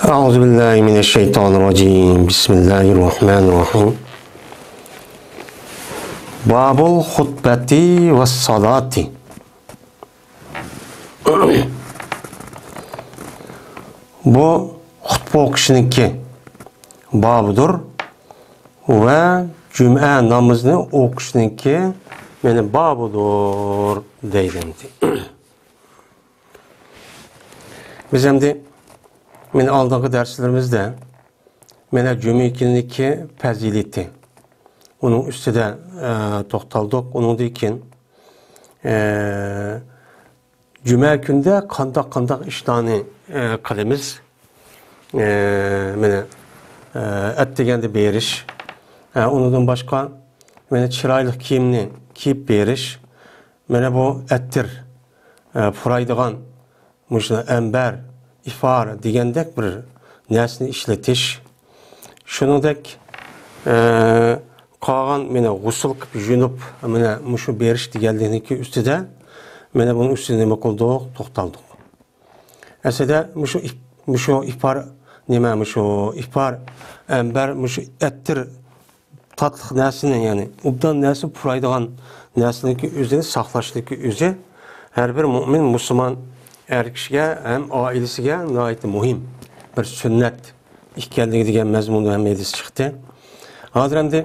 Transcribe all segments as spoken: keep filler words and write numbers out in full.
أعوذ بالله من الشيطان الرجيم. بسم الله الرحمن الرحيم. باب الخطبة والصلاة. بۇ خۇتبە ئوقۇشنىڭكى بابىدۇر ۋە جۈمئە نامىزىنى ئوقۇشنىڭكى مېنى بابىدۇر دەيدۇ. بىز ئەمدى مېنى ئالدىنقى دەرسلىرىمىزدە مانا جۈمە كۈنىدىكى پەزىلىتى، ئۇنىڭ ئۈستىدە، ئە، توختالدۇق. ئۇنىڭدىن كېيىن، ئە، جۈمە كۈندە قانداق، قانداق ئىشلارنى، ئە، قىلىمىز؟ ئە، مانا، ئە، ئەتىگەندە بېرىش، ئە، ئۇنىڭدىن باشقا مانا چىرايلىق كىيىمنى كىيىپ بېرىش، مانا بۇ ئەتىر، ئە، پۇرايدىغان مۇشۇ ئەمبەر، ئىپار دېگەندەك بىر نەرسىنى ئىشلىتىش. شۇنىڭدەك، ئە، قالغان مانا غۇسۇل قىلىپ يۇيۇنۇپ، مانا مۇشۇ بېرىش دېگەنلىكنىڭكى ئۈستىدە مانا بۇنىڭ ئۈستىدە نېمە قىلدۇق؟ توختالدۇق. ئەسلىدە مۇشۇ ئىپ-، مۇشۇ ئىپار نېمە؟ مۇشۇ ئىپار، ئەمبەر، مۇشۇ ئەتىر تاتلىق نەرسىنى، يەنى ئوبدان نەرسە پۇرايدىغان نەرسىنىڭكى ئۆزىنى ساقلاشنىڭكى ئۆزى ھەر بىر مۆمىن مۇسۇلمان ئەر كىشىگە ھەم ئائىلىسىگە ناھايىتى مۇھىم بىر سۈننەت ئىكەنلىكى دېگەن مەزمۇندا ھەم ھەدىس چىقتى. ھازىر ئەمدى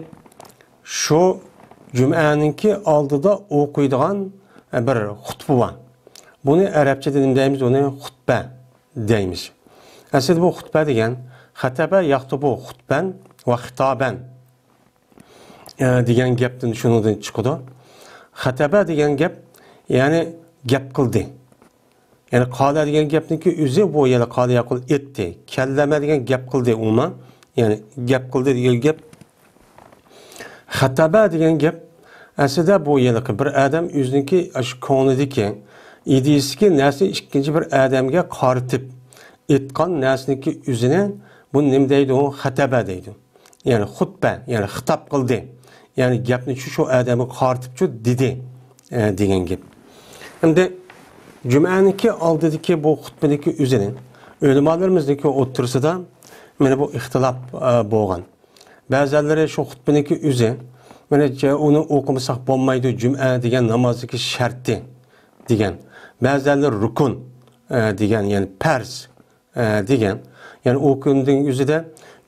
شۇ جۈمئەنىڭكى ئالدىدا ئوقۇيدىغان بىر خۇتبە بار. بۇنى ئەرەبچىدە نېمە دەيمىز؟ ئۇنى خۇتبە دەيمىز. ئەسلىدە بۇ خۇتبە دېگەن خەتەبە يەختۇبۇ خۇتبەن ۋە خىتابەن، ئە، دېگەن گەپتىن، شۇنىڭدىن چىقىدۇ. خەتەبە دېگەن گەپ، يەنى گەپ قىلدى. يەنى قالە دېگەن گەپنىڭكى ئۆزى بۇ، يەنى قالە يەقۇل ئېيتتى. كەللەمە دېگەن گەپ قىلدى ئومۇمەن. يەنى گەپ قىلدى دېگەن گەپ. خەتەبە دېگەن گەپ ئەسلىدە بۇ ھېلىقى بىر ئادەم ئۆزىنىڭكى ئاشۇ كۆڭلىدىكى، ئىدىيىسىدىكى نەرسىنى ئىككىنچى بىر ئادەمگە قارىتىپ ئېيتقان نەرسىنىڭكى ئۆزىنى بۇ نېمە دەيدۇ؟ خەتەبە دەيدۇ. يەنى خۇتبە، يەنى خىتاب قىلدى. يەنى گەپنى شۇ، شۇ ئادەمگە قارىتىپچۇ دېدى، ئە، دېگەن گەپ. ئەمدى جۈمئەنىڭكى ئالدىدىكى بۇ خۇتبىنىڭكى ئۆزىنى ئۆلىمالىرىمىزنىڭكى ئوتتۇرىسىدا مانا بۇ ئىختىلاپ، ئە، بولغان. بەزەنلىرى شۇ خۇتبىنىڭكى ئۆزى، مانا، جە-، ئۇنى ئوقۇمىساق بولمايدۇ، جۈمئە دېگەن نامازدىكى شەرتى دېگەن. بەزەنلىرى رۇكۇن، ئە، دېگەن، يەنى پەرز، ئە، دېگەن. يەنى ئۇ كۈننىڭ ئۆزىدە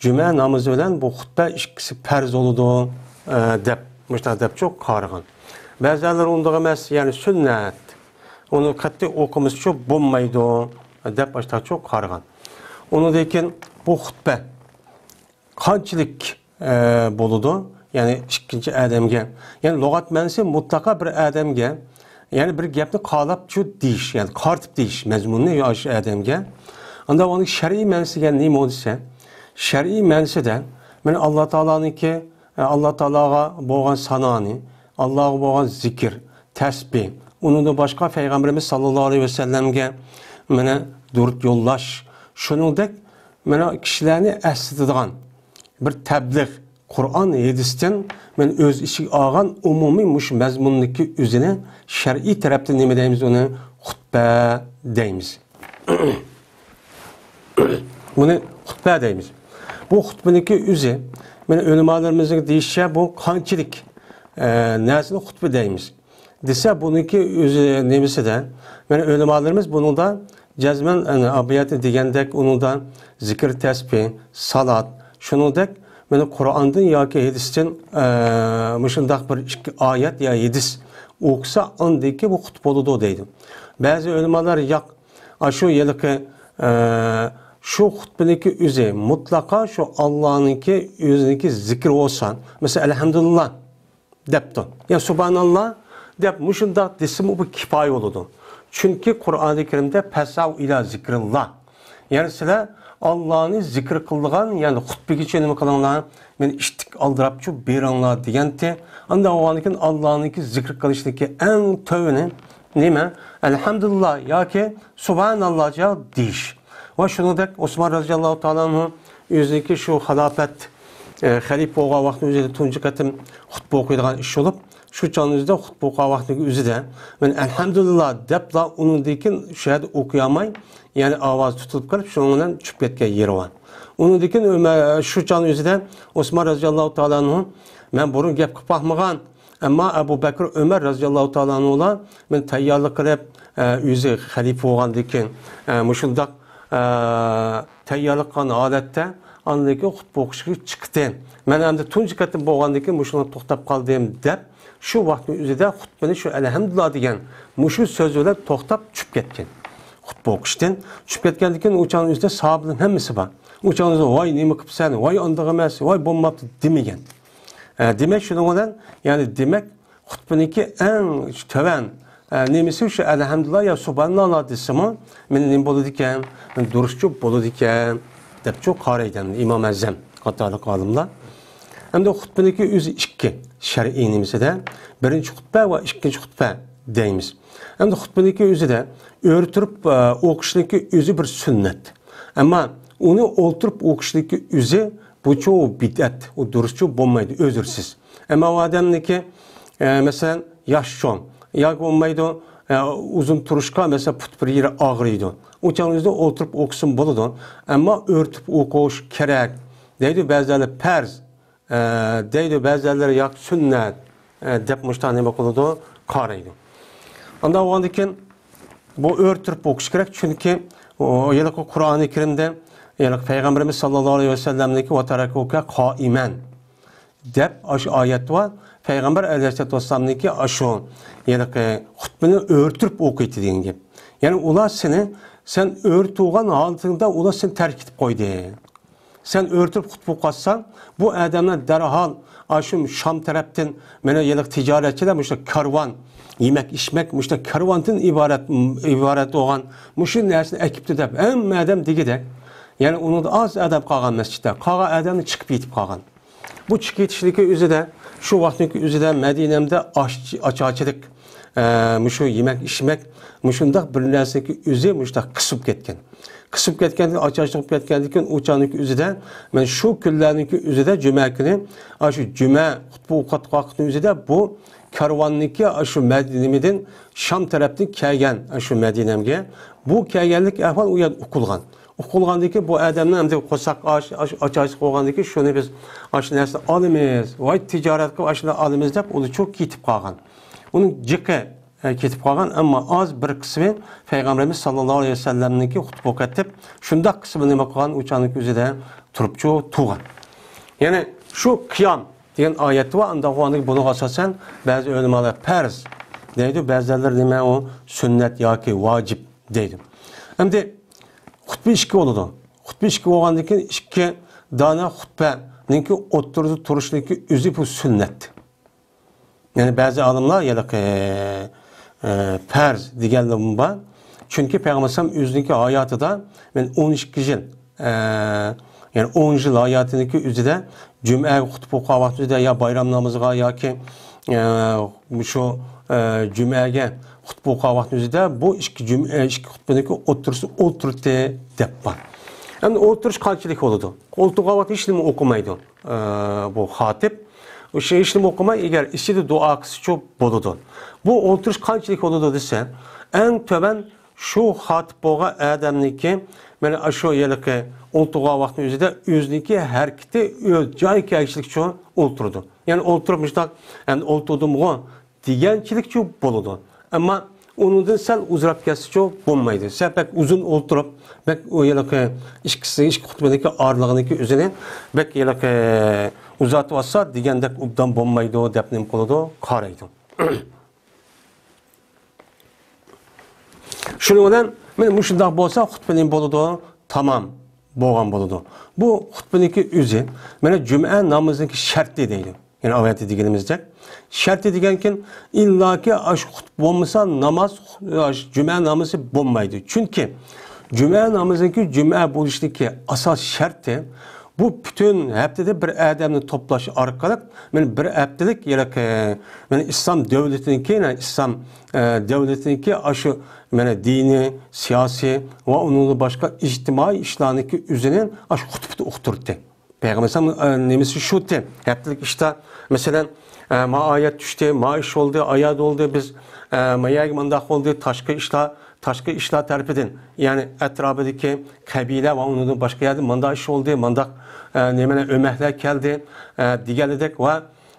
جۈمئە نامىزى بىلەن بۇ خۇتبە ئىككىسى پەرز بولىدۇ، ئە، دەپ، مۇشۇنداق دەپچۇ قارىغان. بەزەنلىرى ئۇنداق ئەمەس، يەنى سۈننەت. ئۇنى قەتئىي ئوقۇمىسىچۇ بولمايدۇ، دەپ ئاشتاچۇ قارىغان. ئۇنىڭدىن كېيىن بۇ خۇتبە قانچىلىك، ئە، بولىدۇ؟ يەنى ئىككىنچى ئادەمگە. يەنى لۇغەت مەنىسى مۇتلەقا بىر ئادەمگە، يەنى بىر گەپنى قالاپچۇ دېيىش، يەنى قارىتىپ دېيىش مەزمۇننى يا شۇ ئادەمگە. ئاندىن ئۇنىڭ شەرئىي مەنىسى دېگەن نېمە دېسە، شەرئىي مەنىسىدە مانا ئاللا تائالانىڭكى، ئە، ئاللا تائالاغا بولغان سانانى، ئاللاغا بولغان زىكىر، تەسبىھ، ئۇنىڭدىن باشقا پەيغەمبىرىمىز ساللاللاھۇ ئەلەيھى ۋەسەللەمگە مانا دۇرۇت يوللاش، شۇنىڭدەك مانا كىشىلەرنى ئەسلىتىدىغان بىر تەبلىغ، قۇرئان، ھەدىستىن مەن ئۆز ئىچىگە ئالغان ئومۇمىي مۇشۇ مەزمۇندىكى ئۆزىنى شەرئىي تەرەپتىن نېمە دەيمىز؟ ئۇنى خۇتبە دەيمىز. بۇنى خۇتبە دەيمىز. بۇ خۇتبىنىڭكى ئۆزى، مانا ئۆلىمالىرىمىزنىڭ دېيىشىچە، بۇ قانچىلىك، ئە، نەرسىنى خۇتبە دەيمىز دېسە، بۇنىڭكى ئۆزى نېمىسىدە؟ مانا ئۆلىمالىرىمىز بۇنىڭدا جەزمەن، ئەنە، ئاباياتنى دېگەندەك، ئۇنىڭدا زىكىر، تەسبىھ، سالات، شۇنىڭدەك مانا قۇرئاندىن ياكى ھەدىستىن، ئە، مۇشۇنداق بىر ئىككى ئايەت يا ھەدىس ئوقۇسا، ئاندىن كېيىن بۇ خۇتبە بولىدۇ دەيدۇ. بەزى ئۆلىمالار ياق، ئاشۇ ھېلىقى، ئە، شۇ خۇتبىنىڭكى ئۆزى مۇتلەقا شۇ ئاللانىڭكى ئۆزىنىڭكى زىكرى بولسا، مەسىلەن، ئەلھەمدۇلىللا دەپتۇ، يا سۇبھاناللا دەپ مۇشۇنداق دېسىمۇ بۇ كىپايە بولىدۇ. چۈنكى قۇرئانى كەرىمدە «پەسئەۋ ئىلا زىكرىللا»، يەنى سىلەر ئاللانى زىكىر قىلىدىغان، يەنى خۇتبىگىچە نېمە قىلىڭلار، مېنى ئىتتىك ئالدىراپچۇ بېرىڭلار دېگەنتى. ئاندىن بولغاندىن كېيىن ئاللانىڭكى زىكىر قىلىشنىڭكى ئەڭ تۆۋىنى نېمە؟ ئەلھەمدۇلىللا ياكى سۇبھاناللاچە دېيىش. ۋە شۇنىڭدەك ئوسمان رەزىياللاھۇ تائالا ئەنھۇ ئۆزىنىڭكى شۇ خىلاپەت، ئە، خەلىپە بولغان ۋاقتىنىڭ ئۆزىدە تۇنجى قېتىم خۇتبە ئوقۇيدىغان ئىش بولۇپ، شۇ چاغنىڭ ئۆزىدە خۇتبە ئوقۇغان ۋاقتىنىڭ ئۆزىدە، مەن «ئەلھەمدۇلىللا» دەپلا، ئۇنىڭدىن كېيىن شۇ يەردە ئوقۇيالماي، يەنى ئاۋازى تۇتۇلۇپ قېلىپ، شۇنىڭ بىلەن چۈشۈپ كەتكەن يېرى بار. ئۇنىڭدىن كېيىن ئۆمەر، شۇ چاغنىڭ ئۆزىدە ئوسمان رەزىياللاھۇ تائالا ئەنھۇ، مەن بۇرۇن گەپ قىلىپ باقمىغان، ئەمما ئەبۇ بەكرى، ئۆمەر رەزىياللاھۇ تائالا ئەنھۇلار مېنى تەييارلىق قىلىپ، ئە، ئۆزى خەلىپە بولغاندىن كېيىن، ئە، مۇشۇنداق، ئە، تەييارلىق قىلغان ھالەتتە ئاندىن كېيىن خۇتبە ئوقۇشقا چىقتى. مەن ئەمدى تۇنجى قېتىم بولغاندىن كېيىن مۇشۇنى توختاپ قالدىم دەپ، شۇ ۋاقىتنىڭ ئۆزىدە خۇتبىنى شۇ «ئەلھەمدۇلىللا» دېگەن مۇشۇ سۆز بىلەن توختاپ چۈشۈپ كەتكەن. خۇتبە ئوقۇشتىن چۈشۈپ كەتكەندىن كېيىن ئۇ چاغنىڭ ئۆزىدە ساھابىلەرنىڭ ھەممىسى بار. ئۇ چاغنىڭ ئۆزىدە «ۋاي، نېمە قىپسەن، ۋاي، ئانداق ئەمەس، ۋاي، بولماپتۇ» دېمىگەن. ئە، دېمەك، شۇنىڭ بىلەن، يەنى، دېمەك، خۇتبىنىڭكى ئەڭ تۆۋەن، ئە، نېمىسى شۇ «ئەلھەمدۇلىللا» يا «سۇبھاناللا» دېسىمۇ، مېنى نېمە بولىدىكەن، دۇرۇسچۇ بولىدىكەن، دەپچۇ قارايدۇ ئىمام ئەزەم قاتارلىق ئالىملار. ئەمدى خۇتبىنىڭكى ئۆزى ئىككى، شەرئىي نېمىسىدە، بىرىنچى خۇتبە ۋە ئىككىنچى خۇتبە دەيمىز. ئەمدى خۇتبىنىڭكى ئۆزىدە ئۆرە تۇرۇپ، ئە، ئوقۇشنىڭكى ئۆزى بىر سۈننەت. ئەمما ئۇنى ئولتۇرۇپ ئوقۇشنىڭكى ئۆزى بۇچۇ بىدئەت، ئۇ دۇرۇسچۇ بولمايدۇ، ئۆزرىسىز. ئەمما ئۇ ئادەمنىڭكى، ئە، مەسىلەن، ياش چوڭ ياكى بولمايدۇ، ئە، ئۇزۇن تۇرۇشقا، مەسىلەن، پۇت بىر يېرى ئاغرىيدۇ. ئۇ چاغنىڭ ئۆزىدە ئولتۇرۇپ ئوقۇسىمۇ بولىدۇ. ئەمما ئۆرە تۇرۇپ ئوقۇش كېرەك دەيدۇ بەزىلەر، پەرز، ئە، دەيدۇ بەزىلەر، ياكى سۈننەت، ئە، دەپ مۇشۇنداق نېمە قىلىدۇ، قارايدۇ. ئانداق بولغاندىن كېيىن بۇ ئۆرە تۇرۇپ ئوقۇش كېرەك، چۈنكى ئۇ ھېلىقى قۇرئانى كەرىمدە، ھېلىقى پەيغەمبىرىمىز ساللاللاھۇ ئەلەيھى ۋەسەللەمنىڭكى «ۋەتەرەكۇكە قائىمەن» دەپ ئاشۇ ئايەت بار. پەيغەمبەر ئەلەيھىسسالاتۇ ۋەسسالامنىڭكى ئاشۇ ھېلىقى خۇتبىنى ئۆرە تۇرۇپ ئوقۇيتتى دېگەن گەپ. يەنى ئۇلار سېنى، سەن ئۆرە تۇرغان ھالىتىڭدە ئۇلار سېنى تەرك ئېتىپ قويدى. سەن ئۆرە تۇرۇپ خۇتبە ئوقۇۋاتساڭ، بۇ ئادەملەر دەرھال ئاشۇ شام تەرەپتىن مانا ھېلىقى تىجارەتچىلەر مۇشۇ كارۋان، يېمەك ئىچمەك مۇشۇ كارۋاندىن ئىبارەت، ئىبارەت بولغان مۇشۇ نەرسىنى ئەكىپتۇ دەپ ھەممە ئادەم دېگۈدەك. يەنى ئۇنىڭدا ئاز ئادەم قالغان مەسچىتتە، قالغان ئادەملەر چىقىپ كېتىپ قالغان. بۇ چىقىپ كېتىشنىڭكى ئۆزىدە، شۇ ۋاقىتنىڭكى ئۆزىدە مەدىنەمدە ئاچ-، ئاچارچىلىق، ئە، مۇشۇ يېمەك ئىچمەك، مۇشۇنداق بىر نەرسىنىڭكى ئۆزى مۇشۇنداق قىسىپ كەتكەن. قىسىپ كەتكەندىن، ئاچارچىلىق كەتكەندىن كېيىن ئۇ چاغنىڭكى ئۆزىدە، مەن شۇ كۈنلەرنىڭكى ئۆزىدە جۈمە كۈنى، ئاشۇ جۈمە خۇتبە ئوقۇۋاتقان ۋاقىتنىڭ ئۆزىدە بۇ كارۋاننىڭكى ئاشۇ مەدىنىمىدىن شام تەرەپتىن كەلگەن ئاشۇ مەدىنەمگە، بۇ كەلگەنلىك ئەھۋال ئۇ يەردە ئۇقۇلغان. ئۇقۇلغاندىن كېيىن بۇ ئادەمنىڭ ئەمدى قورساق ئاچ، ئاچ، ئاچارچىلىق بولغاندىن كېيىن شۇنى بىز ئاشۇ نەرسىنى ئالىمىز، ۋاي تىجارەتكە ئاشۇنى ئالىمىز دەپ ئۇلىچۇ كېتىپ قالغان. ئۇنىڭ جىقى ئە، كېتىپ قالغان، ئەمما ئاز بىر قىسمى پەيغەمبىرىمىز ساللاللاھۇ ئەلەيھى ۋەسەللەمنىڭكى خۇتبە ئوقۇۋېتىپ، شۇنداق قىسمى نېمە قىلغان، ئۇ چاغنىڭ ئۆزىدە تۇرۇپچۇ تۇرغان. يەنى شۇ قىيام دېگەن ئايەتتە بار، ئانداق بولغاندىكىن بۇنىڭغا ئاساسەن بەزى ئۆلىمالار پەرز دەيدۇ، بەزىلەر نېمە ئۇ سۈننەت ياكى ۋاجىپ دەيدۇ. ئەمدى خۇتبە ئىككى بولىدۇ. خۇتبە ئىككى بولغاندىن كېيىن ئىككى دانە خۇتبەنىڭكى ئوتتۇرىدا تۇرۇشنىڭكى ئۆزى بۇ سۈننەت. يەنى بەزى ئالىملار ھېلىقى، ئە، پەرز دېگەنلىرىمۇ بار. چۈنكى پەيغەمبەر ئەلەيھىسسالام ئۆزىنىڭكى ھاياتىدا، مەن ئون ئىككى يىل، ئە، يەنى ئون يىل ھاياتىنىڭكى ئۆزىدە جۈمئەگە خۇتبە ئوقۇغان ۋاقتىدا يا بايرام نامىزىغا ياكى، ئە، مۇشۇ، ئە، جۈمئەگە خۇتبە ئوقۇغان ۋاقتىنىڭ ئۆزىدە بۇ ئىككى جۈمئە، ئىككى خۇتبىنىڭكى ئوتتۇرىسى ئولتۇرتتى دەپ بار. ئەمدى ئولتۇرۇش قانچىلىك بولىدۇ؟ ئولتۇرغان ۋاقتىدا ھېچنېمە ئوقۇمايدۇ. ئە، بۇ خاتىپ. ئۇ شۇ ھېچنېمە ئوقۇماي، ئەگەر ئىچىدە دۇئا قىلسىچۇ بولىدۇ. بۇ ئولتۇرۇش قانچىلىك بولىدۇ دېسە، ئەڭ تۆۋەن شۇ خاتىپ بولغان ئادەمنىڭكى، مانا شۇ ھېلىقى ئولتۇرغان ۋاقتىنىڭ ئۆزىدە ئۆزىنىڭكى ھەرىكىتى ئۆز جايىغا كەلگۈچىلىكچۇ ئولتۇرىدۇ. يەنى ئولتۇرۇپ مۇشۇنداق، ئەمدى ئولتۇردۇمغۇ دېگەنچىلىكچۇ بولىدۇ. ئەمما ئۇنىڭدىن سەل ئۇزىراپ كەتسىچۇ بولمايدۇ. سەل بەك ئۇزۇن ئولتۇرۇپ، بەك ئۇ ھېلىقى ئىككىسى، ئىككى خۇتبىنىڭكى ئارىلىقىنىڭكى ئۆزىنى بەك ھېلىقى ئۇزارتىۋاتسا دېگەندەك ئوبدان بولمايدۇ دەپ نېمە قىلىدۇ؟ قارايدۇ. شۇنىڭ بىلەن مانا مۇشۇنداق بولسا خۇتبە نېمە بولىدۇ؟ تامام بولغان بولىدۇ. بۇ خۇتبىنىڭكى ئۆزى، مانا جۈمئە نامىزىنىڭكى شەرتى دەيدۇ. يەنى ئاۋۋالدا دېگىنىمىزدەك، شەرتى دېگەنكىن، ئىللاكى ئاشۇ خۇتبە بولمىسا ناماز، ئاشۇ جۈمئە نامىزى بولمايدۇ. چۈنكى جۈمئە نامىزىنىڭكى جۈمئە بولۇشىدىكى ئاساس شەرتى، بۇ پۈتۈن ھەپتىدە بىر ئادەمنى توپلاش ئارقىلىق، مانا بىر ھەپتىلىك، يەنى، مانا ئىسلام دۆلىتىنىڭكى، يەنى ئىسلام، ئە، دۆلىتىنىڭكى ئاشۇ، مانا دىنىي، سىياسىي ۋە ئۇنىڭدىن باشقا ئىجتىمائىي ئىشلارنىڭكى ئۆزىنى ئاشۇ خۇتبىدە ئۇقتۇردى. پەيغەمبەر ئەلەيھىسسالام، ئە، نېمىسى شۇتى، ھەپتىلىك ئىشتا، مەسىلەن، ئە، ما ئايەت چۈشتى، ما ئىش بولدى، ئايا بولدى، بىز، ئە، ما يەرگە مانداق بولدى، تاشقى ئىشلار، تاشقى ئىشلار تەرىپىدىن، يەنى ئەتراپىدىكى قەبىلە ۋە ئۇنىڭدىن باشقا يەردە مانداق ئىش بولدى، مانداق، ئە، نېمىنى، ئۆمەكلەر كەلدى، ئە، دېگەنلىدەك ۋە،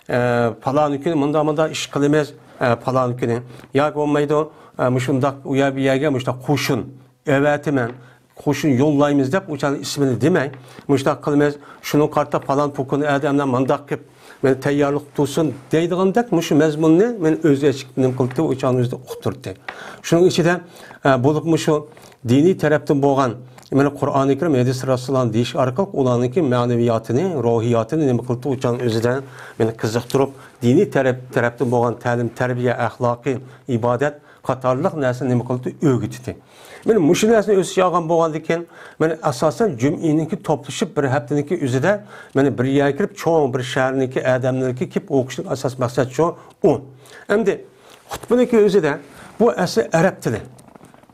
ئە، پالان كۈنى مانداق، مانداق ئىش قىلىمىز، ئە، پالان كۈنى. ياكى بولمايدۇ، ئە، مۇشۇنداق ئۇ يەر بۇ يەرگە مۇشۇنداق قوشۇن ئەۋەتىمەن، قوشۇن يوللايمىز دەپ، ئۇ چاغدا ئىسمىنى دېمەي، مۇشۇنداق قىلىمىز، شۇنىڭغا قارىتا پالان پوكۇن ئادەملەر مانداق قىلىپ، مېنى تەييارلىق تۇرسۇن دەيدىغاندەك مۇشۇ مەزمۇننى مېنى ئۆزى ئېچىپ نېمە قىلدى، ئۇ چاغنى ئۆزىدە ئۇقتۇردى. شۇنىڭ ئىچىدە، ئە، بولۇپمۇ شۇ دىنىي تەرەپتىن بولغان، مېنى قۇرئانى كەرىم، ھەدىس رەسۇلۇللانى دېيىش ئارقىلىق ئۇلارنىڭكى مەنىۋىياتىنى، روھىياتىنى نېمە قىلدى، ئۇ چاغنى ئۆزىدە مېنى قىزىقتۇرۇپ، دىنىي تەرەپ، تەرەپتىن بولغان تەلىم، تەربىيە، ئەخلاقىي، ئىبادەت، قاتارلىق نەرسىنى نېمە قىلدى؟ ئۆگىتىدۇ. مانا مۇشۇ نەرسىنى ئۆز ئىچىگە ئالغان بولغاندىكىن، مانا ئاساسەن جۈمئىنىڭكى توپلىشىپ بىر ھەپتىنىڭكى ئۆزىدە مانا بىر يەرگە كىرىپ، چوڭ بىر شەھەرنىڭكى ئادەملىرىگە كېلىپ ئوقۇشنىڭ ئاساس مەقسەت شۇ ئۇ. ئەمدى خۇتبىنىڭكى ئۆزىدە بۇ ئەسلى ئەرەب تىلى.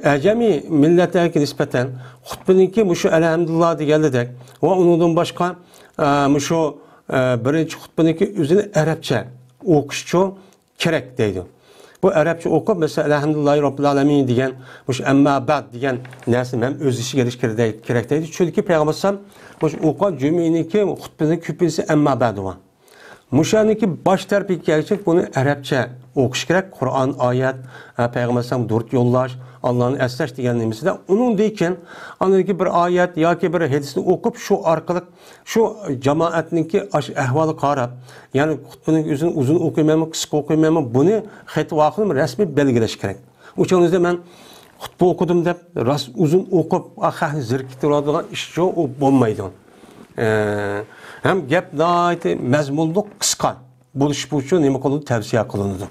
ئەجەمىي مىللەتلەرگە نىسبەتەن خۇتبىنىڭكى مۇشۇ ئەلھەمدۇلىللا دېگەنلىدەك ۋە ئۇنىڭدىن باشقا، ئە، مۇشۇ، ئە، بىرىنچى خۇتبىنىڭكى ئۆزىنى ئەرەبچە ئوقۇشچۇ كېرەك دەيدۇ. بۇ ئەرەبچە ئوقۇپ، مەسىلەن، ئەلھەمدۇلىللاھى رەببىل ئالەمىن دېگەن، مۇشۇ ئەمما بەد دېگەن نەرسىنى ھەم ئۆز ئىچىگە ئېلىش كېرەك، كېرەك دەيدۇ. چۈنكى پەيغەمبەر ئەلەيھىسسالام مۇشۇ ئوقۇغان جۈمئىنىڭكى خۇتبىسىنىڭ كۆپىنچىسى ئەمما بەد بولغان. مۇشۇنىڭكى باش تەرىپىگە كەلگۈچە بۇنى ئەرەبچە ئوقۇش كېرەك. قۇرئان، ئايەت، ھە، پەيغەمبەر ئەلەيھىسسالام دۇرۇت يوللاش، ئاللانى ئەسلەش دېگەن نېمىسىدە، ئۇنىڭدىن كېيىن ئاندىن كېيىن بىر ئايەت ياكى بىر ھەدىسنى ئوقۇپ، شۇ ئارقىلىق شۇ جامائەتنىڭكى ئاشۇ ئەھۋالىغا قاراپ، يەنى خۇتبىنىڭ ئۆزىنى ئۇزۇن ئوقۇيمەنمۇ، قىسقا ئوقۇيمەنمۇ، بۇنى خېتىۋ ئاخۇنۇم رەسمىي بەلگىلەش كېرەك. ئۇ چاغدا مەن خۇتبە ئوقۇدۇم دەپ، راست ئۇزۇن ئوقۇپ، خەقنى زېرىكتۈرۈۋالىدىغان ئىش شۇ، ئۇ بولمايدۇ. ئە، ھەم گەپ ناھايىتى مەزمۇنلۇق، قىسقا بولۇشى ئۈچۈن نېمە قىلىنىدۇ؟ تەۋسىيە قىلىنىدۇ.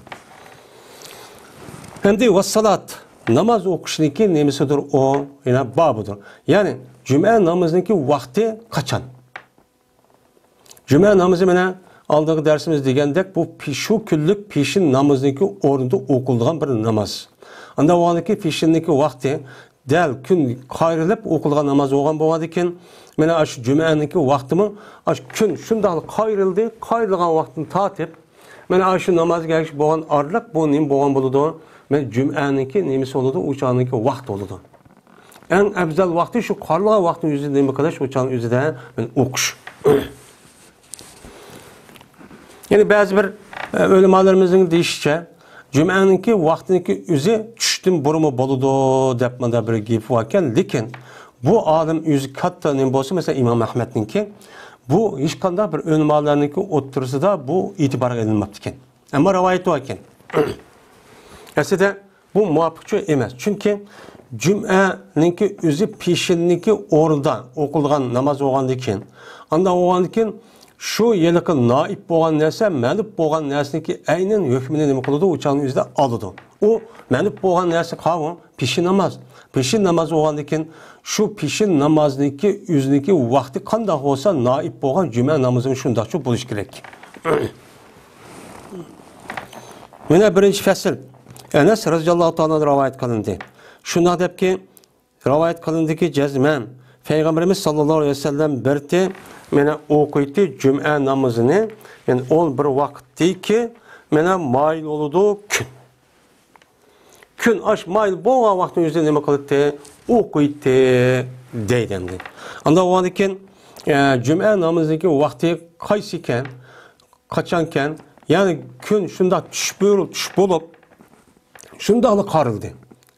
ئەمدى ۋەسسالات، ناماز ئوقۇشنىڭكى نېمىسىدۇر ئۇ؟ يەنە بابىدۇر. يەنى جۈمئە نامىزىنىڭكى ۋاقتى قاچان؟ جۈمە نامىزى مانا ئالدىنقى دەرسىمىز دېگەندەك، بۇ پى-، شۇ كۈنلۈك پېشىن نامىزىنىڭكى ئورنىدا ئوقۇلىدىغان بىر ناماز. ئانداق بولغاندىكىن پېشىننىڭكى ۋاقتى دەل كۈن قايرىلىپ ئوقۇلغان ناماز بولغان بولغاندىكىن، مانا شۇ جۈمەنىڭكى ۋاقتىمۇ ئاشۇ كۈن شۇنداقلا قايرىلدى، قايرىلغان ۋاقتىدىن تارتىپ، مانا شۇ نامازغا ئەگىشىپ بولغان ئارىلىق بۇ نېمە بولغان بولىدۇ؟ مانا جۈمەنىڭكى نېمىسى بولىدۇ؟ ئۇ چاغنىڭكى ۋاقتى بولىدۇ. ئەڭ ئەۋزەل ۋاقتى شۇ قارلىغان ۋاقىتنىڭ ئۆزىدە نېمە قىلىش، ئۇ چاغنىڭ ئۆزىدە مانا ئوقۇش. يەنى بەزى بىر، ئە، ئۆلىمالىرىمىزنىڭ دېيىشىچە، جۈمئەنىڭكى ۋاقتىنىڭكى ئۆزى چۈشتىن بۇرۇنمۇ بولىدۇ دەپ مۇنداق بىر گېپى باركەن، لېكىن بۇ ئالىم ئۆزى كاتتا نېمە بولسا، مەسىلەن، ئىمام ئەھمەدنىڭكى، بۇ ھېچقانداق بىر ئۆلىمالارنىڭكى ئوتتۇرىسىدا بۇ ئېتىبارغا ئېلىنماپتىكەن. ئەمما رىۋايەت باركەن. ئەسلىدە بۇ مۇۋاپىقچۇ ئەمەس. چۈنكى جۈمئەنىڭكى ئۆزى پېشىننىڭكى ئورنىدا ئوقۇلغان ناماز بولغاندىن كېيىن، ئانداق بولغاندىن كېيىن شۇ ھېلىقى نائىب بولغان نەرسە، مەنۇپ بولغان نەرسىنىڭكى ئەينەن ھۆكمىنى نېمە قىلىدۇ؟ ئۇ چاغنىڭ ئۆزىدە ئالىدۇ. ئۇ مەنۇپ بولغان نەرسە قاۋۇ، پېشىن ناماز. پېشىن ناماز بولغاندىن كېيىن شۇ پېشىن نامازنىڭكى ئۆزىنىڭكى ۋاقتى قانداق بولسا، نائىب بولغان جۈمە نامىزىمۇ شۇنداقچۇ بولۇشى كېرەك. مانا بىرىنچى پەسىل. ئەنەس رەزىياللاھۇ تائالا ئەنھۇ رىۋايەت قىلىندى. شۇنداق دەپكى، رىۋايەت قىلىندىكى، جەزمەن پەيغەمبىرىمىز ساللاللاھۇ ئەلەيھى ۋەسەللەم بىرتى مانا ئوقۇيتتى جۈمئە نامىزىنى، يەنى ئون بىر ۋاقىتتىكى مانا مايىل بولىدۇ كۈن. كۈن ئاش مايىل بولغان ۋاقىتنىڭ ئۆزىدە نېمە قىلاتتى؟ ئوقۇيتتى دەيدۇ ئەمدى. ئانداق بولغاندىكىن، ئە، جۈمئە نامىزىنىڭكى ۋاقتى قايسى ئىكەن؟ قاچانكەن؟ يەنى كۈن شۇنداق چۈش بۇيرۇ-، چۈش بولۇپ، شۇنداقلا قارىلدى.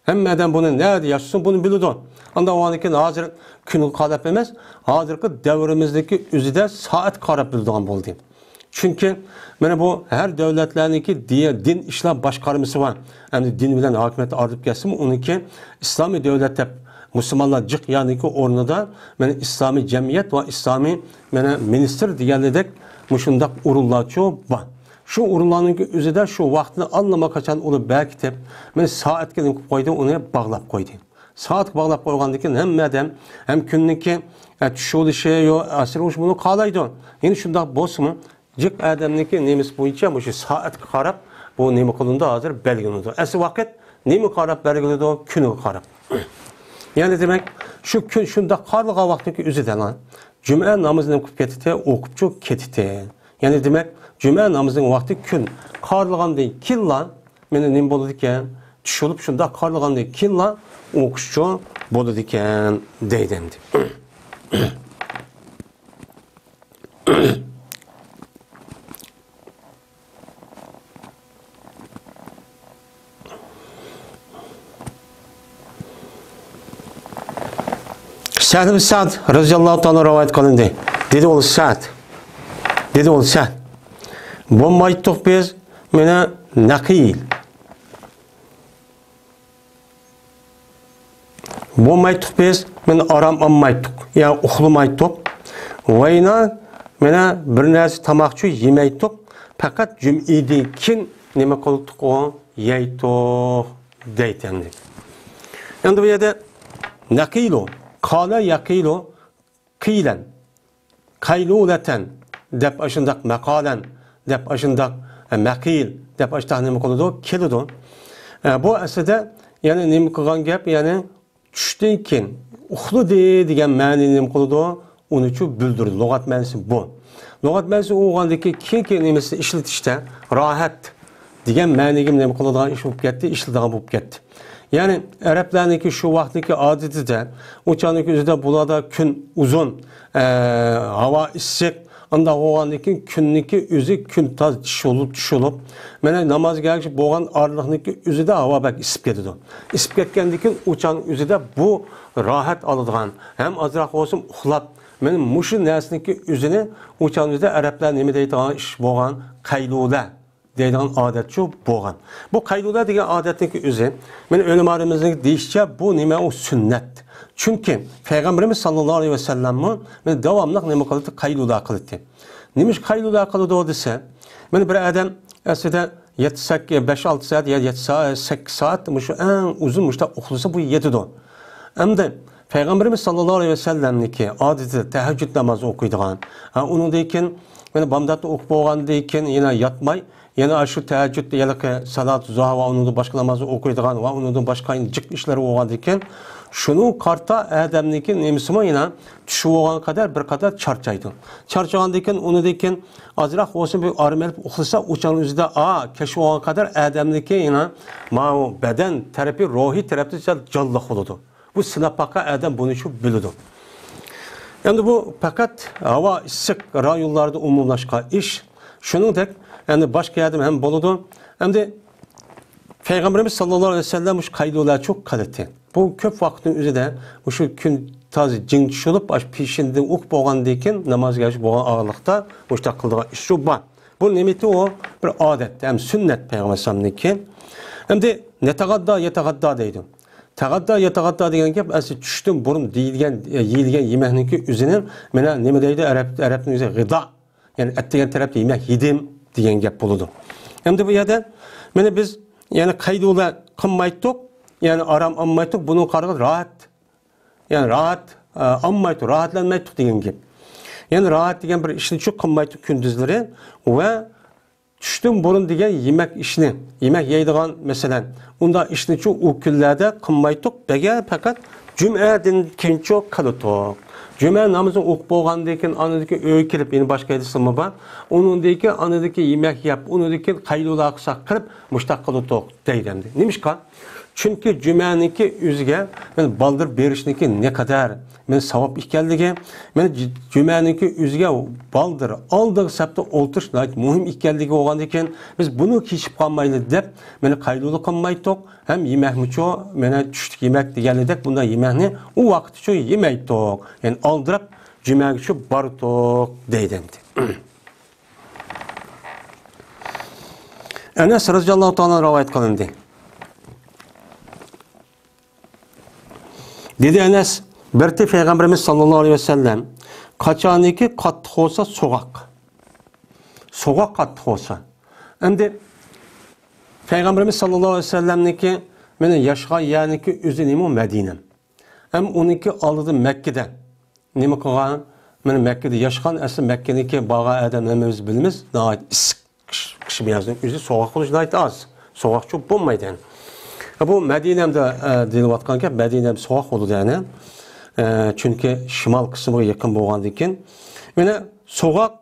ھەممە ئادەم بۇنى نەدە ياشىسۇن، بۇنى بىلىدۇ. ئانداق بولغاندىكىن ھازىر كۈنگە قاراپ ئەمەس، ھازىرقى دەۋرىمىزدىكى ئۆزىدە سائەتكە قاراپ بىلىدىغان بولدى. چۈنكى مانا بۇ ھەر دۆلەتلەرنىڭكى دى-، دىن ئىشلار باشقارمىسى بار. ئەمدى دىن بىلەن ھاكىمىيەت ئايرىلىپ كەتسىمۇ، ئۇنىڭكى ئىسلامىي دۆلەت دەپ مۇسۇلمانلار جىق يەرنىڭكى ئورنىدا مانا ئىسلامىي جەمئىيەت ۋە ئىسلامىي مانا مىنىستىر دېگەنلىدەك مۇشۇنداق ئورۇنلارچۇ بار. شۇ ئورۇنلارنىڭكى ئۆزىدە شۇ ۋاقىتنى ئاللىماقاچان ئۇنى بەركىتىپ، مانا سائەتكە نېمە قىلىپ قويدى، ئۇنى باغلاپ قويدى. سائەتكە باغلاپ قويغاندىن كېيىن ھەممە ئادەم ھەم كۈننىڭكى، ئە، چۈش بولۇشى، يو، ئەسىر بولۇشى بۇنى قالايدۇ. يەنى شۇنداق بولسىمۇ، جىق ئادەمنىڭكى نېمىسى بويىچە مۇشۇ سائەتكە قاراپ بۇ نېمە قىلىنىدۇ، ھازىر بەلگىلىنىدۇ. ئەسلى ۋاقىت نېمىگە قاراپ بەلگىلىنىدۇ؟ كۈنىگە قاراپ. يەنى دېمەك، شۇ كۈن شۇنداق قارلىغان ۋاقىتنىڭكى ئۆزىدە، جۈمئە نامىزىنى قىلىپ كېتىتى، ئوقۇپچۇ كېتىتى. يەنى دېمەك، جۈمئە نامىزىنىڭ ۋاقتى كۈن قارىلىغاندىن كېيىنلا مېنى نېمە بولىدىكەن؟ چۈش بولۇپ، شۇنداق قارىلىغاندىن كېيىنلا ئوقۇشچۇ بولىدىكەن دەيدۇ ئەمدى. سەھل بىن سەئد رەزىياللاھۇ تائالا رىۋايەت قىلىندى. دېدى ئۇ سەئد. دېدى ئۇ سەئد. بولمايتتۇق بىز مانا نەقىل. بولمايتتۇق بىز، مانا ئارام ئالمايتتۇق، يا ئۇخلىمايتتۇق. ۋەينا، مانا بىر نەرسە تاماقچۇ يېمەيتتۇق. پەقەت جۈمئىدىن كېيىن نېمە قىلدۇق ئۇ؟ يەيتتۇق دەيتتى ئەمدى. ئەمدى بۇ يەردە نەقىلۇ، قالە يەقىلۇ، قىلەن، قەيلۇلەتەن دەپ ئاشۇنداق، مەقالەن دەپ ئاشۇنداق، ئە، مەقىل دەپ ئاشۇنداق نېمە قىلىدۇ؟ كېلىدۇ. ئە، بۇ ئەسلىدە يەنى نېمە قىلغان گەپ؟ يەنى چۈشتىن كېيىن ئۇخلىدى دېگەن مەنىنى نېمە قىلىدۇ؟ ئۇنىچۇ بىلدۈرىدۇ. لۇغەت مەنىسى بۇ. لۇغەت مەنىسى ئۇ بولغاندىن كېيىن، كېيىنكى نېمىسىنى ئىشلىتىشتە راھەت دېگەن مەنىگە نېمە قىلىدىغان ئىش بولۇپ كەتتى، ئىشلىتىدىغان بولۇپ كەتتى. يەنى ئەرەبلەرنىڭكى شۇ ۋاقىتتىكى ئادىتىدە، ئۇ چاغنىڭكى ئۆزىدە بۇلاردا كۈن ئۇزۇن، ئە، ھاۋا ئىسسىق، ئانداق بولغاندىن كېيىن كۈننىڭكى ئۆزى كۈن تاز چۈشۈلۈپ، چۈشۈلۈپ، مانا نامازغا ئەگىشىپ بولغان ئارىلىقنىڭكى ئۆزىدە ھاۋا بەك ئىسسىپ كېتىدۇ. ئىسسىپ كەتكەندىن كېيىن ئۇ چاغنىڭ ئۆزىدە بۇ راھەت ئالىدىغان، ھەم ئازراق بولسۇن ئۇخلاپ، مانا مۇشۇ نەرسىنىڭكى ئۆزىنى ئۇ چاغنىڭ ئۆزىدە ئەرەبلەر نېمە دەيدىغان ئىش بولغان؟ قەيلۇلە دەيدىغان ئادەتچۇ بولغان. بۇ قەيلۇلە دېگەن ئادەتنىڭكى ئۆزى، مانا ئۆلىمالىرىمىزنىڭ دېيىشىچە، بۇ نېمە؟ ئۇ سۈننەت. چۈنكى پەيغەمبىرىمىز ساللاللاھۇ ئەلەيھى ۋەسەللەممۇ مانا داۋاملىق نېمە قىلاتتى؟ قەيلۇلە قىلاتتى. نېمىشقا قەيلۇلە قىلىدۇ دېسە، مانا بىر ئادەم ئەسلىدە يەتتە، سەككىز، بەش، ئالتە سائەت يا يەتتە سائەت، سەككىز سائەت مۇشۇ ئەڭ ئۇزۇن مۇشۇنداق ئۇخلىسا، بۇ يېتىدۇ. ئەمدى پەيغەمبىرىمىز ساللاللاھۇ ئەلەيھى ۋەسەللەمنىڭكى ئادىتى تەھەججۇد نامازى ئوقۇيدىغان. ھە، ئۇنىڭدىن كېيىن، يەنە بامداتنى ئوقۇپ بولغاندىن كېيىن يەنە ياتماي، يەنە شۇ تەھەججۇد، ھېلىقى سالات زۇھا ۋە ئۇنىڭدىن باشقا نامازنى ئوقۇيدىغان ۋە ئۇنىڭدىن باشقا يەنە جىق ئىشلىرى بولغاندىن كېيىن، شۇنىڭغا قارىتا ئادەمنىڭكى نېمىسىمۇ يەنە چۈشى بولغان قەدەر بىر قەدەر چارچايدۇ. چارچىغاندىن كېيىن، ئۇنىڭدىن كېيىن ئازراق بولسۇن بىر ئارام ئېلىپ ئۇخلىسا، ئۇ چاغنىڭ ئۆزىدە، ئا، كەچ بولغان قەدەر ئادەمنىڭكى يەنە ماۋۇ بەدەن تەرىپى، روھىي تەرەپتە جانلىق بولىدۇ. بۇ سىناپ باققان ئادەم بۇنى شۇ بىلىدۇ. ئەمدى بۇ پەقەت ھاۋا ئىسسىق رايونلاردا ئومۇملاشقان ئىش. شۇنىڭدەك، ئەمدى باشقا يەردىمۇ ھەم بولىدۇ. ئەمدى پەيغەمبىرىمىز ساللاللاھۇ ئەلەيھى ۋەسەللەم مۇشۇ قەيلۇلە چوق قىلاتتى. بۇ كۆپ ۋاقىتنىڭ ئۆزىدە مۇشۇ كۈن تازا جىڭ چۈشۈلۈپ، ئاشۇ پېشىندىن ئۇخلاپ بولغاندىن كېيىن نامازغا ئەگىشىپ بولغان ئارىلىقتا مۇشۇنداق قىلىدىغان ئىش شۇ بار. بۇ نېمىتى ئۇ؟ بىر ئادەت ھەم سۈننەت پەيغەمبەر ئەلەيھىسسالامنىڭكى. ئەمدى نەتەغەددا، يەتەغەددا دەيدۇ. تەغەددا، يەتەغەددا دېگەن گەپ ئەسلى چۈشتىن بۇرۇن دېيىلگەن، يېيىلگەن يېمەكنىڭكى ئۆزىنى، مانا نېمە دەيدۇ ئەرەب، ئەرەبنىڭ ئۆزى غىدا. يەنى ئەتىگەن تەرەپتە يېمەك يېدىم دېگەن گەپ بولىدۇ. ئەمدى بۇ يەردە مانا بىز يەنى قەيلۇلە قىلمايتتۇق، يەنى ئارام ئالمايتتۇق، بۇنىڭغا قارىغىلى راھەت. يەنى راھەت، ئە، ئالمايتتۇق، راھەتلەنمەيتتۇق دېگەن گەپ. يەنى راھەت دېگەن بىر ئىشنىچۇ قىلمايتتۇق كۈندۈزلىرى ۋە چۈشتىن بۇرۇن دېگەن يېمەك ئىشنى، يېمەك يەيدىغان، مەسىلەن، ئۇنداق ئىشنىچۇ ئۇ كۈنلەردە قىلمايتتۇق، بەگە پەقەت جۈمئەدىن كېيىنچۇ قىلىتتۇق. جۈمئە نامىزىنى ئوقۇپ بولغاندىن كېيىن، ئاندىن كېيىن ئۆيگە كېلىپ، يەنە باشقا ئىشلىرىمۇ بار. ئۇنىڭدىن كېيىن، ئاندىن كېيىن يېمەك يەپ، ئۇنىڭدىن كېيىن قەيلۇلا قىلساق قىلىپ، مۇشتاق قىلىتتۇق دەيدۇ ئەمدى. نېمىشقا؟ چۈنكى جۈمەنىڭكى ئۆزىگە مەن بالدۇر بېرىشنىڭكى نەقەدەر مەن ساۋاب ئىكەنلىكى، مەن جۈ-، جۈمەنىڭكى ئۆزىگە بالدۇر ئالدىغا سەپتە ئولتۇرۇش ناھايىتى مۇھىم ئىكەنلىكى بولغاندىكىن، بىز بۇنى كېچىكىپ قالمايلى دەپ، مەن قەيلۇلا قىلمايتتۇق ھەم يېمەكمۇچۇ، مەن چۈشلۈك يېمەك دېگەنلىدەك بۇنداق يېمەكنى ئۇ ۋاقىتتىچۇ يېمەيتتۇق. يەنى ئالدىراپ جۈمەگىچۇ بارتۇق دەيدۇ ئەمدى. ئەنەس رەزىياللاھۇ تائالا رىۋايەت قىلىندى. دېدى ئەنەس، بىرتى پەيغەمبىرىمىز ساللاللاھۇ ئەلەيھى ۋەسەللەم قاچانكى قاتتىق بولسا سوغۇق. سوغۇق قاتتىق بولسا. ئەمدى پەيغەمبىرىمىز ساللاللاھۇ ئەلەيھى ۋەسەللەمنىڭكى مانا ياشىغان يەرنىڭكى ئۆزى نېمە؟ مەدىنە. ھەم ئۇنىڭكى ئالدىدا مەككىدە نېمە قىلغان؟ مانا مەككىدە ياشىغان، ئەسلى مەككىنىڭكى بارغان ئادەم ھەممىمىز بىلىمىز، ناھايىتى ئىسسىق. قىش، قىش مەزگىلىنىڭ ئۆزى سوغۇق بولۇشى ناھايىتى ئاز. سوغۇقچۇ بولمايدۇ يەنى. بۇ مەدىنەمدە، ئە، دېيىلىۋاتقان گەپ، مەدىنەم سوغۇق بولىدۇ يەنى. ئە، چۈنكى شىمال قىسمىغا يېقىن بولغاندىكىن. مانا سوغۇق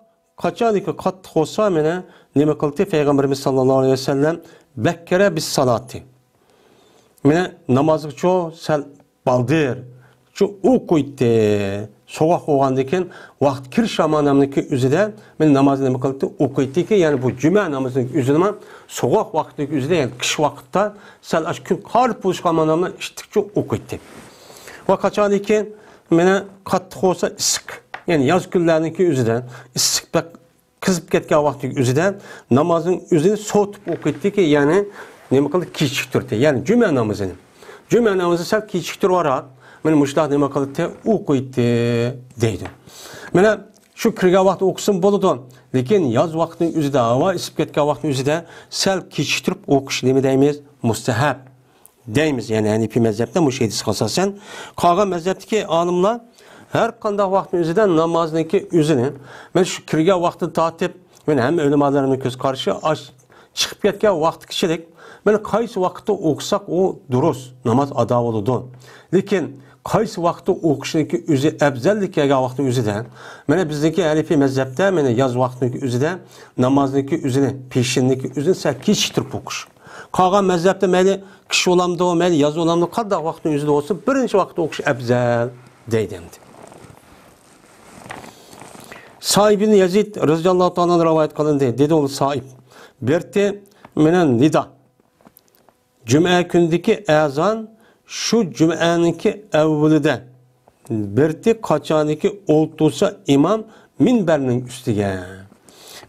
قاچانكى قاتتىق بولسا، مانا نېمە قىلدى؟ پەيغەمبىرىمىز ساللاللاھۇ ئەلەيھى ۋەسەللەم بەككەرە بىس سالاتى. مانا نامازغىچۇ سەل بالدۇر شۇ ئوقۇيتتى. سوغۇق بولغاندىكىن ۋاقىت كىرىش زامانىنىڭكى ئۆزىدە مانا نامازنى نېمە قىلدى؟ ئوقۇيتتىكى، يەنى بۇ جۈمە نامىزىنىڭ ئۆزىنىمۇ سوغۇق ۋاقىتنىڭكى ئۆزىدە، يەنى قىش ۋاقىتتا سەل ئاشۇ كۈن قارىپ بولۇشقا زامانىدا ئىتتىكچە ئوقۇيتتى. ۋە قاچانكى مانا قاتتىق بولسا ئىسسىق، يەنى ياز كۈنلەرنىڭكى ئۆزىدە ئىسسىق بەك قىزىپ كەتكەن ۋاقتىنىڭ ئۆزىدە نامازنىڭ ئۆزىنى سوتۇپ ئوقۇيتتىكى، يەنى نېمە قىلدى؟ كېچىكتۈردى. يەنى جۈمە نامىزىنى. جۈمە نامىزى سەل كېچىكتۈرۈۋاراپ، مانا مۇشۇنداق نېمە قىلدى؟ ئوقۇيتتى دەيدۇ. مانا شۇ كىرگەن ۋاقتى ئوقۇسىمۇ بولىدۇ. لېكىن ياز ۋاقتىنىڭ ئۆزىدە، ھاۋا ئىسسىپ كەتكەن ۋاقتىنىڭ ئۆزىدە سەل كېچىكتۈرۈپ ئوقۇش نېمە دەيمىز؟ مۇستەھەب دەيمىز، يەنى ھەنىپىي مەزھەپتە مۇشۇ ھەدىسكە ئاساسەن. قالغان مەزھەپتىكى ئالىملار ھەر قانداق ۋاقىتنىڭ ئۆزىدە نامازنىڭكى ئۆزىنى، مانا شۇ كىرگەن ۋاقتىدىن تارتىپ، مانا ھەممە ئۆلىمالارنىڭ كۆز قارىشى ئاش-، چىقىپ كەتكەن ۋاقتىغىچىلىك، مانا قايسى ۋاقىتتا ئوقۇساق ئۇ دۇرۇس، ناماز ئادا بولىدۇ. لېكىن قايسى ۋاقىتتا ئوقۇشنىڭكى ئۆزى ئەپزەللىك كەلگەن ۋاقىتنىڭ ئۆزىدە، مانا بىزنىڭكى ھەنىپىي مەزھەپتە مانا ياز ۋاقتىنىڭكى ئۆزىدە نامازنىڭكى ئۆزىنى، پېشىننىڭكى ئۆزىنى سەل كېچىكتۈرۈپ ئوقۇش. قالغان مەزھەپتە مەيلى قىش بولامدۇ، مەيلى ياز بولامدۇ، قانداق ۋاقىتنىڭ ئۆزىدە بولسۇن، بىرىنچى ۋاقىتتا ئوقۇش ئەپزەل دەيدۇ ئەمدى. سائىب ئىبن يەزىد رەزىياللاھۇ تائالا ئەنھۇ رىۋايەت قىلىندى. دېدى ئۇ سائىب، بىرتى مىنەن نىدا. جۈمە كۈنىدىكى ئەزان شۇ جۈمەنىڭكى ئەۋۋىلىدە، بىرتى قاچانكى ئولتۇرسا ئىمام مىنبەرنىڭ ئۈستىگە.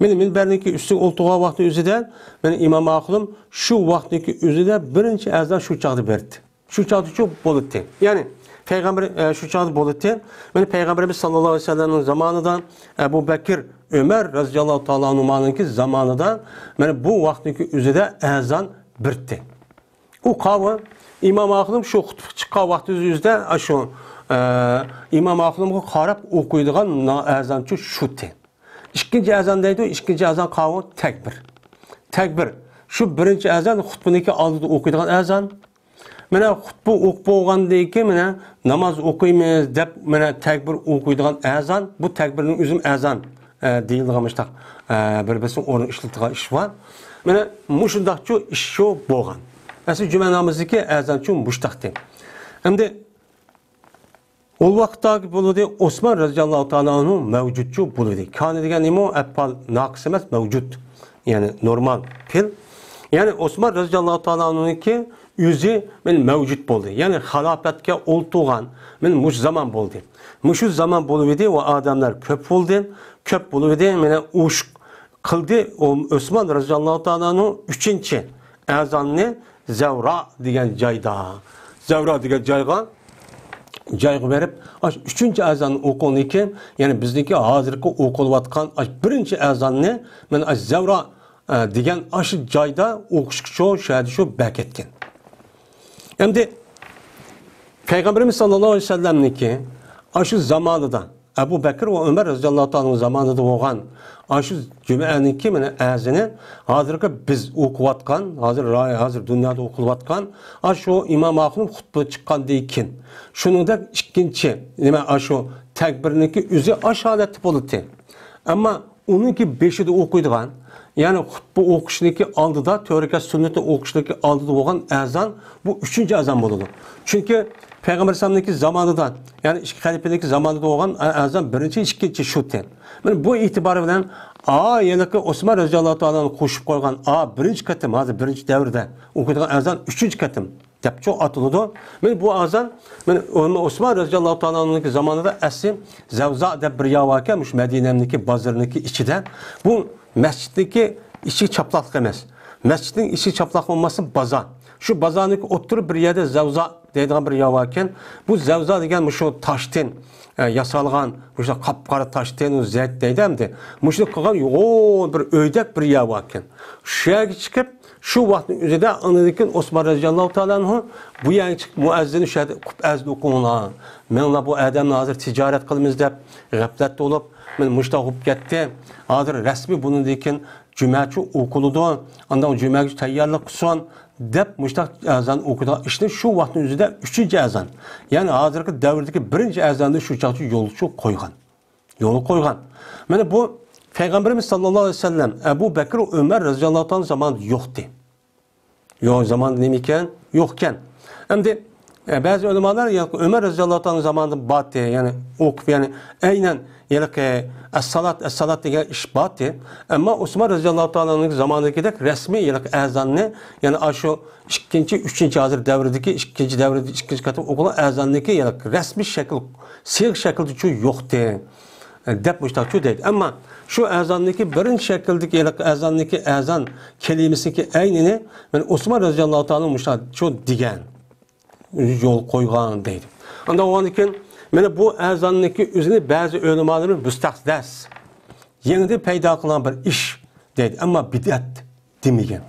مانا مىنبەرنىڭكى ئۈستىگە ئولتۇرغان ۋاقتى ئۆزىدە، مانا ئىمام ئاخۇنۇم شۇ ۋاقتىنىڭكى ئۆزىدە بىرىنچى ئەزان شۇ چاغدا بېرىتتى. شۇ چاغدىچۇ بولاتتى. يەنى پەيغەمبەر، ئە، شۇ چاغدا بولاتتى. مانا پەيغەمبىرىمىز ساللاللاھۇ ئەلەيھى ۋەسەللەمنىڭ زامانىدا، ئەبۇ بەكىر، ئۆمەر رەزىياللاھۇ تائالا ئەنھۇمانىڭكى زامانىدا، مانا بۇ ۋاقىتنىڭكى ئۆزىدە ئەزان بېرىتتى. ئۇ قاۋۇ ئىمام ئاخۇنۇم شۇ خۇتبىگە چىققان ۋاقتى ئۆزىدە، ئاشۇ، ئە، ئىمام ئاخۇنۇمغا قاراپ ئوقۇيدىغان نا-، ئەزانچۇ شۇتى. ئىككىنچى ئەزان دەيدۇ، ئىككىنچى ئەزان قاۋۇ تەكبىر. تەكبىر. شۇ بىرىنچى ئەزان خۇتبىنىڭكى ئالدىدا ئوقۇيدىغان ئەزان. مانا خۇتبە ئوقۇپ بولغاندىن كېيىن، مانا ناماز ئوقۇيمىز دەپ، مانا تەكبىر ئوقۇيدىغان ئەزان، بۇ تەكبىرنىڭ ئۆزىمۇ ئەزان، ئە، دېيىلىدىغان مۇشتاق، ئە، بىر بىرسىنىڭ ئورنىنى ئىشلىتىدىغان ئىش بار. مانا مۇشۇنداقچۇ ئىش شۇ بولغان. ئەسلى جۈمە نامىزىدىكى ئەزانچۇ مۇشتاقتى. ئەمدى ئۇ ۋاقىتتا بولىدى، ئوسمان رەزىياللاھۇ تائالا ئەنھۇ مەۋجۇتچۇ بولىدى. كانە دېگەن نېمە؟ ئەپئال ناقىس ئەمەس، مەۋجۇت. يەنى نورمال پېئىل. يەنى ئوسمان رەزىياللاھۇ تائالا ئەنھۇنىڭكى ئۆزى مەن مەۋجۇت بولدى. يەنى خىلاپەتكە ئولتۇرغان مەن مۇشۇ زامان بولدى. مۇشۇ زامان بولۇۋىدى ۋە ئادەملەر كۆپ بولدى. كۆپ بولۇۋىدى، مانا ئۇش قىلدى. ئو-، ئوسمان رەزىياللاھۇ تائالا ئەنھۇ ئۈچىنچى ئەزاننى زەۋرا دېگەن جايدا، زەۋرا دېگەن جايغا، جايغا بېرىپ، ئاشۇ ئۈچىنچى ئەزاننى ئوقۇغاندىن كېيىن، يەنى بىزنىڭكى ھازىرقى ئوقۇلۇۋاتقان ئاشۇ بىرىنچى ئەزاننى مانا ئاشۇ زەۋرا، ئە، دېگەن ئاشۇ جايدا ئوقۇشقا شۇ، شۇ يەردە شۇ بەركەتكەن. ئەمدى پەيغەمبىرىمىز ساللاللاھۇ ئەلەيھى ۋەسەللەمنىڭكى ئاشۇ زامانىدا ئەبۇ بەكىر ۋە ئۆمەر رەزىياللاھۇ تائالا ئەنھۇ زامانىدا بولغان ئاشۇ جۈمەنىڭكى مانا ئەزىنى ھازىرقى بىز ئوقۇۋاتقان، ھازىر راي-، ھازىر دۇنيادا ئوقۇلۇۋاتقان ئاشۇ ئىمام ئاخۇنۇم خۇتبە چىققاندىن كېيىن، شۇنىڭدەك ئىككىنچى نېمە، ئاشۇ تەكبىرنىڭكى ئۆزى ئاشۇ ھالەتتە بولاتتى. ئەمما ئۇنىڭكى بېشىدا ئوقۇيدىغان، يەنى خۇتبە ئوقۇشنىڭكى ئالدىدا، تۆت رەكەت سۈننىتى ئوقۇشنىڭكى ئالدىدا بولغان ئەزان، بۇ ئۈچىنچى ئەزان بولىدۇ. چۈنكى پەيغەمبەر ئەلەيھىسسالامنىڭكى زامانىدا، يەنى ئىككى خەلىپىنىڭكى زامانىدا بولغان ئە-، ئەزان بىرىنچى، ئىككىنچى شۇتى. مانا بۇ ئېتىبارى بىلەن، ئا، ھېلىقى ئوسمان رەزىياللاھۇ تائالا ئەنھۇ قوشۇپ قويغان، ئا، بىرىنچى قېتىم، ھازىر بىرىنچى دەۋردە ئوقۇيدىغان ئەزان ئۈچىنچى قېتىم دەپچۇ ئاتىلىدۇ. مانا بۇ ئەزان، مانا ئوسمان رەزىياللاھۇ تائالا ئەنھۇنىڭكى زامانىدا ئەسلى زەۋزا دەپ بىر يەر باركەن، مۇشۇ مەدىنەنىڭكى بازىرىنىڭكى ئىچىدە. بۇ مەسچىتنىڭكى ئىشىكى چاپلاقلىق ئەمەس. مەسچىتنىڭ ئىشىكى چاپلاق بولماستىن بازار. شۇ بازارنىڭكى ئوتتۇرا بىر يەردە زەۋزا دەيدىغان بىر يەر باركەن. بۇ زەۋزا دېگەن مۇشۇ تاشتىن، ئە، ياسالغان، مۇشۇ قاپقارا تاشتىن، ئۇ زەيت دەيدۇ ئەمدى. مۇشۇنى قىلغان يوغان بىر ئۆيدەك بىر يەر باركەن. شۇ يەرگە چىقىپ، شۇ ۋاقىتنىڭ ئۆزىدە ئاندىن كېيىن ئوسمان رەزىياللاھۇ تائالا ئەنھۇ بۇ يەرگە چىقىپ مۇئەززىننى شۇ يەردە قىلىپ ئەزىن ئوقۇڭلار. مېڭىڭلار بۇ ئادەمنى ھازىر تىجارەت قىلىمىز دەپ غەپلەتتە بولۇپ، مانا مۇشۇنداق بولۇپ كەتتى. ھازىر رەسمىي بۇنىڭدىن كېيىن جۈمەچۇ ئوقۇلىدۇ. ئاندىن جۈمەگە تەييارلىق قىلسۇن. دەپ مۇشتاق ئەزان ئوقۇيدىغان ئىشنى شۇ ۋاقىتنىڭ ئۆزىدە ئۈچىنچى ئەزان، يەنى ھازىرقى دەۋردىكى بىرىنچى ئەزاننى شۇ چاغدا يولغا قويغان. يولغا قويغان. مانا بۇ پەيغەمبىرىمىز ساللاللاھۇ ئەلەيھى ۋەسەللەم، ئەبۇ بەكرى، ئۆمەر رەزىياللاھۇ تائالا زامانىدا يوقتى. يوق، زاماندا نېمە ئىكەن؟ يوق ئىكەن. ئەمدى، ئە، بەزى ئۆلىمالار يا ئۆمەر رەزىياللاھۇ تائالا زامانىدا بارتى، يەنى ئوقۇپ، يەنى ئەينەن ھېلىقى ئەسسالات، ئەسسالات دېگەن ئىش بارتى. ئەمما ئوسمان رەزىياللاھۇ تائالانىڭ زامانىدىكىدەك رەسمىي ھېلىقى ئەزاننى، يەنى ئاشۇ ئىككىنچى، ئۈچىنچى، ھازىر دەۋردىكى ئىككىنچى دەۋردە ئىككىنچى قېتىم ئوقۇلغان ئەزاننىكى ھېلىقى رەسمىي شەكىل، سىيىغ شەكلىدىچۇ يوقتى، دەپ مۇشتاقچۇ دەيدۇ. ئەمما شۇ ئەزاننىكى بىرىنچى شەكىلدىكى ھېلىقى ئەزاننىكى ئەزان كەلىمىسىنىڭكى ئەينىنى مانا ئوسمان رەزىياللاھۇ تائالا مۇشتاقچۇ دېگەن. يول قويغان دەيدۇ. ئاندىن ئۇنىڭدىن كېيىن، مانا بۇ ئەزاننىڭكى ئۆزىنى بەزى ئۆلىمالىرىمىز مۇستەھدەس، يېڭىدىن پەيدا قىلغان بىر ئىش دەيدۇ، ئەمما بىدئەت دېمىگەن.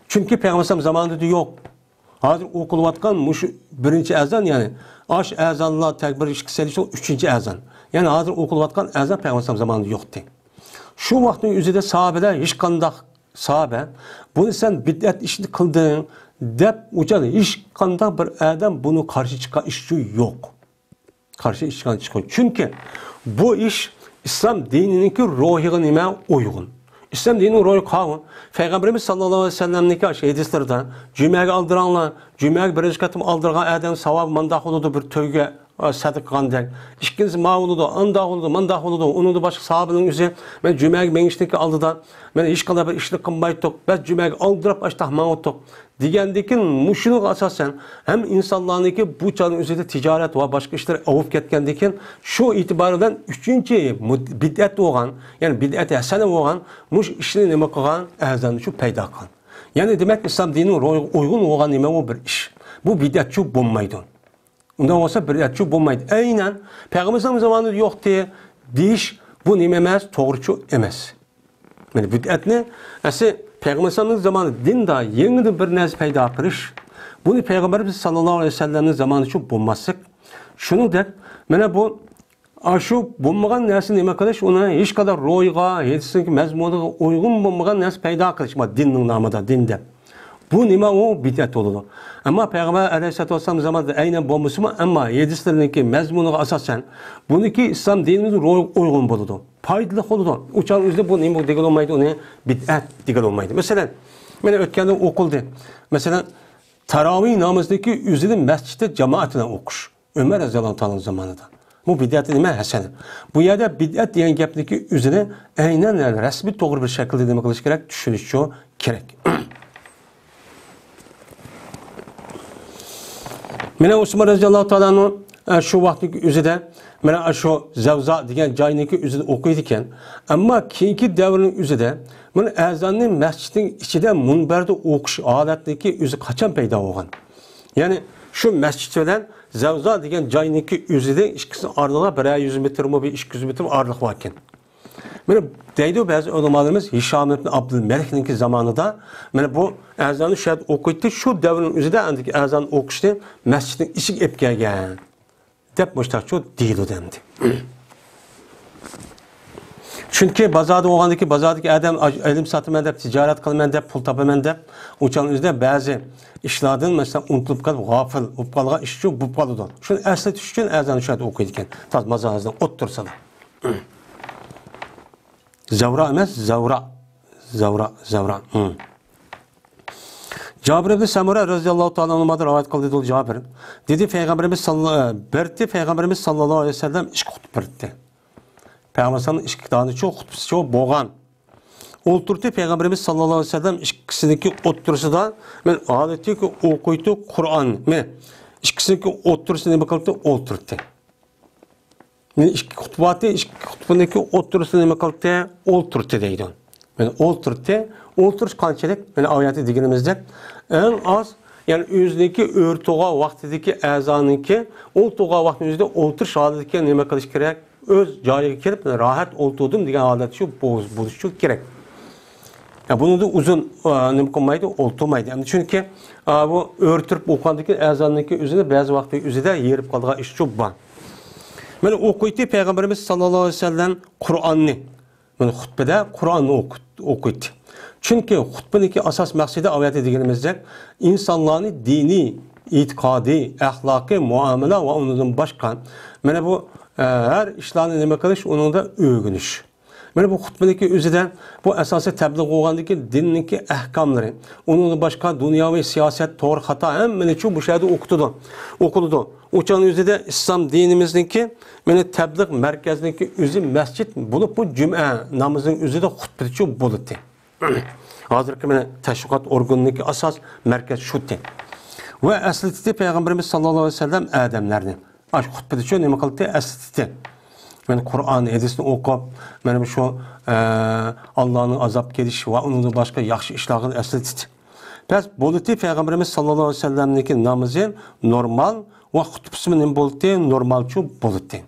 چۈنكى پەيغەمبەر زامانىدا يوق. ھازىر ئوقۇلۇۋاتقان مۇشۇ بىرىنچى ئەزان، يەنى ئاش ئەزانلار تەكبىر ئىككى سەجدە ئۈچىنچى ئەزان. يەنى ھازىر ئوقۇلۇۋاتقان ئەزان پەيغەمبەر زامانىدا يوقتى. شۇ ۋاقىتنىڭ ئۆزىدە ساھابىلەر ھېچقانداق ساھابە، بۇنى سەن بىدئەت ئىشنى قىلدىڭ دەپ ئۇچان ھېچقانداق بىر ئادەم بۇنى قارشى چىققان ئىشچۇ يوق. قارشى چىققان ئىشچۇ يوق. چۈنكى بۇ ئىش ئىسلام دىنىنىڭكى روھىغا نېمە ئۇيغۇن. ئىسلام دىنىنىڭ روھى قاۋۇن. پەيغەمبىرىمىز ساللاللاھۇ ئەلەيھى ۋەسەللەمنىڭكى ھەدىسلىرىدە، جۈمەگە ئالدىراڭلار، جۈمەگە بىرىنچى قېتىم ئالدىرغان ئادەم ساۋابى مانداق بولىدۇ، بىر تۆگە ئە، سەدىقە قىلغاندەك. ئىككىنچىسى ما بولىدۇ، ئانداق بولىدۇ، مانداق بولىدۇ. ئۇنىڭدا باشقا ساھابىنىڭ ئۆزى، مەن جۈمەگە مېڭىشتىكى ئالدىدا، مەن ھېچقانداق بىر ئىشنى قىلمايتتۇق. بەس جۈمەگە ئالدىراپ ئاشتاق ماڭىتتۇق. دېگەندىكىن مۇشۇنىڭغا ئاساسەن، ھەم ئىنسانلارنىڭكى بۇ چاغنىڭ ئۆزىدە تىجارەت ۋە باشقا ئىشلار ئاۋۇپ كەتكەندىكىن، شۇ ئېتىبار بىلەن ئۈچىنچى مۇد-، بىدئەت بولغان، يەنى بىدئەت ھەسەنە بولغان، مۇشۇ ئىشنى نېمە قىلغان؟ ئەزاننى شۇ پەيدا قىلغان. يەنى دېمەك، ئىسلام دىنىنىڭ روھىغا ئۇيغۇن بولغان نېمە بۇ بىر ئىش. بۇ بىدئەتچۇ بولمايدۇ. ئۇنداق بولسا بىدئەتچۇ بولمايدۇ. ئەينەن پەيغەمبەر زامانىدا يوقتى دېيىش بۇ نېمە ئەمەس، توغرىچۇ ئەمەس. مانا بىدئەتنى ئەسلى پەيغەمبەر زامانىدا دىندا يېڭىدىن بىر نەرسە پەيدا قىلىش، بۇنى پەيغەمبەرىمىز ساللاللاھۇ ئەلەيھى ۋەسەللەمنىڭ زامانىدىچۇ بولماسلىق. شۇنىڭدەك مانا بۇ ئاشۇ بولمىغان نەرسىنى نېمە قىلىش، ئۇنى ھېچقانداق روھىغا، ھەدىسنىڭ مەزمۇنىغا ئۇيغۇن بولمىغان نەرسە پەيدا قىلىش، ما دىننىڭ نامىدا دىن دەپ. بۇ نېمە؟ ئۇ بىدئەت بولىدۇ. ئەمما پەيغەمبەر ئەلەيھىسسالاتۇ ۋەسسالام زامانىدا ئەينەن بولمىسىمۇ، ئەمما ھەدىسلىرىنىڭكى مەزمۇنىغا ئاساسەن، بۇنىڭكى ئىسلام دىنىمىز روھىغا ئۇيغۇن بولىدۇ، پايدىلىق بولىدۇ. ئۇ چاغ ئۆزىدە بۇ نېمە دېگىلى بولمايدۇ، ئۇنى بىدئەت دېگىلى بولمايدۇ. مەسىلەن، مانا ئۆتكەندە ئوقۇلدى. مەسىلەن، تاراۋىھ نامىزىنىڭكى ئۆزىنى مەسچىتتە جامائەت بىلەن ئوقۇش. ئۆمەر رەزىياللاھۇ تائالا زامانىدا. بۇ بىدئەت نېمە؟ ھەسەنە. بۇ يەردە بىدئەت دېگەن گەپنىڭكى ئۆزىنى ئەينەن رەسمىي توغرا بىر شەكىلدە نېمە قىلىش كېرەك؟ چۈشىنىشچۇ كېرەك. مانا ئوسمان رەزىياللاھۇ تائالا ئەنھۇ، ئە، شۇ ۋاقىتنىڭكى ئۆزىدە، مانا شۇ زەۋزا دېگەن جاينىڭكى ئۆزىدە ئوقۇيدىكەن. ئەمما كېيىنكى دەۋرنىڭ ئۆزىدە مانا ئەزاننى مەسچىتنىڭ ئىچىدە مۇنبەردە ئوقۇش ھالەتنىڭكى ئۆزى قاچان پەيدا بولغان؟ يەنى شۇ مەسچىت بىلەن زەۋزا دېگەن جاينىڭكى ئۆزىدە ئىككىسىنىڭ ئارىلىقى بىرەر يۈز مېتىرمۇ، بىر ئىككى يۈز مېتىر ئارىلىق باركەن. مانا دەيدۇ بەزى ئۆلىمالىرىمىز، ھىشام ئىبن ئابدۇلمەلىكنىڭكى زامانىدا مانا بۇ ئەزاننى شۇ يەردە ئوقۇيتتى، شۇ دەۋرنىڭ ئۆزىدە ئەندىكى ئەزان ئوقۇشنى مەسچىتنىڭ ئىچىگە ئېلىپ كەلگەن. دەپ مۇشتاقچۇ دېيىلىدۇ ئەمدى. چۈنكى بازاردا بولغاندىكى، بازاردىكى ئادەم ئاج-، ئىلىم ساتىمەن دەپ، تىجارەت قىلىمەن دەپ، پۇل تاپىمەن دەپ، ئۇ چاغنىڭ ئۆزىدە بەزى ئىشلاردىن، مەسىلەن، ئۇنتۇلۇپ قېلىپ، غاپىل بولۇپ قالغان ئىشچۇ بولۇپ قالىدۇ. شۇنى ئەسلىتىش ئۈچۈن ئەزاننى شۇ يەردە ئوقۇيدىكەن. تاز مازارنىڭ ئوتتۇرىسىدا. زەۋرا ئەمەس، زەۋرا. زەۋرا، زەۋرا. ھىم. جابىر ئىبن سەمۇرە رەزىياللاھۇ تائالا ئەنھۇمدىن رىۋايەت قىلدى، دەيدۇ جابىر. دېدى، پەيغەمبىرىمىز ساللا-، بەردى، پەيغەمبىرىمىز ساللاللاھۇ ئەلەيھى ۋەسەللەم ئىككى خۇتبە بەردى. پەيغەمبىرىمىزنىڭ ئىككى دانىچۇ خۇتبىسىچۇ بولغان. ئولتۇردى پەيغەمبىرىمىز ساللاللاھۇ ئەلەيھى ۋەسەللەم ئىككىسىنىڭكى ئوتتۇرىسىدا، مەن ھالىتى ئوقۇيتتى قۇرئان. مەن ئىككىسىنىڭكى ئوتتۇرىسىدا نېمە قىلدى؟ ئولتۇردى. مانا ئىككى خۇتباتى، ئىككى خۇتبىنىڭكى ئوتتۇرىسىدا نېمە قىلدى؟ ئولتۇرتتى دەيدۇ. مانا ئولتۇرتتى. ئولتۇرۇش قانچىلىك؟ مانا ئايەتتە دېگىنىمىزدەك، ئەڭ ئاز، يەنى ئۆزىنىڭكى ئۆرە تۇرغان ۋاقتىدىكى ئەزانىڭكى ئولتۇرغان ۋاقتىنىڭ ئۆزىدە ئولتۇرۇش ھالىتىدىكى نېمە قىلىش كېرەك؟ ئۆز جايىغا كېلىپ، مانا راھەت ئولتۇردۇم دېگەن ھالەت شۇ بولۇش، بولۇشى كېرەك. يا، بۇنىڭدا ئۇزۇن، ئا، نېمە قىلمايدۇ، ئولتۇرمايدۇ. ئەمدى چۈنكى، ئا، بۇ ئۆرە تۇرۇپ ئوقۇغاندىكى ئەزاننىڭكى ئۆزىنى بەزى ۋاقىتتا ئۆزىدە ھېرىپ قالىدىغان ئىشچۇ بار. مانا ئوقۇيتتى پەيغەمبىرىمىز ساللاللاھۇ ئەلەيھى ۋەسەللەم قۇرئاننى. مانا خۇتبىدە قۇرئاننى ئوقۇت-، ئوقۇيتتى. چۈنكى خۇتبىنىڭكى ئاساس مەقسىتى ئاۋەتە دېگىنىمىزدەك ئىنسانلارنى دىنىي، ئېتىقادىي، ئەخلاقىي، مۇئامىلە ۋە ئۇنىڭدىن باشقا، مانا بۇ، ئە، ھەر ئىشلارنى نېمە قىلىش، ئۇنىڭدا ئۆگىنىش. مانا بۇ خۇتبىنىڭكى ئۆزىدە بۇ ئاساسىي تەبلىغ بولغاندىن كېيىن دىننىڭكى ئەھكاملىرى، ئۇنىڭدىن باشقا دۇنياۋى سىياسەت، توغرا خاتا ھەممىنىچۇ بۇ شەھەردە ئوقۇتىدۇ، ئوقۇلىدۇ. ئۇ چاغنىڭ ئۆزىدە ئىسلام دىنىمىزنىڭكى، مانا تەبلىغ مەركەزنىڭكى ئۆزى مەسچىت بولۇپ، بۇ جۈمئە نامىزىنىڭ ئۆزىدە خۇتبىچۇ بولىدۇ. ھازىرقى مانا تەشۋىقات ئورگىنىنىڭكى ئاساس مەركەز شۇتى. ۋە ئەسلىتىدى پەيغەمبىرىمىز ساللاللاھۇ ئەلەيھى ۋەسەللەم ئادەملەرنى. ئاشۇ خۇتبىدىچۇ نېمە قىلدى؟ ئەسلىتتى. مانا قۇرئان، ھەدىسنى ئوقۇپ، مانا شۇ، ئە، ئاللانىڭ ئازاب كېلىش ۋە ئۇنىڭدىن باشقا ياخشى ئىشلارغا ئەسلىتتى. بەس بولىدى پەيغەمبىرىمىز ساللاللاھۇ ئەلەيھى ۋەسەللەمنىڭكى نامىزى نورمال ۋە خۇتبىسىمۇ نېمە بولدى؟ نورمالچۇ بولدى.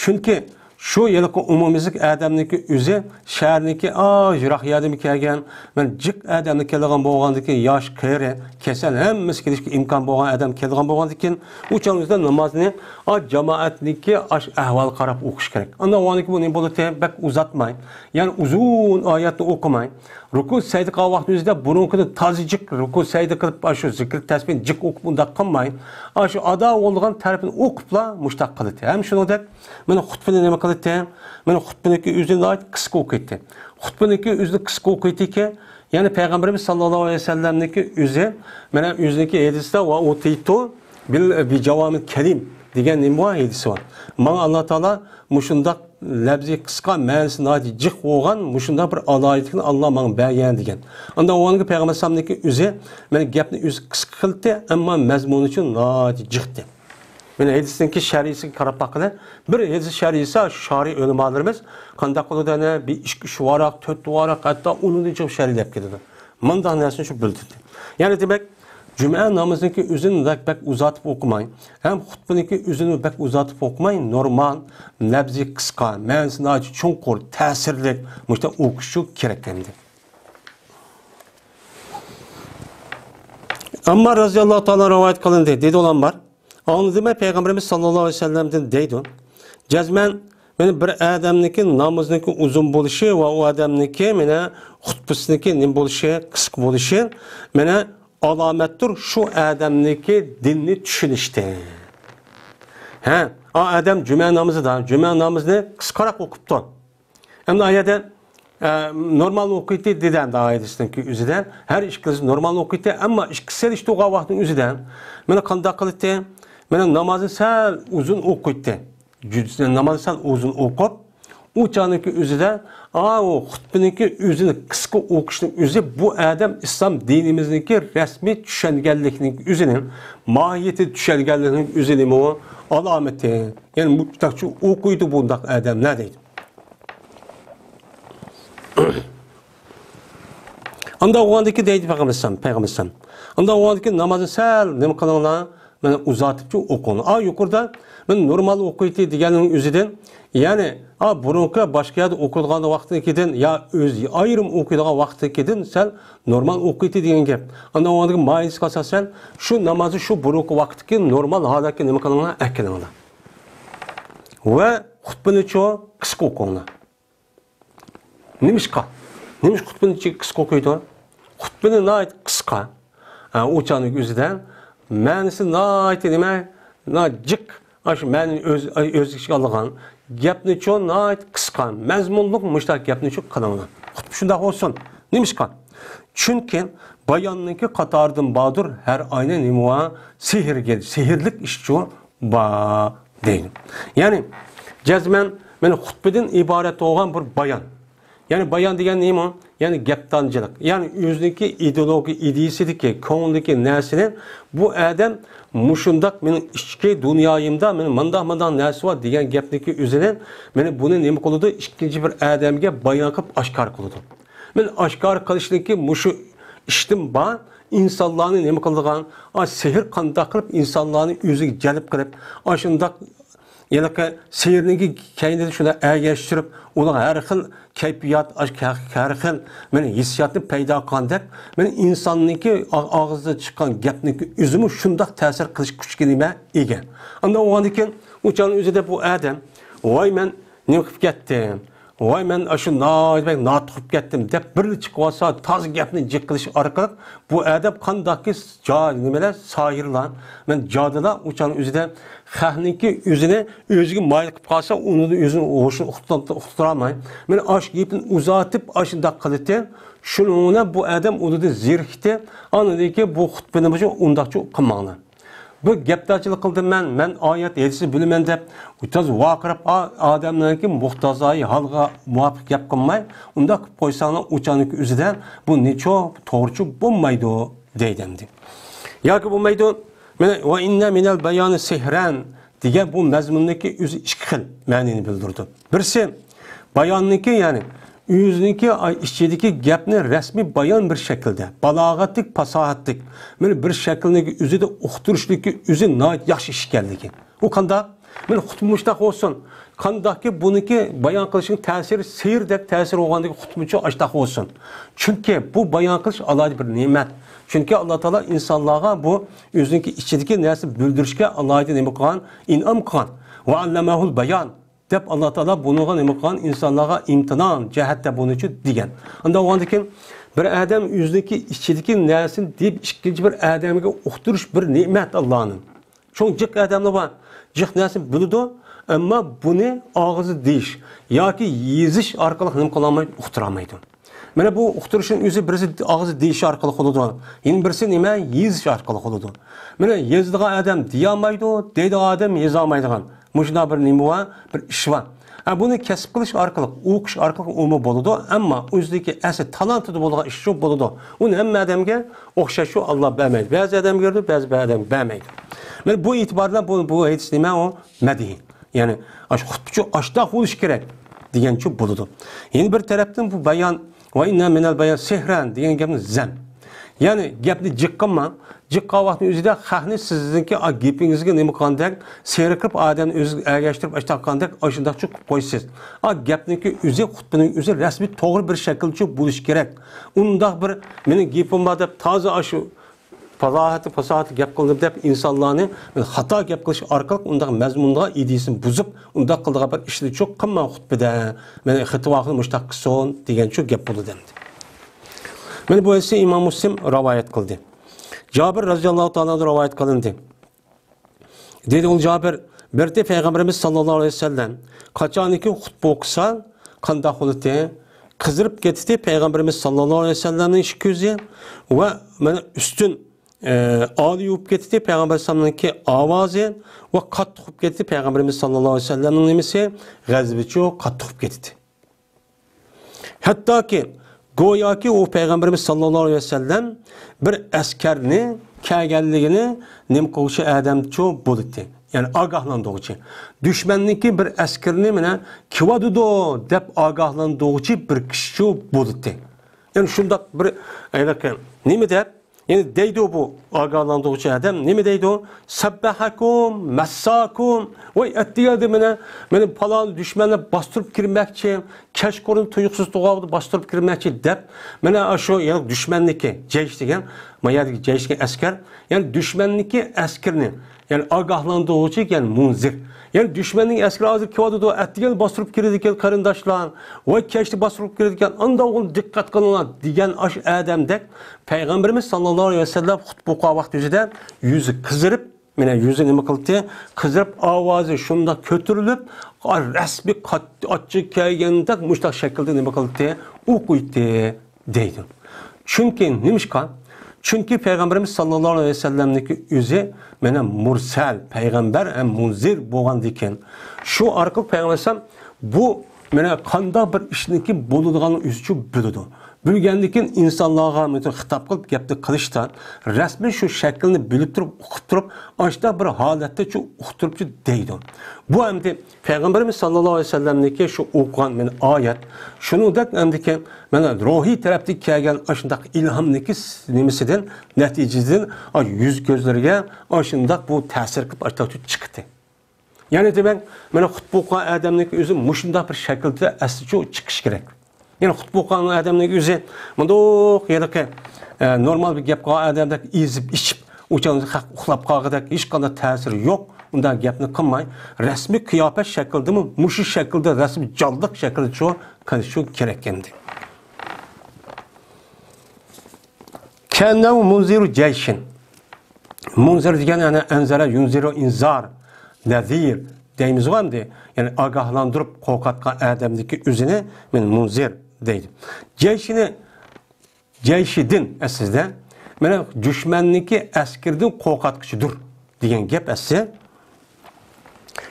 چۈنكى شۇ ھېلىقى ئومۇميۈزلۈك ئادەمنىڭكى ئۆزى شەھەرنىڭكى، ئا، يىراق يەردىن كەلگەن، مانا جىق ئادەمنى كېلىدىغان بولغاندىكىن، ياش، قېرى، كېسەل ھەممىسى كېلىشكە ئىمكان بولغان ئادەم كېلىدىغان بولغاندىكىن، ئۇ چاغنىڭ ئۆزىدە نامازنى، ئا، جامائەتنىڭكى ئاشۇ ئەھۋالىغا قاراپ ئوقۇش كېرەك. ئاندىن ئۇنىڭكى بۇ نېمە بولىدۇ؟ بەك ئۇزاتماي، يەنى ئۇزۇن ئايەتنى ئوقۇماي، رۇكۇ سەجدە قىلغان ۋاقتىمىزدا بۇرۇنقىدىن تازا جىق رۇكۇ سەجدە قىلىپ، ئاشۇ زىكىر تەسبىھنى جىق ئوقۇپ ئۇنداق قىلماي، ئاشۇ ئادا بولىدىغان تەرىپىنى ئوقۇپلا مۇشتاق قىلىدۇ. ھەم شۇنىڭدەك مانا خۇتبىنى نېمە قىلىدۇ؟ مانا خۇتبىنىڭكى ئۆزىنى ناھايىتى قىسقا ئوقۇيتتى. خۇتبىنىڭكى ئۆزىنى قىسقا ئوقۇيتتىكى، يەنى پەيغەمبىرىمىز ساللاللاھۇ ئەلەيھى ۋەسەللەمنىڭكى ئۆزى، مانا ئۆزىنىڭكى ھەدىسىدە، ۋە ئۇتىتۇ بىل، بىجاۋامىل كەلىم دېگەن نېمە بار؟ ھەدىسى بار. ماڭا ئاللا تائالا مۇشۇنداق لەپزى قىسقا، مەنىسى ناھايىتى جىق بولغان مۇشۇنداق بىر ئالاھىدىلىكنى ئاللا ماڭا بەرگەن دېگەن. ئاندىن ئۇنىڭغا پەيغەمبەر ئەلەيھىسسالامنىڭكى ئۆزى، مانا گەپنى ئۆزى قىسقا قىلدى، ئەمما مەزمۇنى ئۈچۈن ناھايىتى جىقتى. مانا ھەدىسنىڭكى شەرھىسىگە قاراپ باققىلى. بىر ھەدىس شەرھىسى شارىھ ئۆلىمالىرىمىز قانداق قىلىدۇ ئەنە؟ بىر ئىككى، ئۈچ ۋاراق، تۆت ۋاراق، ھەتتا ئۇنىڭدىن جىق شەرھلەپ كېتىدۇ. مۇنداق نەرسىنى شۇ بىلدۈردى. يەنى دېمەك، جۈمئە نامىزىنىڭكى ئۆزىنى بەك، بەك ئۇزارتىپ ئوقۇماي، ھەم خۇتبىنىڭكى ئۆزىنى بەك ئۇزارتىپ ئوقۇماي، نورمال، لەپزى قىسقا، مەنىسى ناھايىتى چوڭقۇر، تەسىرلىك، مۇشۇنداق ئوقۇشى كېرەك ئەمدى. ئەمما رەزىياللاھۇ تائالا رىۋايەت قىلىندى، دېدى ئۇلار بار. ئاڭلىدىم مەن پەيغەمبىرىمىز ساللاللاھۇ ئەلەيھى ۋەسەللەمدىن دەيدۇ. جەزمەن، مانا بىر ئادەمنىڭكى نامىزىنىڭكى ئۇزۇن بولۇشى ۋە ئۇ ئادەمنىڭكى مانا خۇتبىسىنىڭكى نېمە بولۇشى، قىسقا بولۇشى، مانا ئالامەتتۇر شۇ ئادەمنىڭكى دىننى چۈشىنىشتە. ھە، ئا ئادەم جۈمە نامىزىدا، جۈمە نامىزىنى قىسقىراق ئوقۇپتۇ. ئەمدى ئايەدە، ئە، نورمال ئوقۇيتتى دېدى ئەمدى ئايەتنىڭكى ئۆزىدە. ھەر ئىككىلىسى نورمال ئوقۇيتتى، ئەمما ئىككىسى سېلىشتۇرغان ۋاقىتنىڭ ئۆزىدە. مانا قانداق قىلاتتى؟ مانا نامازنى سەل ئۇزۇن ئوقۇيتتى. جۈز-، نامازنى سەل ئۇزۇن ئوقۇپ، ئۇ چاغنىڭكى ئۆزىدە، ئا، ئۇ خۇتبىنىڭكى ئۆزىنى قىسقا ئوقۇشنىڭ ئۆزى بۇ ئادەم ئىسلام دىنىمىزنىڭكى رەسمىي چۈشەنگەنلىكىنىڭ ئۆزىنىڭ، ماھىيىتى چۈشەنگەنلىكىنىڭ ئۆزىنىمۇ ئالامىتى. يەنى مۇشۇنداقچە ئوقۇيدۇ بۇنداق ئادەملەر دەيدۇ. ئانداق بولغاندىكى دەيدۇ پەيغەمبەر ئەلەيھىسسالام، پەيغەمبەر ئەلەيھىسسالام. ئانداق بولغاندىكى نامازنى سەل نېمە قىلىڭلار، مانا ئۇزارتىپچۇ ئوقۇڭلار. ئا يۇقىرىدا مەن نورمال ئوقۇيتتى دېگەننىڭ ئۆزىدىن، يەنى ئا بۇرۇنقى باشقا يەردە ئوقۇيدىغان ۋاقتىدىكىدىن يا ئۆزى ئايرىم ئوقۇيدىغان ۋاقتىدىكىدىن سەل نورمال ئوقۇيتتى دېگەن گەپ. ئانداق بولغاندىكى ماھىيىتىگە ئاساسەن شۇ نامازنى شۇ بۇرۇنقى ۋاقىتتىكى نورمال ھالەتكە نېمە قىلىڭلار، ئەكېلىڭلار. ۋە خۇتبىنىچۇ قىسقا ئوقۇڭلار. نېمىشقا؟ نېمىشقا خۇتبىنى قىسقا ئوقۇيدۇ؟ خۇتبىنى ناھايىتى قىسقا. ئە، ئۇ چاغنىڭ ئۆزىدە مەنىسى ناھايىتى نېمە؟ ناھايىتى جىق، ئاشۇ مەنىنى ئۆز، ئۆز ئىچىگە ئالغان گەپنىچۇ ناھايىتى قىسقا، مەزمۇنلۇق مۇشۇنداق گەپنىچۇ قىلىڭلار. خۇتبە شۇنداق بولسۇن. نېمىشقا؟ چۈنكى باياننىڭكى قاتارىدىن باردۇر، ھەر ئاينى نېمە ۋە سېھىرگە، سېھىرلىك ئىشچۇ بار دەيدۇ. يەنى جەزمەن مانا خۇتبىدىن ئىبارەت بولغان بىر بايان. يەنى بايان دېگەن نېمە؟ يەنى گەپدانچىلىق. يەنى ئۆزىنىڭكى ئىدېئولوگىيە، ئىدىيىسىدىكى، كۆڭلىدىكى نەرسىنى بۇ ئادەم مۇشۇنداق مېنىڭ ئىچكى دۇنيايىمدا مانا مانداق، مانداق نەرسە بار دېگەن گەپنىڭكى ئۆزىنى، مانا بۇنى نېمە قىلىدۇ؟ ئىككىنچى بىر ئادەمگە بايان قىلىپ ئاشكارا قىلىدۇ. مانا ئاشكارا قىلىشنىڭكى مۇشۇ ئىشتىن بار ئىنسانلارنى نېمە قىلىدىغان، ئا، سېھىر قانداق قىلىپ ئىنسانلارنى ئۆزىگە جەلپ قىلىپ، ئاشۇنداق ھېلىقى سېھىرنىڭكى كەينىدە شۇنداق ئەگەشتۈرۈپ، ئۇلارغا ھەر خىل كەيپىيات، ئاش-، ھەر خىل مانا ھېسسىياتنى پەيدا قىلغاندەك، مانا ئىنساننىڭكى ئا-، ئاغزىدا چىققان گەپنىڭكى ئۆزىمۇ شۇنداق تەسىر قىلىش كۈچىگە نېمە ئىگە. ئاندىن بولغاندىن كېيىن ئۇ چاغنىڭ ئۆزىدە بۇ ئادەم، ۋاي، مەن نېمە قىلىپ كەتتىم؟ ۋاي، مەن ئاشۇ ناھايىتى بەك ناتۇق بولۇپ كەتتىم دەپ بىرلا چىقىۋالسا، تازا گەپنى جىق قىلىش ئارقىلىق بۇ ئادەم قانداقكى جا-، نېمىلەر، ساھىرلار، مەن جادۇلار، ئۇچان ئۆزىدە خەقنىڭكى ئۆزىنى ئۆزىگە مايىل قىلىپ قالسا، ئۇنى ئۆزىنى ھوشىنى ئۇقتۇرالماي، مەن ئاشۇ گېپىنى ئۇزارتىپ ئاشۇنداق قىلىتتى. شۇنىڭ بىلەن بۇ ئادەم ئۇنىڭدىن زېرىكتى. ئاندىن كېيىن بۇ خۇتبىنى ئۇنداقچە قىلماڭلار. بۇ گەپدارچىلىق قىلدىم مەن، مەن ئايەت ھەدىسنى بىلىمەن دەپ، تازا ۋارقىراپ، ئا-، ئادەملەرنىڭكى موھتاجايى ھالىغا مۇۋاپىق گەپ قىلماي، ئۇنداق قىلىپ قويساڭلار، ئۇچاننىڭكى ئۆزىدە بۇ نېچۇ توغرىچۇ بولمايدۇ، دەيدۇ ئەمدى. ياكى بولمايدۇ، مانا، ۋە ئىننە مىنەل بايانى سېھرەن دېگەن بۇ مەزمۇننىڭكى ئۆزى ئىككى خىل مەنىنى بىلدۈرىدۇ. بىرسى، باياننىڭكى، يەنى ئۆزىنىڭكى ئىچىدىكى گەپنى رەسمىي بايان بىر شەكىلدە، بالاغەتلىك، پاساھەتلىك، مانا بىر شەكىلنىڭ ئۆزىدە ئۇقتۇرۇشنىڭكى ئۆزى ناھايىتى ياخشى ئىش ئىكەنلىكى. ئۇ قانداق؟ مانا خۇتبە مۇشتاق بولسۇن. قانداقكى بۇنىڭكى بايان قىلىشنىڭ تەسىرى سېھىردەك تەسىر بولغاندىكى خۇتبىچۇ ئاشتاق بولسۇن. چۈنكى بۇ بايان قىلىش ئالاھىدە بىر نېمەت. چۈنكى ئاللا تائالا ئىنسانلارغا بۇ ئۆزىنىڭكى ئىچىدىكى نەرسىنى بىلدۈرۈشكە ئالاھىدە نېمە قىلغان؟ ئىنئام قىلغان. ۋە ئەللەمەھۇل بايان دەپ ئاللا تائالا بۇنىڭغا نېمە قىلغان؟ ئىنسانلارغا ئىمتىنان جەھەتتە بۇنىچۇ دېگەن. ئانداق بولغاندىكىن بىر ئادەم ئۆزىنىڭكى ئىچىدىكى نەرسىنى دېيىپ ئىككىنچى بىر ئادەمگە ئۇقتۇرۇش بىر نېمەت ئاللانىڭ. چوڭ جىق ئادەملەر بار. جىق نەرسىنى بىلىدۇ، ئەمما بۇنى ئاغزى دېيىش ياكى يېزىش ئارقىلىق نېمە قىلالمايدۇ؟ ئۇقتۇرالمايدۇ. مانا بۇ ئۇقتۇرۇشنىڭ ئۆزى بىرسى ئاغزى دېيىش ئارقىلىق بولىدۇ. يەنە بىرسى نېمە؟ يېزىش ئارقىلىق بولىدۇ. مانا يېزىدىغان ئادەم دېيەلمەيدۇ، دەيدىغان ئادەم يېزالمايدىغان. مۇشۇنداق بىر نېمە بار، بىر ئىش بار. ھە، بۇنى كەسىپ قىلىش ئارقىلىق، ئوقۇش ئارقىلىق ئۇمۇ بولىدۇ، ئەمما ئۆزىدىكى ئەسلى تالانتىدا بولغان ئىش شۇ بولىدۇ. ئۇنى ھەممە ئادەمگە ئوخشاش شۇ ئاللا بەرمەيدۇ. بەزى ئادەمگە بېرىدۇ، بەزى بىر ئادەمگە بەرمەيدۇ. مانا بۇ ئېتىبار بىلەن بۇ، بۇ ھەدىس نېمە ئۇ؟ مەدھىي. يەنى، ئاشۇ خۇتبىچۇ ئاشتاق بولۇش كېرەك دېگەنچۇ بولىدۇ. يەنە بىر تەرەپتىن بۇ بايان، ۋە ئىننە مىنەل بايان سېھرەن دېگەن گەپنى زەم. يەنى گەپنى جىق قىلماڭ. جىق قىلغان ۋاقتىنىڭ ئۆزىدە خەقنى سىزنىڭكى ئا گېپىڭىزگە نېمە قىلغاندەك، سېھىر قىلىپ ئادەمنى ئۆزىگە ئەگەشتۈرۈپ ئاشتاق قىلغاندەك ئاشۇنداقچۇ قىلىپ قويىسىز. ئا گەپنىڭكى ئۆزى، خۇتبىنىڭ ئۆزى رەسمىي توغرا بىر شەكىلچۇ بولۇشى كېرەك. ئۇنداق بىر مېنىڭ گېپىم بار دەپ تازا ئاشۇ پاساھەتلىك، پاساھەتلىك گەپ قىلدىم دەپ ئىنسانلارنى خاتا گەپ قىلىش ئارقىلىق ئۇنداق مەزمۇنغا ئىدىيىسىنى بۇزۇپ، ئۇنداق قىلىدىغان بىر ئىشنى چوق قىلماڭ خۇتبىدە. مانا خېتىۋاخىل مۇشتاق قىلسۇن دېگەنچۇ گەپ بولىدۇ ئەمدى. مانا بۇ ھەدىسنى ئىمام مۇسلىم رىۋايەت قىلدى. جابىر رازىياللاھۇ تائالا ئانھۇ رىۋايەت قىلىندى. دېدى ئۇ جابىر، بىردە پەيغەمبىرىمىز ساللاللاھۇ ئەلەيھى ۋەسەللەم قاچانكى خۇتبە ئوقۇسا، قانداق بولىدۇ؟ قىزىرىپ كېتىدۇ پەيغەمبىرىمىز ساللاللاھۇ ئەلەيھى ۋەسەللەمنىڭ ئىككى كۆزى ۋە مانا ئۈستۈن، ئە، ئالىي بولۇپ كېتىدۇ پەيغەمبەر ئەلەيھىسسالامنىڭكى ئاۋازى ۋە قاتتىق بولۇپ كېتىدۇ پەيغەمبىرىمىز ساللاللاھۇ ئەلەيھى ۋەسەللەمنىڭ نېمىسى؟ غەزىپىچۇ قاتتىق بولۇپ كېتىدۇ. ھەتتاكى گوياكى ئۇ پەيغەمبىرىمىز ساللاللاھۇ ئەلەيھى ۋەسەللەم بىر ئەسكەرنى كەلگەنلىكىنى نېمە قىلغۇچى ئادەمچۇ بولىدۇ. يەنى ئاگاھلاندۇرغۇچى. دۈشمەننىڭكى بىر ئەسكىرىنى مانا كېلىۋاتىدۇ دەپ ئاگاھلاندۇرغۇچى بىر كىشىچۇ بولىدۇ. يەنى شۇنداق بىر ھېلىقى نېمە دەپ، يەنى دەيدۇ بۇ ئاگاھلاندۇرغۇچى ئادەم، نېمە دەيدۇ؟ سەببەھەكۇم، مەسساكۇم. ۋاي، ئەتىگەندە مانا، مانا پالان دۈشمەنلەر باستۇرۇپ كىرمەكچى، كەچقۇرۇن تۇيۇقسىز تۇغاۋدا باستۇرۇپ كىرمەكچى دەپ، مانا شۇ، يەنى دۈشمەننىكى جەيش دېگەن، ما يەردىكى جەيش دېگەن ئەسكەر، يەنى دۈشمەننىكى ئەسكىرىنى، يەنى ئاگاھلاندۇرغۇچى، يەنى مۇنزىر. يەنى دۈشمەننىڭ ئەسكىرى ھازىر كېلىۋاتىدۇ، ئەتىگەن باستۇرۇپ كىرىدىكەن قېرىنداشلار، ۋاي كەچتە باستۇرۇپ كىرىدىكەن، ئانداق بولغىلى دىققەت قىلىڭلار دېگەن ئاشۇ ئادەمدەك پەيغەمبىرىمىز ساللاللاھۇ ئەلەيھى ۋەسەللەم خۇتبە ئوقۇغان ۋاقتى يۈزىدە يۈزى قىزىرىپ، مانا يۈزى نېمە قىلدى؟ قىزىرىپ، ئاۋازى شۇنداق كۆتۈرۈلۈپ، رەسمىي قات-، ئاچچىق كەلگەندەك مۇشۇنداق شەكىلدە نېمە قىلدى؟ ئوقۇيتتى دەيدۇ. چۈنكى نېمىشقا؟ چۈنكى پەيغەمبىرىمىز ساللاللاھۇ ئەلەيھى ۋەسەللەمنىڭكى ئۆزى مانا مۇرسەل پەيغەمبەر ھەم مۇنزىر بولغاندىكىن، شۇ ئارقىلىق پەيغەمبەر ئەلەيھىسسالام بۇ مانا قانداق بىر ئىشنىڭكى بولىدىغانلىقىنى ئۆزىچۇ بىلىدۇ. بىلگەندىكىن ئىنسانلارغا مۇشۇ خىتاب قىلىپ گەپنى قىلىشتا رەسمىي شۇ شەكىلنى بىلىپ تۇرۇپ، ئۇقۇپ تۇرۇپ، ئاشۇنداق بىر ھالەتتە شۇ ئۇقتۇرۇپچۇ دەيدۇ. بۇ ئەمدى پەيغەمبىرىمىز ساللاللاھۇ ئەلەيھى ۋەسەللەمنىڭكى شۇ ئوقۇغان مانا ئايەت، شۇنىڭدەك ئەمدىكى مانا روھىي تەرەپتىن كەلگەن ئاشۇنداق ئىلھامنىڭكى نېمىسىدىن، نەتىجىسىدىن، ئا، يۈز كۆزلىرىگە ئاشۇنداق بۇ تەسىر قىلىپ ئاشۇنداق چىقتى. يەنى دېمەك، مانا خۇتبە ئوقۇغان ئادەمنىڭكى ئۆزى مۇشۇنداق بىر شەكىلدە ئەسلىچۇ چىقىشى كېرەك. يەنى خۇتبە ئوقۇغان ئادەمنىڭ ئۆزى مۇنداق ھېلىقى، ئە، نورمال بىر گەپ قىلغان ئادەمدەك ئېزىپ ئىچىپ، ئۇچان خەق ئۇخلاپ قالغۇدەك ھېچقانداق تەسىرى يوق. ئۇنداق گەپنى قىلماي، رەسمىي قىياپەت شەكلىدىمۇ، مۇشۇ شەكىلدە رەسمىي جانلىق شەكىلدە شۇ قىلىشى كېرەك ئەمدى. كەننەۋ مۇنزىرۇ جەيشىن. مۇنزىر دېگەن، يەنى ئەنزەرە يۇنزىرۇ ئىنزار، نەزىر دەيمىزغۇ ئەمدى. يەنى ئاگاھلاندۇرۇپ قورقۇتقان ئادەمدىكى ئۆزىنى مەن مۇنزىر دەيدۇ. جەيشىنى، جەيشىدىن ئەسلىدە، مانا دۈشمەننىڭكى ئەسكىرىدىن قورقۇتقۇچىدۇر دېگەن گەپ ئەسلى.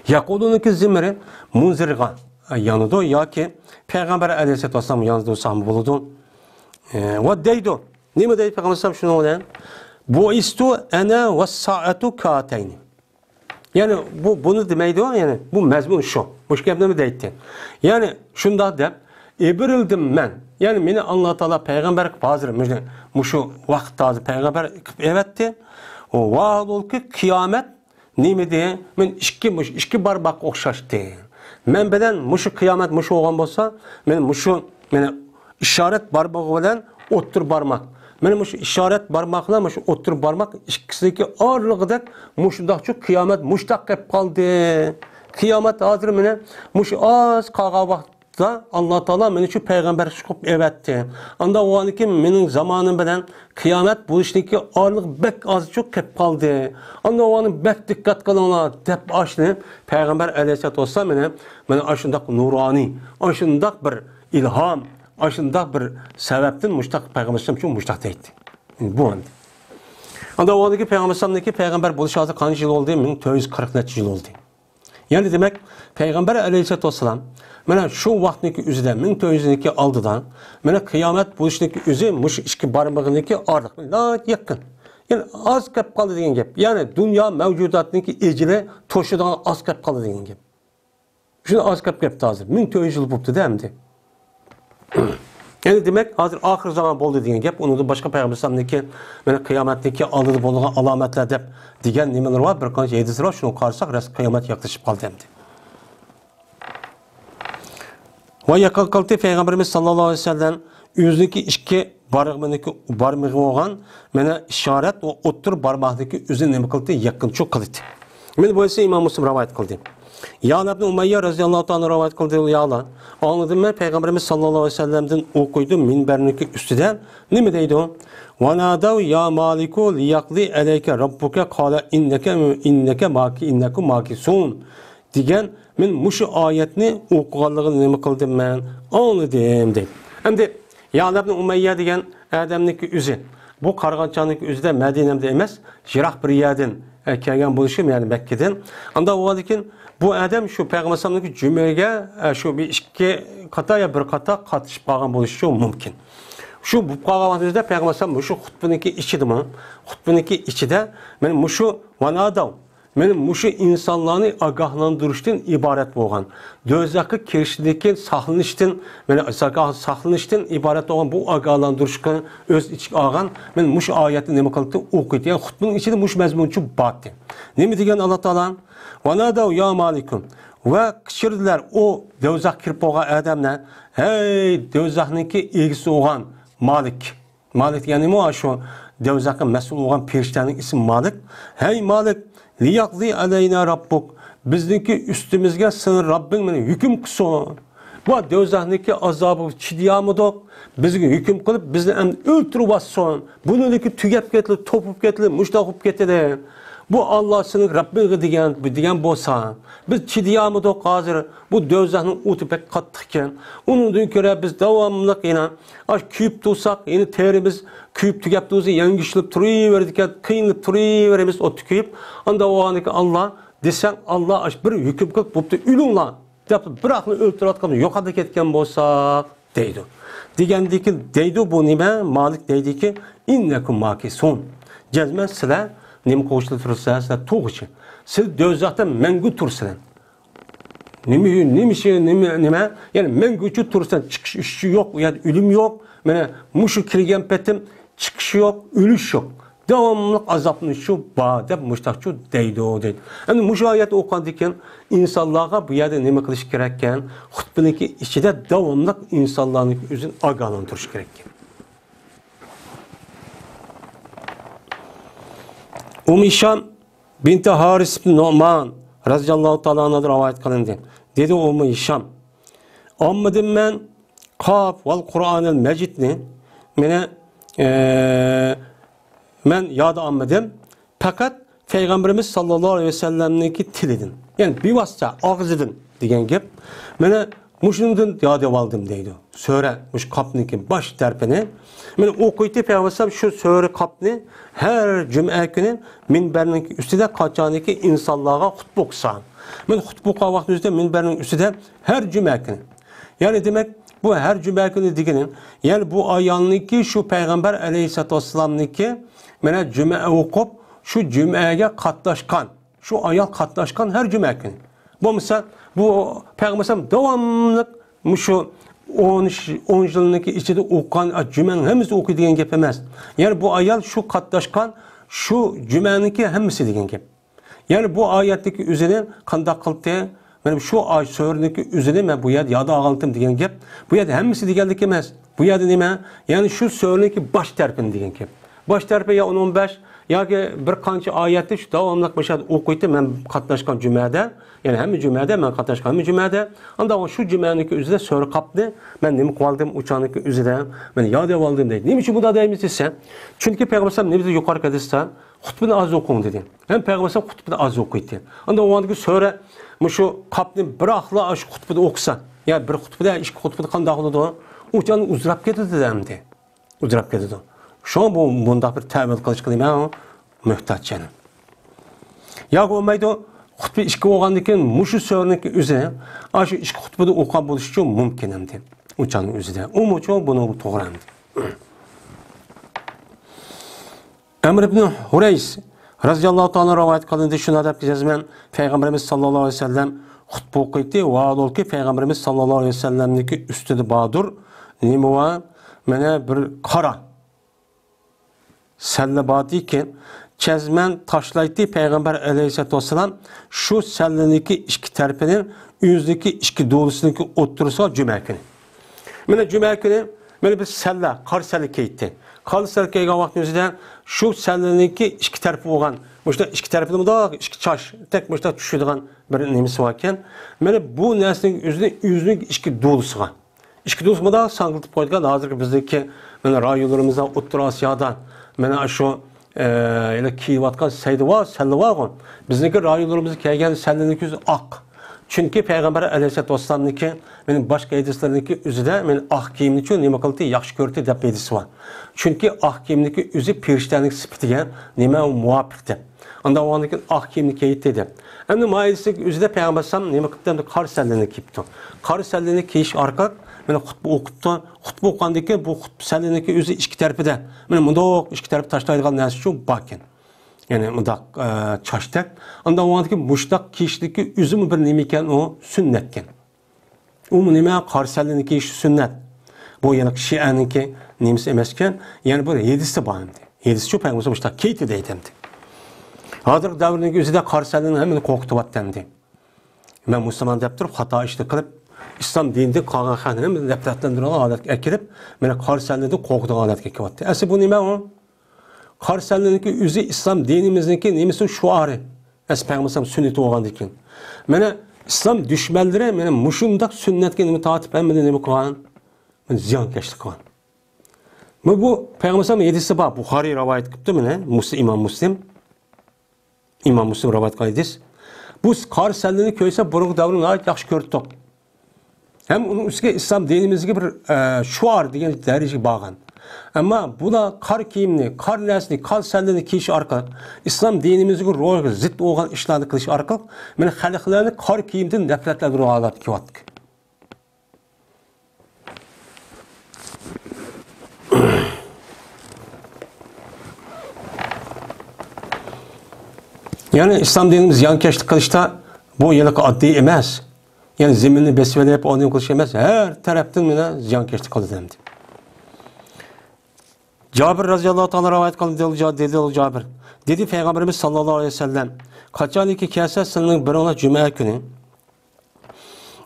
يەقۇلۇنىڭكى زىمىرى مۇنزىرغا يانىدۇ ياكى پەيغەمبەر ئەلەيھىسسالاتۇ ۋەسسالام يانىدۇ دېسەم بولىدۇ. ئە، ۋە دەيدۇ. نېمە دەيدۇ پەيغەمبەر ئەلەيھىسسالام شۇنىڭ بىلەن؟ بۇئىستۇ ئەنە ۋەسسائەتۇ كاتەينى. يەنى بۇ، بۇنى دېمەيدۇ، يەنى بۇ مەزمۇن شۇ. مۇشۇ گەپنى دەيتتى. يەنى شۇنداق دەپ، ئېبىرىلدىم مەن. يەنى مېنى ئاللا تائالا پەيغەمبەر قىلىپ ھازىر مۇشۇ، مۇشۇ ۋاقىتتا ھازىر پەيغەمبەر قىلىپ ئەۋەتتى. ۋاھالۇلكى قىيامەت نېمىدى؟ مەن ئىككى، مۇشۇ ئىككى بارماققا ئوخشاشتى. مەن بىلەن مۇشۇ قىيامەت مۇشۇ بولغان بولسا، مەن مۇشۇ، مانا ئىشارەت بارمىقى بىلەن ئوتتۇرا بارماق. مانا مۇشۇ ئىشارەت بارماق بىلەن مۇشۇ ئوتتۇرا بارماق ئىككىسىدىكى ئارىلىقىدەك مۇشۇنداقچۇ قىيامەت مۇشتاق قېلىپ قالدى. قىيامەت ھازىر مانا مۇشۇ ئاز قالغان ۋاقىتتا ئاللا تائالا مېنى شۇ پەيغەمبەر قىلىپ ئەۋەتتى. ئاندا بولغاندىكىن مېنىڭ زامانىم بىلەن قىيامەت بولۇشنىڭكى ئارىلىقى بەك ئازچۇ قېلىپ قالدى. ئاندا بولغاندىن بەك دىققەت قىلىڭلار دەپ ئاشۇنى پەيغەمبەر ئەلەيھىسسالاتۇ ۋەسسالام مېنى، مانا ئاشۇنداق نۇرانىي، ئاشۇنداق بىر ئىلھام، ئاشۇنداق بىر سەۋەبتىن مۇشتاق پەيغەمبەر ئەلەيھىسسالام شۇ مۇشتاق دەيتتى. بۇ ئەمدى. ئاندا ئۇنىڭدىكى پەيغەمبەر ئەلەيھىسسالامنىڭكى پەيغەمبەر بولۇش ھازىر قانچە يىل بولدى؟ مىڭ تۆت يۈز قىرىق نەچچە يىل بولدى. يەنى دېمەك، پەيغەمبەر ئەلەيھىسسالاتۇ ۋەسسالام مانا شۇ ۋاقىتنىڭكى ئۆزىدە، مىڭ تۆت يۈز يىلنىڭكى ئالدىدا، مانا قىيامەت بولۇشنىڭكى ئۆزى مۇشۇ ئىككى بارمىقىنىڭكى ئارىلىق، ناھايىتى يېقىن. يەنى ئاز قېلىپ قالدى دېگەن گەپ. يەنى دۇنيا مەۋجۇداتنىڭكى ئەجىلى توشىدىغان ئاز قېلىپ قالدى دېگەن گەپ. شۇنى ئاز قېلىپ كەپتۇ ھازىر. مىڭ تۆت يۈز يىل بوپتۇ-دە ئەمدى. يەنى دېمەك، ھازىر ئاخىر زامان بولدى دېگەن گەپ. ئۇنىڭدىن باشقا پەيغەمبەر ئەلەيھىسسالامنىڭكى مانا قىيامەتنىڭكى ئالدىدا بولىدىغان ئالامەتلەر دەپ دېگەن نېمىلىرى بار، بىر قانچە ھەدىسلىرى بار. شۇنى قارىساق، راست قىيامەت يېقىنلىشىپ قالدى ئەمدى. ۋە يېقىن قىلدى پەيغەمبىرىمىز ساللاللاھۇ ئەلەيھى ۋەسەللەم ئۆزىنىڭكى ئىككى بارمىقىنىڭكى، بارمىقى بولغان مانا ئىشارەت ۋە ئوتتۇرا بارماقنىڭكى ئۆزىنى نېمە قىلدى؟ يېقىنچۇ قىلدى. مانا بۇ ھەدىسنى ئىمام مۇسلىم رىۋايەت قىلدى. يەئلە ئىبنى ئۇمەييە رەزىياللاھۇ تائالا رىۋايەت قىلدى، يەئلە، ئاڭلىدىم مەن پەيغەمبىرىمىز ساللاللاھۇ ئەلەيھى ۋەسەللەمدىن ئوقۇيدۇ مىنبەرنىڭكى ئۈستىدە. نېمە دەيدۇ؟ ۋەنادەۋ يا مالىكۇ لىيەقزى ئەلەيكە رەببۇكە قالە ئىننەكە، ئىننەكە ماكى، ئىننەكۇم ماكىسۇن. دېگەن، مەن مۇشۇ ئايەتنى ئوقۇغانلىقىنى نېمە قىلدىم مەن؟ ئاڭلىدىم، دەيدۇ. ئەمدى يەئلە ئىبنى ئۇمەييە دېگەن ئادەمنىڭكى ئۆزى، بۇ قارىغانچانىڭكى ئۆزىدە مەدىنەمدە ئەمەس، يىراق بىر يەردىن، ئە، كەلگەن بولۇشى، يەنى مەككىدىن. ئانداق بولغاندىكىن، بۇ ئادەم شۇ پەيغەمبەر ئەلەيھىسسالامنىڭكى جۈمەگە، ئە، شۇ بىر ئىككى قاتا يا بىر قاتا قاتنىشىپ قالغان بولۇشى مۇمكىن. شۇ بولۇپ قالغان ۋاقتىمىزدا پەيغەمبەر ئەلەيھىسسالام مۇشۇ خۇتبىنىڭكى ئىچىدىمۇ، خۇتبىنىڭكى ئىچىدە مەن مۇشۇ ۋەنادەۋ، مانا مۇشۇ ئىنسانلارنى ئاگاھلاندۇرۇشتىن ئىبارەت بولغان، دوزاخقا كىرىشتىن كېيىن ساقلىنىشتىن، مانا ساقا-، ساقلىنىشتىن ئىبارەت بولغان بۇ ئاگاھلاندۇرۇشنى ئۆز ئىچىگە ئالغان، مانا مۇشۇ ئايەتنى نېمە قىلدى؟ ئوقۇيدۇ. يەنى خۇتبىنىڭ ئىچىدە مۇشۇ مەزمۇنچۇ بارتى. نېمە دېگەن ئاللا تائالا؟ ۋەنادەۋ يا مالىكۇ. ۋە قىچىردىلەر ئۇ دوزاخقا كىرىپ بولغان ئادەملەر، ھەي، دوزاخنىڭكى ئىگىسى بولغان مالىك. مالىك دېگەن نېمە؟ شۇ دوزاخقا مەسئۇل بولغان پەرىشتەنىڭ ئىسمى مالىك. ھەي مالىك، لىيەقزى ئەلەينا رەببۇك، بىزنىڭكى ئۈستىمىزگە سېنىڭ رەببىڭ مانا ھۆكۈم قىلسۇن. بۇ دوزاخنىڭكى ئازابىغا چىدىيالمىدۇق، بىزگە ھۆكۈم قىلىپ، بىزنى ئەمدى ئۆلتۈرۈۋەتسۇن. بۇنىڭدىكى تۈگەپ كېتىلى، توپۇپ كېتىلى، مۇشۇنداق بولۇپ كېتىلى. بۇ ئاللا سېنىڭ رەببىڭگە دېگەن، دېگەن بولسا، بىز چىدىيالمىدۇق ھازىر. بۇ دوزاخنىڭ ئوتى بەك قاتتىقكەن. ئۇنىڭدىن كۆرە بىز داۋاملىق يەنە ئاش كۆيۈپ تۇرساق، يەنە تېرىمىز كۆيۈپ تۈگەپ تۇرسا، يەڭگۈشلىنىپ تۇرۇۋېرىدىكەن، قىينىلىپ تۇرۇۋېرىمىز ئوتتا كۆيۈپ. ئاندا ئۇنىڭكى ئاللا دېسەڭ، ئاللا ئاش بىر ھۆكۈم قىلىپ، بوپتۇ، ئۆلۈڭلار دەپ، بىراقلا ئۆلتۈرۈۋاتقان، يوقاپ كەتكەن بولساق دەيدۇ. دېگەندىكىن دەيدۇ، بۇ نېمە؟ مالىك دەيدىكى، ئىننەكۇم ماكىسۇن. جەزمەن سىلەر نېمە قىلغۇچىلا تۇرىسىلەر؟ سىلەر تۇرغۇچى. سىلەر دوزاختا مەڭگۈ تۇرىسىلەر. نېمە، نېمە ئىشى، نېمە، نېمە؟ يەنى مەڭگۈچە تۇرىسەن، چىقىش ئىشى يوق، ئۇ يەردە ئۆلۈم يوق. مانا مۇشۇ كىرگەن پېتىم چىقىش يوق، ئۆلۈش يوق. داۋاملىق ئازابلىنىشى بار دەپ مۇشتاقچۇ دەيدۇ، دەيدۇ. ئەمدى مۇشۇ ئايەتنى ئوقۇغاندىن كېيىن ئىنسانلارغا بۇ يەردە نېمە قىلىش كېرەككەن؟ خۇتبىنىڭكى ئىچىدە داۋاملىق ئىنسانلارنىڭ ئۆزىنى ئاگاھلاندۇرۇش كېرەككەن. ئۇمۇ ھىشام بىنتى ھارىس ئىبن نۇئمان رەزىياللاھۇ تائالا ئەنھۇدىن رىۋايەت قىلىندى. دېدى ئۇممۇ ھىشام، ئالمىدىم مەن قاف ۋەل قۇرئانىل مەجىدنى، مېنى، ئە، مەن ياد ئالمىدىم. پەقەت پەيغەمبىرىمىز ساللاللاھۇ ئەلەيھى ۋەسەللەمنىڭكى تىلىدىن، يەنى بىۋاسىتە ئاغزىدىن دېگەن گەپ. مانا مۇشۇنىڭدىن ياد ئالدىم دەيدۇ. سۈرە، مۇشۇ قاپنىڭكى باش تەرىپىنى. مانا ئوقۇيتتى پەيغەمبەر ئەلەيھىسسالام شۇ سۈرە قاپنى ھەر جۈمئە كۈنى مىنبەرنىڭ ئۈستىدە قاچانكى ئىنسانلارغا خۇتبە ئوقۇسا. مانا خۇتبە ئوقۇغان ۋاقتىنىڭ ئۈستىدە مىنبەرنىڭ ئۈستىدە ھەر جۈمئە كۈنى. يەنى دېمەك، بۇ ھەر جۈمئە كۈنى دېگىنى، يەنى بۇ ئايالنىڭكى شۇ پەيغەمبەر ئەلەيھىسسالاتۇ ۋەسسالامنىڭكى مانا جۈمئە ئوقۇپ، شۇ جۈمئەگە قاتناشقان، شۇ ئايال قاتناشقان ھەر جۈمئە كۈنى. بولمىسا، بۇ پەيغەمبەر ئەلەيھىسسالام داۋاملىق مۇشۇ ئون، ئون يىلنىڭكى ئىچىدە ئوقۇغان جۈمەنىڭ ھەممىسى ئوقۇي دېگەن گەپ ئەمەس. يەنى بۇ ئايال شۇ قاتناشقان شۇ جۈمەنىڭكى ھەممىسى دېگەن گەپ. يەنى بۇ ئايەتتىكى ئۆزىنى قانداق قىلدى؟ مانا شۇ ئاي سۈرىنىڭكى ئۆزىنى مەن بۇ يەردە ياد ئالغانتىم دېگەن گەپ. بۇ يەردە ھەممىسى دېگەنلىك ئەمەس. بۇ يەردە نېمە؟ يەنى شۇ سۈرىنىڭكى باش تەرىپىنى دېگەن گەپ. باش تەرىپى يا ئون، ئون بەش ياكى بىر قانچە ئايەتنى شۇ داۋاملىق مۇشۇ يەردە ئوقۇيتتى، مەن قاتناشقان جۈمەدە، يەنى ھەممە جۈمەدە، مەن قاتناشقان ھەممە جۈمەدە. ئاندىن شۇ جۈمەنىڭكى ئۆزىدە سۈرە قاپنى مەن نېمە قىلىۋالدىم، ئۇچانىڭكى ئۆزىدە مەن ياد ئېلىۋالدىم دەيدۇ. نېمە ئۈچۈن بۇنداق دەيمىز دېسە، چۈنكى پەيغەمبەر ئەلەيھىسسالام نېمە دېدى يۇقىرىقى ھەدىستە؟ خۇتبىنى ئاز ئوقۇڭ دېدى. ھەم پەيغەمبەر ئەلەيھىسسالام خۇتبىدە ئاز ئوقۇيتتى. ئاندا ئۇنىڭدىكى سۈرە مۇشۇ قاپنى بىراقلا شۇ خۇتبىدا ئوقۇسا، يا بىر خۇتبىدە، ئىككى خۇتبىدا قانداق بولىدۇ؟ ئۇچان ئۇزراپ كېتىدۇ ئەمدى. ئۇزراپ كېتىدۇ. شۇڭا بۇ، بۇنداق بىر تەۋىل قىلىشقا نېمە مۆھتاج يەنە. ياكى بولمايدۇ، خۇتبە ئىككى بولغاندىن كېيىن مۇشۇ سۈرىنىڭكى ئۆزى، ئاشۇ ئىككى خۇتبىدا ئوقۇغان بولۇشى مۇمكىن ئەمدى. ئۇچاننىڭ ئۆزىدە. ئۇمۇ چوڭ بۇنىڭ توغرا ئەمدى. ئەمر ئىبن ھۇرەيس رەزىياللاھۇ تائالا رىۋايەت قىلىندى، شۇنداق دەپ جەزمەن پەيغەمبىرىمىز ساللاللاھۇ ئەلەيھى ۋەسەللەم خۇتبە ئوقۇيتتى. ۋاھالبۇكى، پەيغەمبىرىمىز ساللاللاھۇ ئەلەيھى ۋەسەللەمنىڭكى ئۈستىدە باردۇر. نېمە بار؟ مانا بىر قارا سەللە باردىكەن، جەزمەن تاشلايتتى پەيغەمبەر ئەلەيھىسسالاتۇ ۋەسسالام شۇ سەللىنىڭكى ئىككى تەرىپىنى ئۆزىنىڭكى ئىككى دولىسىنىڭكى ئوتتۇرىسىغا جۈمە كۈنى. مانا جۈمە كۈنى مانا بىر سەللە، قارا سەللە كىيدى. قارا سەللە كىيگەن ۋاقتىنىڭ ئۆزىدە شۇ سەللىنىڭكى ئىككى تەرىپى بولغان، مۇشۇنداق ئىككى تەرىپىدە مۇنداق ئىككى چاچتەك مۇشۇنداق چۈشىدىغان بىر نېمىسى باركەن. مانا بۇ نەرسىنىڭ ئۆزىنى ئۆزىنىڭ ئىككى دولىسىغا، ئىككى دولىسىغا مۇنداق ساڭگىلىتىپ قويىدىغان، ھازىرقى بىزدىكى مانا رايونلىرىمىزدا، ئوتتۇرا ئاسىيادا مانا شۇ، ئە، يەنە كىيىۋاتقان سەيدى بار، سەللە بارغۇ. بىزنىڭكى رايونلىرىمىزدا كىيگەن سەللىنىڭكى ئۆزى ئاق. چۈنكى پەيغەمبەر ئەلەيھىسسالاتۇ ۋەسسالامنىڭكى مېنىڭ باشقا ھەدىسلىرىنىڭكى ئۆزىدە مېنى ئاق كىيىمنىچۇ نېمە قىلدى، ياخشى كۆردى دەپ ھەدىسى بار. چۈنكى ئاق كىيىمنىڭكى ئۆزى پەرىشتەنىڭ سۈپىتىگە نېمە مۇۋاپىق دەپ. ئاندىن ئاندىن كېيىن ئاق كىيىمنى كىيدى دەپ. ئەمدى ما ھەدىسنىڭكى ئۆزىدە پەيغەمبەر ئەلەيھىسسالام نېمە قىپتۇ؟ ئەمدى قارا سەللىنى كىيىپتۇ. قارا سەللىنى كىيىش ئارقىلىق مېنى خۇتبە ئوقۇپتۇ. خۇتبە ئوقۇغاندىن كېيىن بۇ خۇتبە سەللىنىڭكى ئۆزى ئىككى تەرىپىدە مانا مۇنداق ئىككى تەرىپى تاشلايدىغان نەرسە شۇ باركەن. يەنى مۇنداق، ئە، چاچتەك. ئاندىن ئاندىن كېيىن مۇشۇنداق كىيىشلىكى ئۆزىمۇ بىر نېمە ئىكەن، ئۇ سۈننەتكەن. ئۇمۇ نېمە؟ قارا سەللىنى كىيىش سۈننەت. بۇ يەنە شىئەنىڭكى نېمىسى ئەمەسكەن. يەنە بىر ھەدىسى بار ئەمدى. ھەدىسچۇ پەيغەمبەر مۇشۇنداق كىيدى دەيدۇ ئەمدى. ھازىرقى دەۋرنىڭ ئۆزىدە قارا سەللىنى ھەممىنى قورقۇتۇۋاتتى ئەمدى. مەن مۇسۇلمان دەپ تۇرۇپ خاتا ئىشنى قىلىپ، ئىسلام دىنىدىن قالغان خەقنى ھەممىنى نەپرەتلەندۈرىدىغان ھالەتكە ئەكىرىپ، مېنى قارا سەللىدىن قورقىدىغان ھالەتكە كېلىۋاتتى. ئەسلى بۇ نېمە ئۇ؟ قارا سەللىنىڭكى ئۆزى ئىسلام دىنىمىزنىڭكى نېمىسى، شوئارى. ئەسلى پەيغەمبەر ئەلەيھىسسالام سۈننىتى بولغاندىن كېيىن. مانا ئىسلام دۈشمەنلىرى مانا مۇشۇنداق سۈننەتكە نېمە تارتىپ ھەممىنى نېمە قىلغان؟ مانا زىيانكەشلىك قىلغان. مانا بۇ پەيغەمبەر ئەلەيھىسسالام ھەدىسى بار، بۇخارىي رىۋايەت قىپتۇ مانا، مۇسلىم، ئىمام مۇسلىم. ئىمام مۇسلىم رىۋايەت قىلغان ھەدىس. بۇ قارا سەللىنى كۆرسە، بۇرۇنقى دەۋرنى ناھايىتى ياخشى كۆردۇق. ھەم ئۇنىڭ ئۈستىگە ئىسلام دىنىمىزگە بىر، ئە، شوئار دېگەن دەرىجىگە بارغان. ئەمما بۇلار قارا كىيىمنى، قارا نەرسىنى، قارا سەللىنى كىيىش ئارقىلىق، ئىسلام دىنىمىزگە روھىغا زىت بولغان ئىشلارنى قىلىش ئارقىلىق، مانا خەلقلەرنى قارا كىيىمدىن نەپرەتلەندۈرۈپ ھالەتكە كېلىۋاتىدۇ. يەنى ئىسلام دىنىمىز زىيانكەشلىك قىلىشتا بۇ ھېلىقى ئاددىي ئەمەس. يەنى زېمىننى بېسىۋېلىپ، ئۇنى قىلىش ئەمەس، ھەر تەرەپتىن مانا زىيانكەشلىك قىلىدۇ ئەمدى. جابىر رەزىياللاھۇ تائالا رىۋايەت قىلدى، دېدى جابىر، دېدى پەيغەمبىرىمىز ساللاللاھۇ ئەلەيھى ۋەسەللەم، قاچانكى كەلسە سىلەرنىڭ بىرىڭلار جۈمە كۈنى،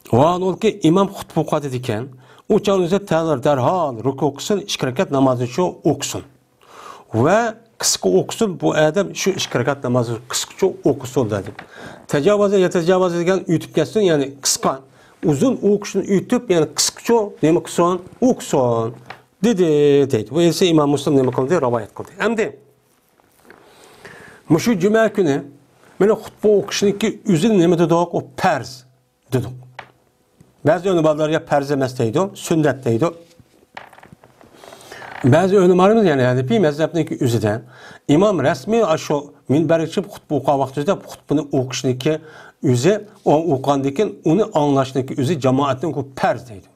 ۋاھالبۇكى ئىمام خۇتبە ئوقۇۋاتىدىكەن، ئۇ چاغنىڭ ئۆزىدە دەرھال رۇكۇ قىلسۇن، ئىككى رەكەت نامازنى شۇ ئوقۇسۇن. ۋە قىسقا ئوقۇسۇن، بۇ ئادەم شۇ ئىككى رەكەت نامازنى قىسقىچە ئوقۇسۇن دېدى. تاجاۋازا ياتاجاۋازا دېگەن ئۆتۈپ كەتسۇن، يەنى قىسقا، ئۇزۇن ئوقۇشنى ئۆتۈپ، يەنى قىسقىچە نېمە قىلسۇن؟ ئوقۇسۇن دېدى، دەيدۇ. بۇ ئەسلى ئىمام مۇسلىم نېمە قىلدى؟ رىۋايەت قىلدى. ئەمدى مۇشۇ جۈمە كۈنى مانا خۇتبە ئوقۇشنىڭكى ئۆزىنى نېمە دېدۇق؟ ئۇ پەرز دېدۇق. بەزى ئۆلىمالار يا پەرز ئەمەس دەيدۇ، سۈننەت دەيدۇ. بەزى ئۆلىمالىرىمىز، يەنى ھەنىپىي مەزھەپنىڭكى ئۆزىدە ئىمام رەسمىي ئاشۇ مىنبەرگە چىقىپ خۇتبە ئوقۇغان ۋاقتىدا خۇتبىنى ئوقۇشنىڭكى ئۆزى، ئۇ ئوقۇغاندىن كېيىن ئۇنى ئاڭلاشنىڭكى ئۆزى جامائەتنىڭكى پەرز دەيدۇ.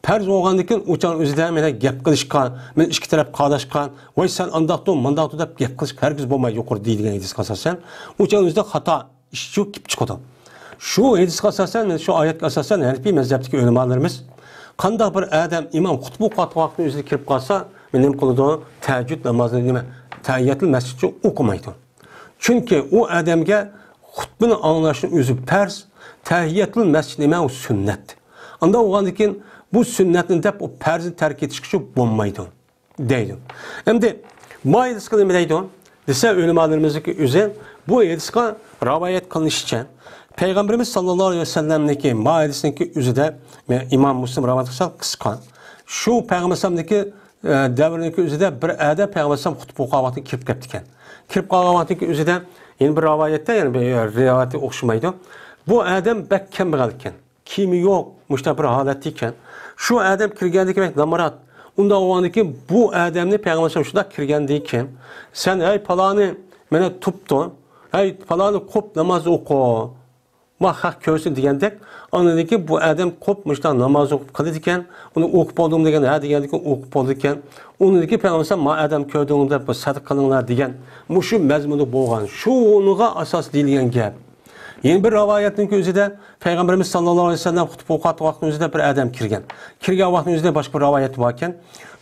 پەرز بولغاندىن كېيىن ئۇ چاغنىڭ ئۆزىدە مانا گەپ قىلىشقا، مانا ئىككى تەرەپ قاداشقا، ۋاي سەن ئانداقتۇ، مانداقتۇ دەپ گەپ قىلىش ھەرگىز بولمايدۇ يۇقىرىدا دېيىلگەن ھەدىسكە ئاساسەن. ئۇ چاغنىڭ ئۆزىدە خاتا ئىش شۇ كېلىپ چىقىدۇ. شۇ ھەدىسكە ئاساسەن، شۇ ئايەتكە ئاساسەن ھەنىپىي مەزھەپتىكى ئۆلىمالىرىمىز، قانداق بىر ئادەم ئىمام خۇتبە ئوقۇۋاتقان ۋاقتىنىڭ ئۆزىدە كىرىپ قالسا، نېمە قىلىدۇ؟ تەھەججۇد نامازىنى، نېمە، تەھىيەتۇل مەسجىدچە ئوقۇمايدۇ. چۈنكى ئۇ ئادەمگە خۇتبىنى ئاڭلاشنىڭ ئۆزى پەرز، تەھىيەتۇل مەسجىد نېمە؟ ئۇ سۈننەت. ئانداق بولغاندىن كېيىن بۇ سۈننەتنى دەپ ئۇ پەرزنى تەرك ئېتىشكىچە بولمايدۇ دەيدۇ. ئەمدى ما ھەدىسكە نېمە دەيدۇ دېسە، ئۆلىمالىرىمىزنىڭكى ئۆزى بۇ ھەدىسكە رىۋايەت قىلىنىشىچە، پەيغەمبىرىمىز ساللاللاھۇ ئەلەيھى ۋەسەللەمنىڭكى ما ھەدىسنىڭكى ئۆزىدە، ئىمام مۇسلىم رىۋايەت قىلسا قىسقا، شۇ پەيغەمبەر ئەلەيھىسسالامنىڭكى، ئە، دەۋرىنىڭكى ئۆزىدە بىر ئادەم پەيغەمبەر ئەلەيھىسسالام خۇتبە ئوقۇغان ۋاقتىدا كىرىپ كەپتىكەن. كىرىپ قالغان ۋاقتىدىكى ئۆزىدە يەنە بىر رىۋايەتتە، يەنە بىر رىۋايەتتە ئوخشىمايدۇ. بۇ ئادەم بەك كەمبەغەل ئىكەن. كىيىمى يوق، مۇشۇنداق بىر ھالەتتە ئىكەن. شۇ ئادەم كىرگەندىكىن بەك نامرات. ئۇنداق بولغاندىكىن بۇ ئادەمنى پەيغەمبەر شۇنداق كىرگەندىكىن، سەن، ھەي پالانى مانا تۇپتۇ، ھەي پالانى قوپ ناماز ئوقۇ، ما خەق كۆرسۇن دېگەندەك، ئاندىن كېيىن بۇ ئادەم قوپ مۇشۇنداق ناماز ئوقۇپ قىلىدىكەن، ئۇنى ئوقۇپ بولدۇڭمۇ دېگەن، ھە دېگەندىكىن ئوقۇپ بولىدىكەن. ئۇندىن كېيىن پەيغەمبەر ما ئادەم كۆردۈڭ دەپ بىر سەدىقە قىلىڭلار دېگەن مۇشۇ مەزمۇندا بولغان. شۇنىڭغا ئاساس دېيىلگەن گەپ. يەنە بىر رىۋايەتنىڭكى ئۆزىدە پەيغەمبىرىمىز ساللاللاھۇ ئەلەيھى ۋەسەللەم خۇتبە ئوقۇۋاتقان ۋاقتىنىڭ ئۆزىدە بىر ئادەم كىرگەن. كىرگەن ۋاقتىنىڭ ئۆزىدە باشقا بىر رىۋايەت باركەن.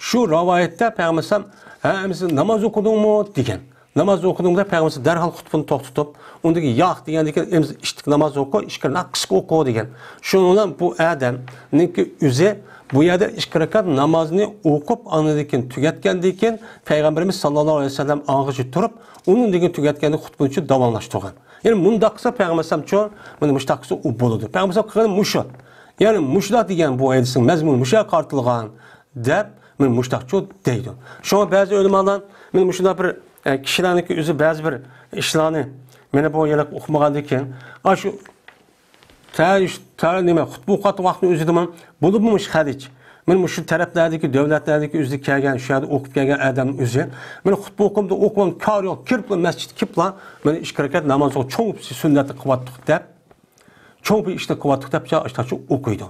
شۇ رىۋايەتتە پەيغەمبەر ئەلەيھىسسالام، ھە، ئەمىسە ناماز ئوقۇدۇڭمۇ دېگەن. ناماز ئوقۇدۇڭمۇ دەپ پەيغەمبەر دەرھال خۇتبىنى توختىتىپ، ئۇندىن كېيىن ياق دېگەندىن كېيىن ئەمىسە ئىككى ناماز ئوقۇ، ئىككى رەكەت قىسقا ئوقۇ دېگەن. شۇنىڭ بىلەن بۇ ئادەمنىڭكى ئۆزى بۇ يەردە ئىككى رەكەت نامازنى ئوقۇپ، ئاندىن كېيىن تۈگەتكەندىن كېيىن پەيغەمبىرىمىز ساللاللاھۇ ئەلەيھى ۋەسەللەم ئاڭغىچە تۇرۇپ، ئۇنىڭدىن كېيىن تۈگەتكەندە خۇتبىنى داۋاملاشتۇرغان. يەنى مۇنداق قىلسا پەيغەمبەر ئەلەيھىسسالامچۇ، مانا مۇشۇنداق قىلسا ئۇ بولىدۇ. پەيغەمبەر ئەلەيھىسسالام قىلغىنى مۇشۇ. يەنى مۇشۇنداق دېگەن بۇ ھەدىسنىڭ مەزمۇنى مۇشۇ يەرگە قارىتىلغان دەپ، مانا مۇشۇنداقچۇ دەيدۇ. شۇڭا بەزى ئۆلىمالار مانا مۇشۇنداق بىر، ئە، كىشىلەرنىڭكى ئۆزى بەزى بىر ئىشلارنى مانا بۇ يەرلىك ئوقۇمىغاندىن كېيىن، ئاشۇ تە-، تە-، نېمە، خۇتبە ئوقۇۋاتقان ۋاقىتنىڭ ئۆزىدىمۇ بولۇپمۇ مۇشۇ خەدىچ. مانا مۇشۇ تەرەپلەردىكى، دۆلەتلەردىكى ئۆزىدە كەلگەن، شۇ يەردە ئوقۇپ كەلگەن ئادەمنىڭ ئۆزى مانا خۇتبە ئوقۇمدا ئوقۇغان كارى يوق، كىرىپلا مەسچىتكە كىرىپلا مانا ئىككى رەكەت ناماز ئوقۇپ، چوڭ سۈننەتنى قىلىۋاتتۇق دەپ، چوڭ بىر ئىشنى قىلىۋاتتۇق دەپ ئاشتاقچە ئوقۇيدۇ.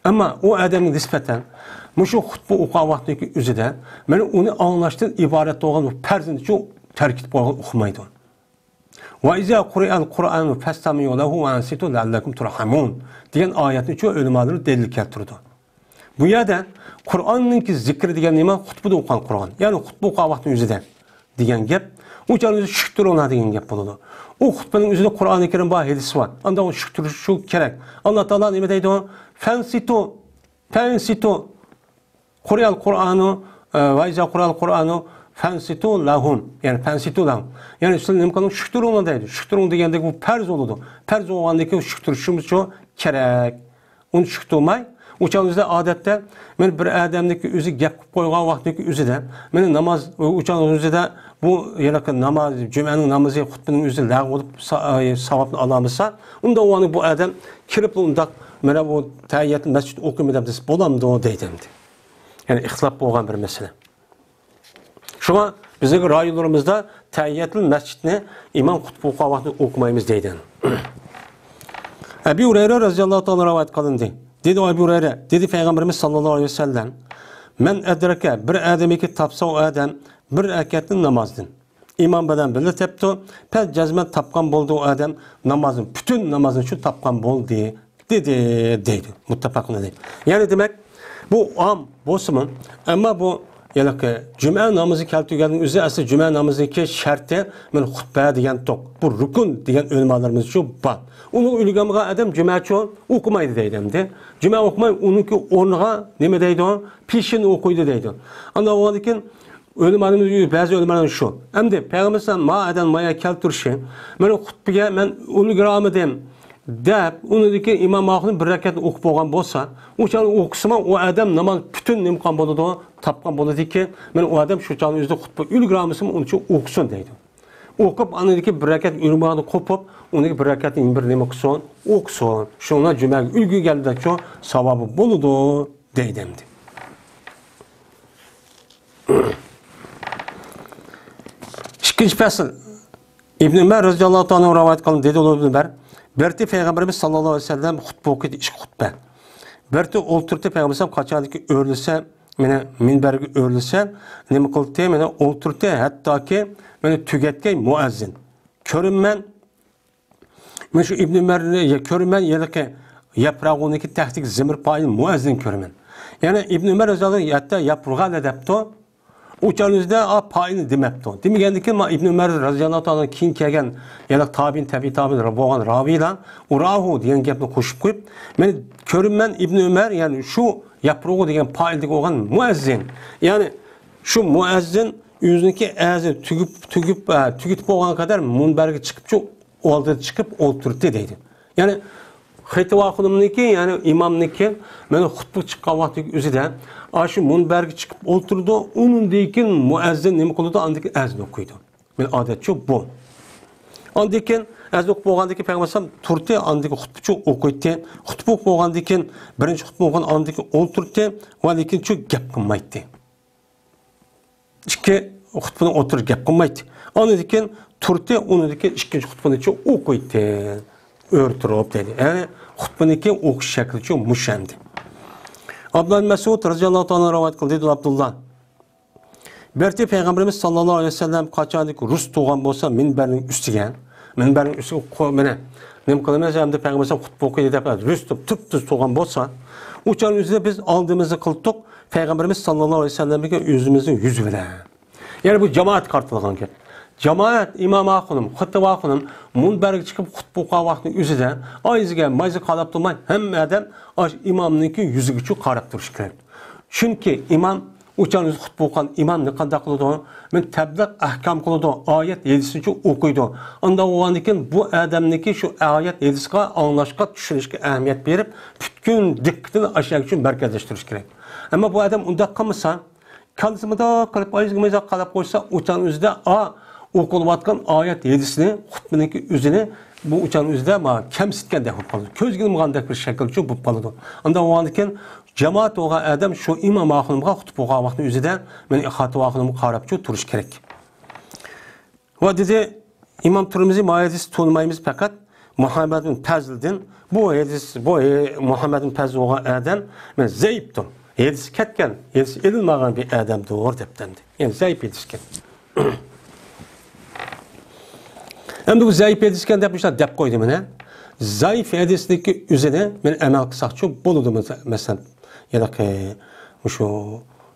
ئەمما ئۇ ئادەمگە نىسبەتەن مۇشۇ خۇتبە ئوقۇغان ۋاقتىدىكى ئۆزىدە مانا ئۇنى ئاڭلاشتىن ئىبارەت بولغان بۇ پەرزنى شۇ تەرك ئېتىپ قويغان ئوقۇمايدۇ. وَإِذَا قُرِئَ الْقُرْآنُ فَاسْتَمِعُوا لَهُ وَأَنْصِتُوا لَعَلَّكُمْ تُرْحَمُونَ دېگەن ئايەتنى شۇ ئۆلىمالىرى دەلىل كەلتۈرىدۇ. بۇ يەردە قۇرئاننىڭكى زىكرى دېگەن نېمە؟ خۇتبىدە ئوقۇغان قۇرئان. يەنى خۇتبە ئوقۇغان ۋاقتىنىڭ ئۆزىدە دېگەن گەپ. ئۇ چاغدا ئۆزى شۈكتۈرۈڭلار دېگەن گەپ بولىدۇ. ئۇ خۇتبىنىڭ ئۆزىدە قۇرئانى كەرىم بار، ھەدىس بار. ئاندىن ئۇ شۈكتۈرۈشۈ كېرەك. ئاللا تائالا نېمە دەيدۇ؟ فەنسىتۇ، فەنسىتۇ. قۇرئەل قۇرئانۇ، ئە، ۋە ئىزا قۇرئەل قۇرئانۇ فەنسىتۇ لەھۇم. يەنى فەنسىتۇ لەھۇم. يەنى سىلەر نېمە قىلىڭ؟ شۈكتۈرۈڭلار دەيدۇ. شۈكتۈرۈڭ دېگەندىكى بۇ پەرز بولىدۇ. پەرز بولغاندىكى شۈكتۈرۈشىمىزچۇ كېرەك. ئۇنى شۈكتۈرمەي، ئۇ چاغدا ئۆزىدە ئادەتتە مانا بىر ئادەمنىڭكى ئۆزى گەپ قىلىپ قويغان ۋاقتىدىكى ئۆزىدە، مانا ناماز، ئۇ چاغدا ئۆزىدە بۇ ھېلىقى ناماز، جۈمەنىڭ نامىزى، خۇتبىنىڭ ئۆزى لەغۋ بولۇپ سا-، ئاي، ساۋابنى ئالالمىسا، ئۇنداق ئۇنى بۇ ئادەم كىرىپلا ئۇنداق مانا بۇ تەھىيەتۇل مەسچىت ئوقۇيمەن دەپ دېسە بولامدۇ دەيدۇ ئەمدى. يەنى ئىختىلاپ بولغان بىر مەسىلە. شۇڭا بىزنىڭ رايونلىرىمىزدا تەھىيەتۇل مەسچىتنى ئىمام خۇتبە ئوقۇغان ۋاقتىدا ئوقۇمايمىز دەيدۇ. ئەبۇ ھۇرەيرە رەزىياللاھۇ تائالا رىۋايەت قىلىندى. دېدى ئەبۇ ھۇرەيرە، دېدى پەيغەمبىرىمىز ساللاللاھۇ ئەلەيھى ۋەسەللەم، مەن ئەدرەكە، بىر ئادەمكى تاپسا ئۇ ئادەم بىر رەكەتنى نامازدىن، ئىمام بىلەن بىللە تەپتۇ، پەس جەزمەن تاپقان بولدى ئۇ ئادەم نامازنى، پۈتۈن نامازنى شۇ تاپقان بولدى. دېدى، دەيدۇ. مۇتتەپەقۇن ئەلەيھ. يەنى دېمەك، بۇ ئام بولسىمۇ، ئەمما بۇ ھېلىقى جۈمە نامىزى كەلتۈرگەننىڭ ئۆزى ئەسلى جۈمە نامىزىنىڭكى شەرتى مانا خۇتبە دېگەنتۇق. بۇ رۇكۇن دېگەن ئۆلىمالىرىمىزچۇ بار. ئۇنى ئۆگەنمىگەن ئادەم جۈمەچۇ ئوقۇمايدۇ دەيدۇ ئەمدى. جۈمە ئوقۇماي، ئۇنىڭكى ئورنىغا نېمە دەيدۇ؟ پېشىننى ئوقۇيدۇ دەيدۇ. ئاندىن كېيىن ئۆلىمالىرىمىز، بەزى ئۆلىمالىرىمىز شۇ. ئەمدى پەيغەمبەر ئەلەيھىسسالام ما ئادەم مايا كەلتۈرۈشى، مانا خۇتبىگە مەن ئۈلگۈرەلمىدىم دەپ، ئۇنىڭدىكى ئىمام ئاخۇنۇم بىر رەكەت ئوقۇپ بولغان بولسا، ئۇ چاغدا ئوقۇسىمۇ ئۇ ئادەم ناماز پۈتۈن نېمە قىلغان بولىدۇ، تاپقان بولىدىكى، مانا ئۇ ئادەم شۇ چاغدا ئۆزى خۇتبە ئۈلگۈرەلمىسىمۇ ئۇنىڭ ئۈچۈن ئوقۇسۇن دەيدۇ. ئوقۇپ، ئاندىن كېيىن بىر رەكەت ئۈلگۈرەلمىگەن قوپۇپ، ئۇنىڭ بىر رەكەتنى يەنە بىر نېمە قىلسۇن، ئوقۇسۇن. شۇنىڭ بىلەن جۈمەگە ئۈلگۈرگەنلىكچۇ ساۋابى بولىدۇ دەيدۇ ئەمدى. ئىككىنچى پەسىل. ئىبن ئۆمەر رەزىياللاھۇ تائالا ئەنھۇ رىۋايەت قىلغان دېدى ئۇلۇغ ئىبن ئۆمەر، بىرتى پەيغەمبىرىمىز ساللاللاھۇ ئەلەيھى ۋەسەللەم خۇتبە ئوقۇيدۇ، ئىككى خۇتبە. بىرتى ئولتۇردى پەيغەمبەر قاچانكى ئۆرلىسە، مانا مىنبەرگە ئۆرلىسە، نېمە قىلدى؟ مانا ئولتۇردى، ھەتتاكى مانا تۈگەتكەي مۇئەززىن. كۆرىمەن، مەن شۇ ئىبن ئۆمەرنى يا كۆرىمەن، يەنىكى يەپرەغۇنىكى تەھتىكى زىمىر پائىل مۇئەززىن كۆرىمەن. يەنى ئىبن ئۆمەر رەزىياللاھۇ ھەتتا يەپرۇغەلە دەپتۇ. ئۇ چاغنىڭ ئۆزىدە ئا پائىلنى دېمەپتۇ. دېمىگەندىكىن، ما ئىبن ئۆمەر رەزىياللاھۇ تائالا كېيىن كەلگەن، يەنى تابىئىن، تەبىئىي تابىئىن بولغان راۋىيلار ئۇراھۇ دېگەن گەپنى قوشۇپ قويۇپ، مەن كۆرىمەن ئىبن ئۆمەر، يەنى شۇ يەپرۇغۇ دېگەن پائىلدىكى بولغان مۇئەززىن. يەنى شۇ مۇئەززىن ئۆزىنىڭكى ئەزى تۈگۈپ، تۈگۈپ، ئە، تۈگىتىپ بولغان قەدەر مۇنبەرگە چىقىپچۇ ئالدىدا چىقىپ ئولتۇردى دەيدۇ. يەنى خېتىۋا خانىمنىڭكى، يەنى ئىمامنىڭكى، مانا خۇتبە چىققان ۋاقتىدىكى ئۆزىدە، ئاشۇ مۇنبەرگە چىقىپ ئولتۇرىدۇ، ئۇنىڭدىن كېيىن مۇئەززىن نېمە قىلىدۇ؟ ئاندىن كېيىن ئەزان ئوقۇيدۇ. مانا ئادەتچۇ بۇ. ئاندىن كېيىن ئەزان ئوقۇپ بولغاندىن كېيىن پەيغەمبەر ئەلەيھىسسالام تۇردى، ئاندىن كېيىن خۇتبىچۇ ئوقۇيتتى. خۇتبە ئوقۇپ بولغاندىن كېيىن، بىرىنچى خۇتبە بولغان ئاندىن كېيىن ئولتۇردى ۋە لېكىنچۇ گەپ قىلمايتتى. ئىككى خۇتبىنىڭ ئوتتۇرىدا گەپ قىلمايتتى. ئاندىن كېيىن تۇردى، ئۇنىڭدىن كېيىن ئىككىنچى خۇتبىنىچۇ ئوقۇيتتى. ئۆرە تۇرۇپ دەيدۇ. يەنى خۇتبىنىڭكى ئوقۇش شەكلىچۇ مۇشۇ ئەمدى. ئابدۇللا ئىبن مەسئۇد رەزىياللاھۇ تائالا رىۋايەت قىلدى، دېدى ئابدۇللا. بىرتى پەيغەمبىرىمىز ساللاللاھۇ ئەلەيھى ۋەسەللەم قاچانكى رۇس تۇرغان بولسا، مىنبەرنىڭ ئۈستىگە، مىنبەرنىڭ ئۈستىگە قو-، مانا نېمە قىلىمىز، ئەمدى پەيغەمبەر خۇتبە ئوقۇيدۇ دەپ، رۇس تۇرۇپ، تۈپتۈز تۇرغان بولسا، ئۇ چاغنىڭ ئۆزىدە بىز ئالدىمىزنى قىلتۇق، پەيغەمبىرىمىز ساللاللاھۇ ئەلەيھى ۋەسەللەمگە يۈزىمىزنى يۈز بىلەن. يەنى بۇ جامائەتكە قارىتىلغان گەپ. جامائەت، ئىمام ئاخۇنۇم، خېتىۋا خانىم مۇنبەرگە چىقىپ خۇتبە ئوقۇغان ۋاقتىنىڭ ئۆزىدە ئايىزىگە مايزا قاراپ تۇرماي، ھەممە ئادەم ئاشۇ ئىمامنىڭكى يۈزىگىچۇ قاراپ تۇرۇشى كېرەك. چۈنكى ئىمام ئۇ چاغ ئۆزى خۇتبە ئوقۇغان ئىمام نېقانداق قىلىدۇ؟ مەن تەبلىغ ئەھكام قىلىدۇ، ئايەت ھەدىسنىچۇ ئوقۇيدۇ. ئانداق بولغاندىن كېيىن بۇ ئادەمنىڭكى شۇ ئايەت ھەدىسقا ئاڭلاشقا، چۈشىنىشكە ئەھمىيەت بېرىپ، پۈتكۈل دىققىتىنى ئاشۇ يەرگە مەركەزلەشتۈرۈش كېرەك. ئەمما بۇ ئادەم ئۇنداق قىلمىسا، كاللىسى مۇنداق قىلىپ، ئايىزىغا مايزا قاراپ قويسا، ئۇ چاغ ئۆزىدە، ئا، ئوقۇلۇۋاتقان ئايەت ھەدىسنى، خۇتبىنىڭكى ئۆزىنى، بۇ ئۇ چاغ ئۆزىدە ما كەمسىتكەندەك بولۇپ قالىدۇ. كۆزگە ئىلمىغاندەك بىر شەكىلچۇ بولۇپ قالىدۇ. ئانداق بولغاندىكىن، جامائەت بولغان ئادەم شۇ ئىمام ئاخۇنۇمغا خۇتبە ئوقۇغان ۋاقتىنىڭ ئۆزىدە، مەن خېتىۋا خانىمغا قاراپچۇ تۇرۇش كېرەك. ۋە دېدى، ئىمام تۇرمىزى ما ھەدىس تونۇمايمىز پەقەت مۇھەممەد بىن پەزلدىن. بۇ ھەدىس، بۇ ھە-، مۇھەممەد بىن پەزل بولغان ئادەم، مەن زەئىپتۇر. ھەدىسى كەتكەن، ھەدىسى ئېلىنمىغان بىر ئادەمدۇر، دەپتۇ ئەمدى. يەنى زەئىپ ھەدىسكەن. ئەمدى بۇ زەئىپ ھەدىسكەن دەپ مۇشۇنداق دەپ قويدى مانا. زەئىپ ھەدىسنىڭكى ئۆزىنى مەن ئەمەل قىلساقچۇ بولىدۇ، مەسىلەن. يەنى مۇشۇ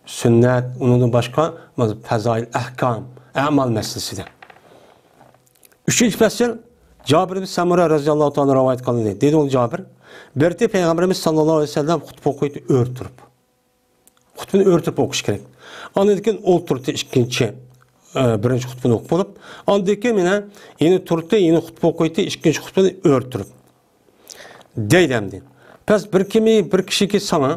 سۈننەت، ئۇنىڭدىن باشقا پەزائىل ئەھكام، ئەمال مەسىلىسىدە. ئۈچىنچى پەسىل، جابىر ئىبن سەمۇرە رەزىياللاھۇ تائالا رىۋايەت قىلىندى. دېدى ئۇ جابىر، بىرتى پەيغەمبىرىمىز ساللاللاھۇ ئەلەيھى ۋەسەللەم خۇتبە ئوقۇيتتى ئۆرە تۇرۇپ. خۇتبىنى ئۆرە تۇرۇپ ئوقۇش كېرەك. ئاندىن كېيىن ئولتۇردى ئىككىنچى، ئە، بىرىنچى خۇتبىنى ئوقۇپ بولۇپ، ئاندىن كېيىن يەنە، يەنە تۇردى، يەنە خۇتبە ئوقۇيتتى ئىككىنچى خۇتبىنى ئۆرە تۇرۇپ. دەيدۇ ئەمدى. پەس بىر كىمى، بىر كىشىكى ساڭا،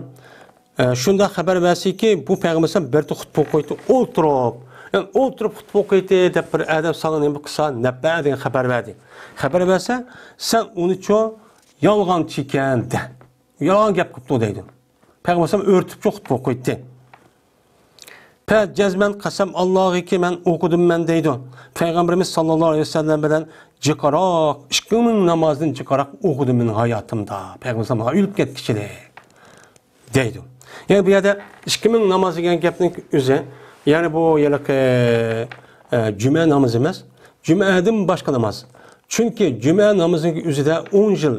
ئە، شۇنداق خەۋەر بەرسىكى، بۇ پەيغەمبەر ئەلەيھىسسالام بىر خۇتبە ئوقۇيتتى ئولتۇرۇپ. يەنى ئولتۇرۇپ خۇتبە ئوقۇيتتى دەپ بىر ئادەم ساڭا نېمە قىلسا، نەپە دېگەن خەۋەر بەردى. خەۋەر بەرسە، سەن ئۇنىچۇ يالغانچى ئىكەن دە. يالغان گەپ قىپتۇ دەيدۇ. پەيغەمبەر ئەلەيھىسسالام ئۆرە تۇرۇپچۇ خۇتبە ئوقۇيتتى. پە جەزمەن قەسەم ئاللاغىكى مەن ئوقۇدۇممەن دەيدۇ. پەيغەمبىرىمىز ساللاللاھۇ ئەلەيھى ۋەسەللەم بىلەن جىقراق، ئىككى مىڭ نامازدىن جىقراق ئوقۇدۇم مەن ھاياتىمدا. پەيغەمبىرىمىز ئۆلۈپ كەتكۈچىلىك دەيدۇ. يەنى بۇ يەردە ئىككى مىڭ ناماز دېگەن گەپنىڭ ئۆزى، يەنى بۇ ھېلىقى، ئە، جۈمە نامىزى ئەمەس. جۈمەدىن باشقا ناماز. چۈنكى جۈمە نامىزىنىڭ ئۆزىدە ئون يىل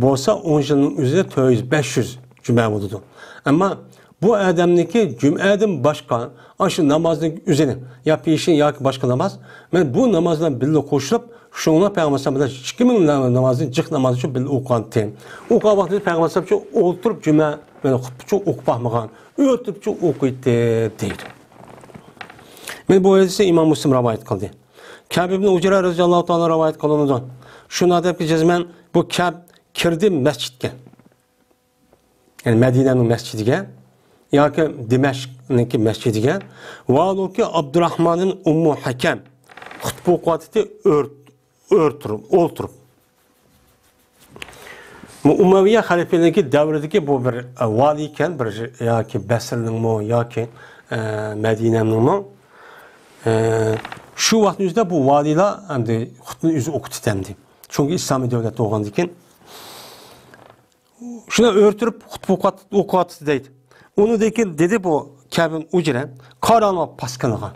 بولسا، ئون يىلنىڭ ئۆزىدە تۆت يۈز، بەش يۈز جۈمە بولىدۇ. ئەمما بۇ ئادەمنىڭكى جۈمەدىن باشقا ئاشۇ نامازنىڭ ئۆزىنى، يا پېشىن ياكى باشقا ناماز، مەن بۇ ناماز بىلەن بىللە قوشۇلۇپ، شۇڭا پەيغەمبەر ئەلەيھىسسالام بىلەن ئىككى مىڭ نامازنى جىق نامازچۇ بىللە ئوقۇغانتى. ئوقۇغان ۋاقتىدا پەيغەمبەر ئەلەيھىسسالامچۇ ئولتۇرۇپ جۈمە، مەن خۇتبىچۇ ئوقۇپ باقمىغان. ئۆرە تۇرۇپچۇ ئوقۇيتتى دەيدۇ. مانا بۇ ھەدىسنى ئىمام مۇسلىم رىۋايەت قىلدى. كەب ئىبن ئۇجرە رەزىياللاھۇ تائالا رىۋايەت قىلىنىدۇ. شۇنىڭ دەپكى جەزمەن بۇ كەب كىردى مەسچىتكە. يەنى مەدىنەنىڭ مەسچىتىگە ياكى دىمەشقنىڭكى مەسچىتىگە. ۋاھالۇكى ئابدۇراھمانىن ئۇممۇ ھەكەم خۇتبە ئوقۇۋاتىتى ئۆر-، ئۆرتۈرۈپ، ئولتۇرۇپ. بۇ ئۇمەۋىيە خەلىپىلىكى دەۋرىدىكى بۇ بىر، ئە، ۋالىي ئىكەن، بىر ياكى بەسرىنىڭمۇ ياكى، ئە، مەدىنەنىڭمۇ. ئە، شۇ ۋاقىتنىڭ ئۆزىدە بۇ ۋالىيلار ئەمدى خۇتبىنى ئۆزى ئوقۇتىتەمدى. چۈنكى ئىسلامىي دۆلەت بولغاندىكىن. شۇنى ئۆرتۈرۈپ خۇتبە ئوقۇۋات-، ئوقۇۋاتىدۇ دەيدۇ. ئۇنىڭدىن كېيىن دېدى بۇ كەبىن ئۇجرە، قاراڭلار پاسكىنىغا.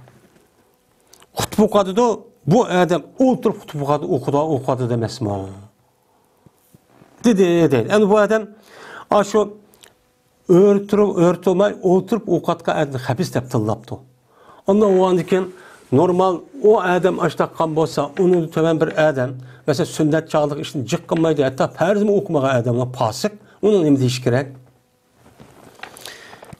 خۇتبە ئوقۇۋاتىدۇ، بۇ ئادەم ئولتۇرۇپ خۇتبە ئوقۇۋاتىدۇ، ئوقۇدا-، ئوقۇۋاتىدۇ ئەمەسمۇ؟ دېدى، دەيدۇ. ئەمدى بۇ ئادەم ئاشۇ ئۆرتۈرۈپ، ئۆرتۈرمەي ئولتۇرۇپ ئوقۇۋاتقان ئادەمنى خەبىس دەپ تىللاپتۇ. ئاندىن ئۇنىڭدىن كېيىن نورمال ئۇ ئادەم ئاشتاق قىلغان بولسا، ئۇنىڭدىن تۆۋەن بىر ئادەم، مەسىلەن، سۈننەت چاغلىق ئىشنى جىق قىلمايدۇ، ھەتتا پەرزمۇ ئوقۇمىغان ئادەملەر پاسىق، ئۇنىڭ نېمە دېيىشى كېرەك؟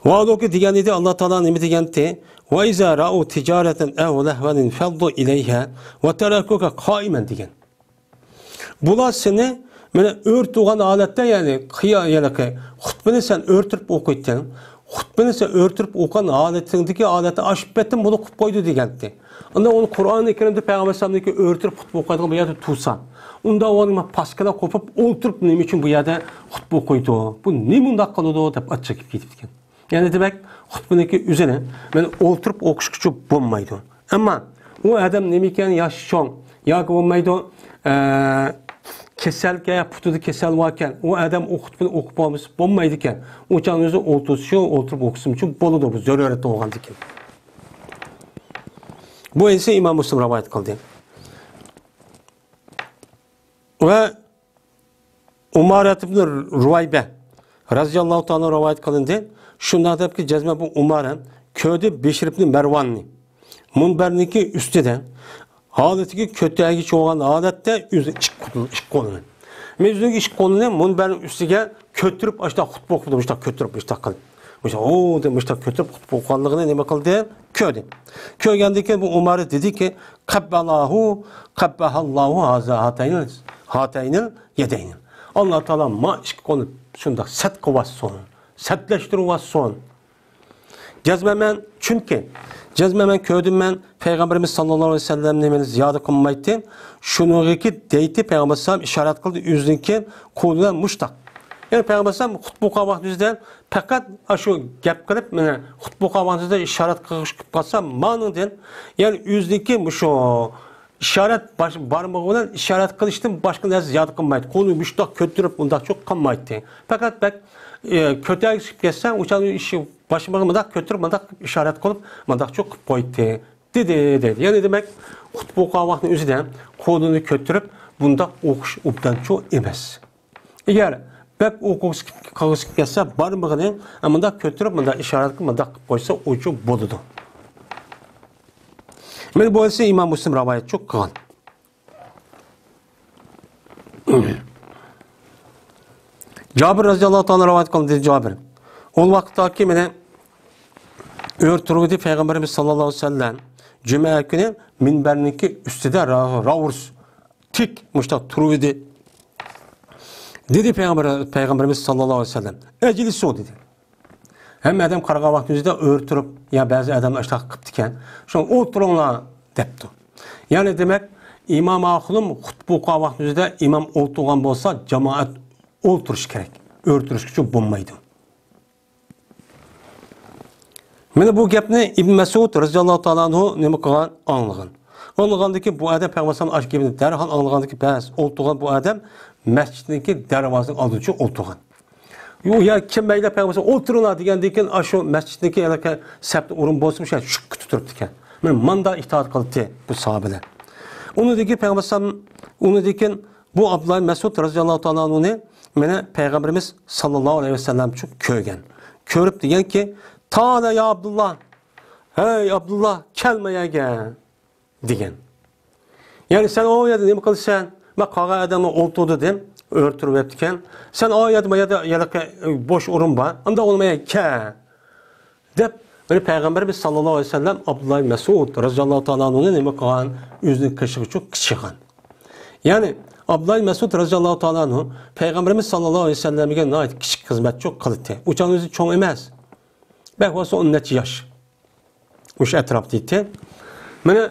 ۋالۇكى دېگەن ئىدى، ئاللا تائالا نېمە دېگەنتى؟ «ۋەئىزا رەئۇ تىجارەتەن ئەۋ لەھۋەن فەززۇ ئىلەيھا ۋە تەرەكۇكە قائىمەن» دېگەن. بۇلار سېنى مانا ئۆرتىۋالغان ھالەتتە، يەنى قىيا-، يەنى خۇتبىنى سەن ئۆرتۈرۈپ ئوقۇيتتىڭ. خۇتبىنى سەن ئۆرتۈرۈپ ئوقۇغان ھالىتىڭدىكى ھالەتتە ئاشۇ پېتىم بۇنى قىلىپ قويدى دېگەنتى. ئاندىن ئۇنى قۇرئانى كەرىمدە پەيغەمبەر ئەلەيھىسسالامنىڭكى ئۆرتۈرۈپ خۇتبە ئوقۇيدىغان بۇ يەردە تۇرسا، ئۇندا ئۇنىڭ پاسكىنا قوپۇپ ئولتۇرۇپ نېمە ئۈچۈن بۇ يەردە خۇتبە ئوقۇيدۇ؟ بۇ نېمە ئۇنداق قىلىدۇ دەپ ئاچچىقىپ كېتىپتىكەن. يەنى دېمەك، خۇتبىنىڭكى ئۆزىنى مانا ئولتۇرۇپ ئوقۇشقىچە بولمايدۇ. ئەمما ئۇ ئادەم نېمىكەن، ياشى چوڭ ياكى بولمايدۇ، ئە، كېسەلكەن، پۇتىدا كېسەل باركەن، ئۇ ئادەم ئۇ خۇتبىنى ئوقۇپ بولمىسا بولمايدىكەن. ئۇ چاغنىڭ ئۆزى ئولتۇرسىچۇ، ئولتۇرۇپ ئوقۇسىمچۇ بولىدۇ، بۇ زۆرۈرىيەت بولغاندىكىن. بۇ ھەدىسنى ئىمام مۇسلىم رىۋايەت قىلدى. ۋە ئۇمارەت ئىبن رۇۋەيبە رەزىياللاھۇ تائالا رىۋايەت قىلىندى. شۇنداق دەپكى جەزمە بۇ ئۇمارە كۆردى بىشر ئىبن مەرۋاننى مۇنبەرنىڭكى ئۈستىدە ھالىتىگە كۆتەرگۈچى بولغان ھالەتتە ئۆزى ئىككى قولىنى، ئىككى قولىنى. مەن ئۆزىنىڭ ئىككى قولىنى مۇنبەرنىڭ ئۈستىگە كۆتۈرۈپ، ئاشۇنداق خۇتبە ئوقۇدى، مۇشۇنداق كۆتۈرۈپ، مۇشۇنداق قىلىپ. مۇشۇ، ئو، دەپ مۇشۇنداق كۆتۈرۈپ خۇتبە ئوقۇغانلىقىنى نېمە قىلدى؟ كۆردى. كۆرگەندىن كېيىن بۇ ئۇمارە دېدىكى، قەببەلاھۇ، قەببەھاللاھۇ ھازا ھاتەينىل، ھاتەينىل يەدەينى. ئاللا تائالا ما ئىككى قولنى شۇنداق سەت قىلىۋاتسۇن، سەتلەشتۈرۈۋاتسۇن. جەزمەن مەن، چۈنكى جەزمەن مەن كۆردۈم، مەن پەيغەمبىرىمىز ساللاللاھۇ ئەلەيھى ۋەسەللەمنى مېنى زىيادە قىلمايتتى. شۇنىڭغىكى دەيتتى پەيغەمبەر ئەلەيھىسسالام ئىشارەت قىلدى ئۆزىنىڭكى قولى بىلەن مۇشتاق. يەنى پەيغەمبەر ئەلەيھىسسالام خۇتبە ئوقۇغان ۋاقتىدا پەقەت ئاشۇ گەپ قىلىپ، مانا خۇتبە ئوقۇغان ۋاقتىدا ئىشارەت قىلغۇچ قىلىپ قالسا، مانىڭدىن، يەنى ئۆزىنىڭكى مۇشۇ ئىشارەت باش-، بارمىقى بىلەن ئىشارەت قىلىشتىن باشقا نەرسە زىيادە قىلمايتتى. قولىنى مۇشتاق كۆتۈرۈپ، مۇنداقچۇ قىلمايتتى. پەقەت بەك، ئى، كۆتەرگۈسى كەتسە، ئۇ چاغدا ئىشى باشمىقى مۇنداق كۆتۈرۈپ، مۇنداق ئىشارەت قىلىپ، مۇنداقچۇ قىلىپ قوياتتى، دېدى، دەيدۇ. يەنى دېمەك، خۇتبە ئوقۇغان ۋاقتىنىڭ ئۆزىدە قولىنى كۆتۈرۈپ، بۇنداق ئوقۇش ئوبدانچۇ ئەمەس. ئەگەر بەك ئوقۇغۇسى قىلغۇسى كەلسە، بارمىقىنى مۇنداق كۆتۈرۈپ، مۇنداق ئىشارەت قىلىپ، مۇنداق قىلىپ قويسا، ئۇچۇ بولىدۇ. مانا بۇ ھەدىسنى ئىمام مۇسلىم رىۋايەتچۇ قىلغان. جابىر رەزىياللاھۇ تائالا رىۋايەت قىلدى، دېدى جابىر. ئۇ ۋاقىتتاكى مېنى ئۆرە تۇرۇۋىدى پەيغەمبىرىمىز ساللاللاھۇ ئەلەيھى ۋەسەللەم. جۈمە كۈنى مىنبەرنىڭكى ئۈستىدە را-، راۋۇرۇس تىك مۇشتاق تۇرۇۋىدى. دېدى پەيغەمبەر، پەيغەمبىرىمىز ساللاللاھۇ ئەلەيھى ۋەسەللەم، «ئەجلىسۇ» دېدى. ھەممە ئادەم قارىغان ۋاقتىمىزدا ئۆرە تۇرۇپ، يا بەزى ئادەملەر ئاشۇنداق قىپتىكەن. شۇڭا «ئولتۇرۇڭلار» دەپتۇ. يەنى دېمەك، ئىمام ئاخۇنۇم خۇتبە ئوقۇغان ۋاقتىمىزدا ئىمام ئولتۇرغان بولسا، جامائەت ئولتۇرۇشى كېرەك. ئۆرە تۇرۇشقىچە بولمايدۇ. مانا بۇ گەپنى ئىبن مەسئۇد رەزىياللاھۇ تائالا ئەنھۇ نېمە قىلغان؟ ئاڭلىغان. ئاڭلىغاندىكى بۇ ئادەم پەيغەمبەر ئەلەيھىسسالام ئاشۇ گېپىنى دەرھال ئاڭلىغاندىكى بەس، ئولتۇرغان بۇ ئادەم مەسچىتنىڭكى دەرۋازىنىڭ ئالدىدا ئولتۇرغان. يو، يا كىم مەيلى پەيغەمبەر ئەلەيھىسسالام ئولتۇرۇڭلار دېگەندىن كېيىن ئاشۇ مەسچىتنىڭكى ھېلىقى سەپتە ئورۇن بولسىمۇ شۇ چۈشۈپ كېتىپ تۇرۇپتىكەن. مانا ماندا ئىتائەت قىلدى بۇ ساھابىلەر. ئۇنىڭدىن كېيىن پەيغەمبەر ئەلەيھىسسالام، ئۇنىڭدىن كېيىن بۇ ئابدۇللا مەسئۇد رەزىياللاھۇ تائالا ئەنھۇنى مانا پەيغەمبىرىمىز ساللاللاھۇ ئەلەيھى ۋەسەللەم كۆرگەن. كۆرۈپ دېگەنكى، «تائالە يا ئابدۇللا، ھەي ئابدۇللا، كەل ما يەرگە» دېگەن. يەنى سەن ئۇ يەردە نېمە قىلىسەن؟ مەن قالغان ئادەملەر ئولتۇردى دېدىم، ئۆرە تۇرۇۋېتىپتىكەن. سەن ئۇ يەردە، ما يەردە ھېلىقى بوش ئورۇن بار، ئاندا ئۇنىڭ ما يەرگە كەل. دەپ، يەنى پەيغەمبىرىمىز ساللاللاھۇ ئەلەيھى ۋەسەللەم ئابدۇللا مەسئۇد رەزىياللاھۇ تائالا ئەنھۇنى نېمە قىلغان؟ ئۆزىنىڭ قېشىغا چىقىشقان. يەنى ئابدۇللا مەسئۇد رەزىياللاھۇ تائالا ئەنھۇ پەيغەمبىرىمىز ساللاللاھۇ ئەلەيھى ۋەسەللەمگە ناھايىتى كىچىك خىزمەتچىلىك قىلدى. ئۇ چاغ ئۆزى چوڭ ئەمەس. بەك بولسا ئون نەچچە ياش. مۇشۇ ئەتراپتا ئىدى. مانا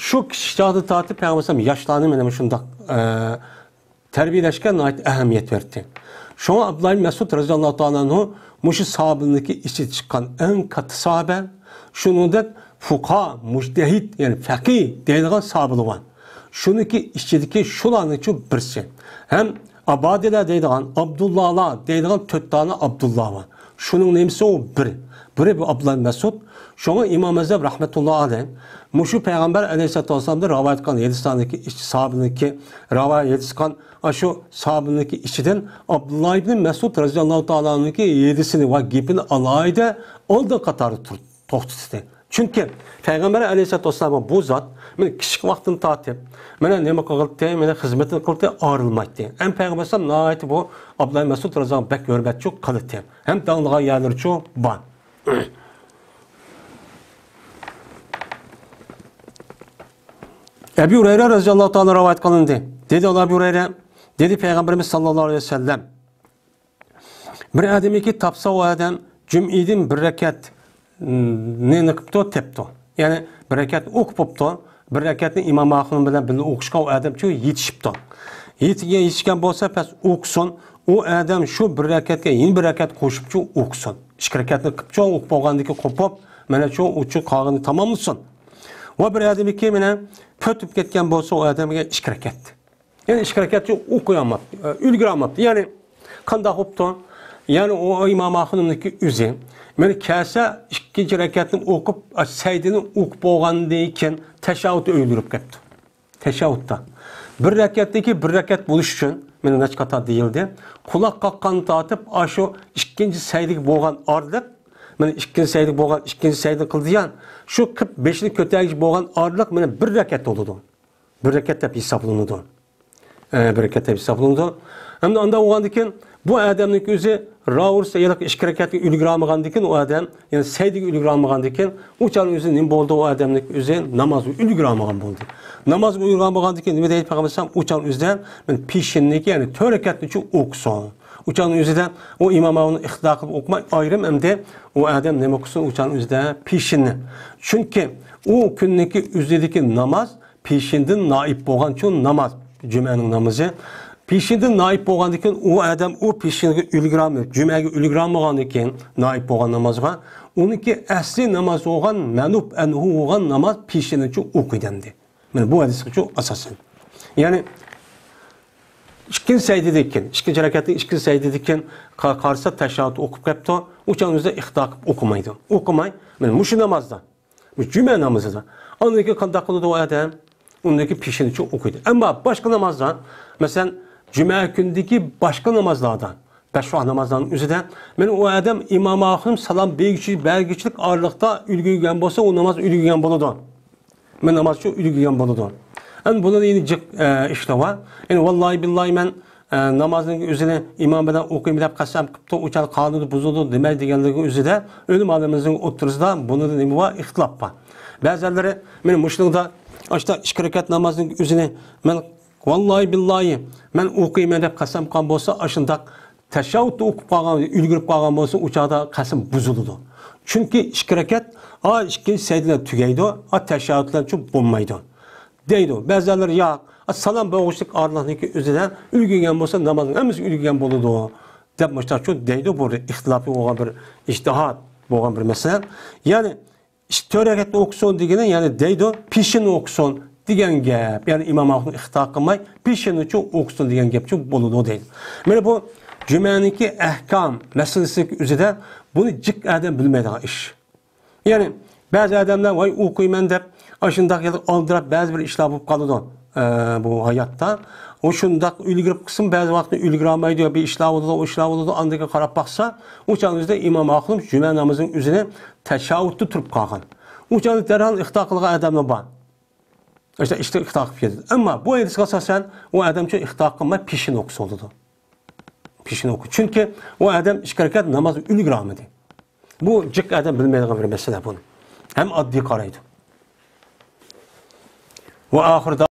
شۇ كىچىك چاغدىن تارتىپ پەيغەمبەر ئەلەيھىسسالام ياشلارنى مانا مۇشۇنداق، ئە، تەربىيەلەشكە ناھايىتى ئەھمىيەت بەردى. شۇڭا ئابدۇللا ئىبن مەسئۇد رەزىياللاھۇ تائالا ئەنھۇ مۇشۇ ساھابىلىكى ئىچىدە چىققان ئەڭ كاتتا ساھابە، شۇنىڭدەك فۇقاھا، مۇجتەھىد، يەنى فەقىھ دەيدىغان ساھابىلار بار. شۇنىڭكى ئىچىدىكى شۇلارنىڭچۇ بىرسى. ھەم ئابادىلە دەيدىغان، ئابدۇللالار دەيدىغان تۆت دانە ئابدۇللا بار. شۇنىڭ نېمىسى ئۇ بىر. بىرى بۇ ئابدۇللا مەسئۇد. شۇڭا ئىمام ئەزھەر رەھمەتۇللا ئەلەيھ مۇشۇ پەيغەمبەر ئەلەيھىسسالاتۇ ۋەسسالامدىن رىۋايەت قىلغان ھەدىسلەرنىڭكى ئىچ-، ساھابىنىڭكى رىۋايەت قىلغان ئاشۇ ساھابىنىڭكى ئىچىدىن ئابدۇللا ئىبن مەسئۇد رەزىياللاھۇ تائالا ئەنھۇنىڭكى ھەدىسىنى ۋە گېپىنى ئالاھىدە ئالدىن قاتاردا تۇرۇپ توختىتىدۇ. چۈنكى پەيغەمبەر ئەلەيھىسسالاتۇ ۋەسسالام بۇ زات مېنى كىچىك ۋاقتىمدىن تارتىپ، مېنى نېمە قىلغىلى، مېنى خىزمىتىنى قىلدى، ئايرىلمايتتى. ھەم پەيغەمبەر ئەلەيھىسسالام ناھايىتى بۇ ئابدۇللا مەسئۇد رەزىياللاھۇ بەك ھۆرمەتچۇ قىلىتتى. ھەم داڭلىغان يەرلىرىچۇ بار. ئەبۇ ھۇرەيرە رەزىياللاھۇ تائالا رىۋايەت قىلىندى. دېدى ئەبۇ ھۇرەيرە، دېدى پەيغەمبىرىمىز ساللاللاھۇ ئەلەيھى ۋەسەللەم، بىر ئادەمكى تاپسا ئۇ ئادەم جۈمئىدىن بىر رەكەت، م، نى نېمە قىپتۇ، تېپىپتۇ. يەنى بىر رەكەت ئوقۇپ بوپتۇ. بىر رەكەتنى ئىمام ئاخۇنۇم بىلەن بىللە ئوقۇشقا ئۇ ئادەم شۇ يېتىشىپتۇ. يېتىگەن، يېتىشكەن بولسا، بەس ئوقۇسۇن. ئۇ ئادەم شۇ بىر رەكەتكە يەنە بىر رەكەت قوشۇپچۇ ئوقۇسۇن. ئىككى رەكەتنى قىپچۇ ئوقۇپ بولغاندىن كېيىن قوپۇپ، مانا شۇ ئۇچۇر قالغىنى تاماملىسۇن. ۋە بىر ئادەمكى مانا پۈتۈپ كەتكەن بولسا، ئۇ ئادەمگە ئىككى رەكەت. يەنى ئىككى رەكەتچە ئوقۇيالماپتۇ، ئۈلگۈرەلمەپتۇ. يەنى قانداق بوپتۇ؟ يەنى ئۇ ئىمام ئاخۇنۇمنىڭكى ئۆزى مانا كەلسە ئىككىنچى رەكەتنى ئوقۇپ، سەجدىنى ئوقۇپ بولغاندىن كېيىن تەشەھھۇدتا ئۈلگۈرۈپ كەپتۇ. تەشەھھۇدتا. بىر رەكەتتىكى بىر رەكەت بولۇش ئۈچۈن، مانا نەچچە قاتار دېيىلدى. قۇلاق قاققان تارتىپ، ئاشۇ ئىككىنچى سەجدىگە بولغان ئارىلىق، مانا ئىككىنچى سەجدىگە بولغان، ئىككىنچى سەجدە قىلدى يا، شۇ قىپ بېشىنى كۆتەرگۈچە بولغان ئارىلىق مانا بىر رەكەت بولىدۇ. بىر رەكەت دەپ ھېسابلىنىدۇ. ئە، بىر رەكەت دەپ ھېسابلىنىدۇ. ئەمدى ئانداق بولغاندىكىن، بۇ ئادەمنىڭكى ئۆزى راۋۇرسا ھېلىقى ئىككى رەكەتكە ئۈلگۈرەلمىغاندىكىن، ئۇ ئادەم، يەنى سەجدىگە ئۈلگۈرەلمىغاندىكىن، ئۇ چاغنىڭ ئۆزى نېمە بولدى؟ ئۇ ئادەمنىڭكى ئۆزى نامازغا ئۈلگۈرەلمىغان بولدى. نامازغا ئۈلگۈرەلمىغاندىكىن نېمە دەيدۇ پەيغەمبەر ئەلەيھىسسالام؟ ئۇ چاغنىڭ ئۆزىدە مانا پېشىننىكى، يەنى تۆت رەكەتنىچۇ ئوقۇسۇن. ئۇ چاغنىڭ ئۆزىدە ئۇ ئىمام ئاخۇننى ئىقتىدا قىلىپ ئوقۇماي، ئايرىم ئەمدى ئۇ ئادەم نېمە قىلسۇن ئۇ چاغنىڭ ئۆزىدە؟ پېشىننى. چۈنكى ئۇ كۈننىكى ئۆزىدىكى ناماز پېشىندىن نائىب بولغانچۇ ناماز، جۈمەنىڭ نامىزى. پېشىندىن نائىب بولغاندىن كېيىن ئۇ ئادەم ئۇ پېشىنگە ئۈلگۈرەلمەي، جۈمەگە ئۈلگۈرەلمىگەندىن كېيىن نائىب بولغان نامازغا، ئۇنىڭكى ئەسلى ناماز بولغان، مەنۇب ئەنھۇ بولغان ناماز پېشىننىچۇ ئوقۇيدۇ ئەمدى. مانا بۇ ھەدىسكىچۇ ئاساسەن. يەنى ئىككىنچى سەجدىدىن كېيىن، ئىككىنچى رەكەتنىڭ ئىككىنچى سەجدىدىن كېيىن قا-، قارىسا تەشەھھۇد ئوقۇپ كەپتۇ. ئۇ چاغنىڭ ئۆزىدە ئىقتىدا قىلىپ ئوقۇمايدۇ. ئوقۇماي، مانا مۇشۇ نامازدا، مۇشۇ جۈمە نامىزىدا. ئاندىن كېيىن قانداق قىلىدۇ ئۇ ئادەم؟ ئۇندىن كېيىن پېشىنىچۇ ئوقۇيدۇ. ئەمما باشقا نامازدا، مەسىلەن، جۈمە كۈنىدىكى باشقا نامازلاردا، بەش ۋاق نامازلارنىڭ ئۆزىدە، مانا ئۇ ئادەم ئىمام ئاخۇنۇم سالام بەرگۈچى، بەرگۈچىلىك ئارىلىقتا ئۈلگۈرگەن بولسا، ئۇ ناماز ئۈلگۈرگەن بولىدۇ. مەن ناماز ئۈچۈن ئۈلگۈرگەن بولىدۇ. ئەمدى بۇنىڭدا يەنە جىق، ئە، ئىشلار بار. يەنى ۋاللاھى بىللاھى مەن، ئە، نامازنىڭ ئۆزىنى ئىمام بىلەن ئوقۇيمەن دەپ قەسەم قىپتۇ، ئۇ چاغ قانۇندا بۇزۇلىدۇ دېمەي دېگەنلىكى ئۆزىدە ئۆلىمە ئالىمىمىزنىڭ ئوتتۇرىسىدا بۇنىڭدا نېمە بار؟ ئىختىلاپ بار. بەزىلىرى مانا مۇشۇنىڭدا ئاشتا ئىككى رەكەت نامازنىڭ ئۆزىنى مەن ۋاللاھى بىللاھى مەن ئوقۇيمەن دەپ قەسەم قىلغان بولسا، ئاشۇنداق تەشەھھۇدتا ئوقۇپ قالغان، ئۈلگۈرۈپ قالغان بولسا، ئۇ چاغدا قەسەم بۇزۇلىدۇ. چۈنكى ئىككى رەكەت، ئا، ئىككىنچى سەجدە بىلەن تۈگەيدۇ، ئا، تەشەھھۇد بىلەن چۈ بولمايدۇ، دەيدۇ. بەزىلەر ياق، ئا، سالام بەرگۈچىلىك ئارىلىقنىڭكى ئۆزىدە ئۈلگۈرگەن بولسا، نامازنىڭ ھەممىسى ئۈلگۈرگەن بولىدۇ، دەپ مۇشۇنداق چۈ دەيدۇ. بۇ ئىختىلاپى بولغان بىر ئىجتىھات بولغان بىر مەسىلە. يەنى ئىككى، تۆت رەكەتنى ئوقۇسۇن دېگىنى، يەنى دەيدۇ، پېشىننى ئوقۇسۇن دېگەن گەپ. يەنى ئىمام ئاخۇن ئىختىدا قىلماي، پېشىننىچۇ ئوقۇسۇن دېگەن گەپچۇ بولىدۇ دەيدۇ. مانا بۇ جۈمەنىڭكى ئەھكام مەسىلىسىنىڭ ئۆزىدە بۇنى جىق ئادەم بىلمەيدىغان ئىش. يەنى بەزى ئادەملەر ۋاي ئوقۇيمەن دەپ ئاشۇنداق يەردە ئالدىراپ بەزى بىر ئىشلار بولۇپ قالىدۇ، ئە، بۇ ھاياتتا. ئۇ شۇنداق ئۈلگۈرۈپ قىلسىمۇ بەزى ۋاقىتتا ئۈلگۈرەلمەيدۇ، بىر ئىشلار بولىدۇ، ئۇ ئىشلار بولىدۇ. ئاندىن كېيىن قاراپ باقسا، ئۇ چاغنىڭ ئۆزىدە ئىمام ئاخۇنۇم جۈمە نامىزىنىڭ ئۆزىنى تەشەھھۇدتا تۇرۇپ قالغان. ئۇ چاغدا دەرھال ئىختىدا قىلغان ئادەملەر بار. ئىشتە، ئىشتە ئىختىدا قىلىپ كېتىدۇ. ئەمما بۇ ھەدىسكە ئاساسەن ئۇ ئادەمچۇ ئىختىدا قىلماي پېشىننى ئوقۇسا بولىدۇ. پېشىننى ئوقۇ. چۈنكى ئۇ ئادەم ئىككى رەكەت ناماز ئۈلگۈرەلمىدى. بۇ جىق ئادەم بىلمەيدىغان بىر مەسىلە بۇنى. ھەم ئاددىي قارايدۇ. ۋە ئاخىرىدا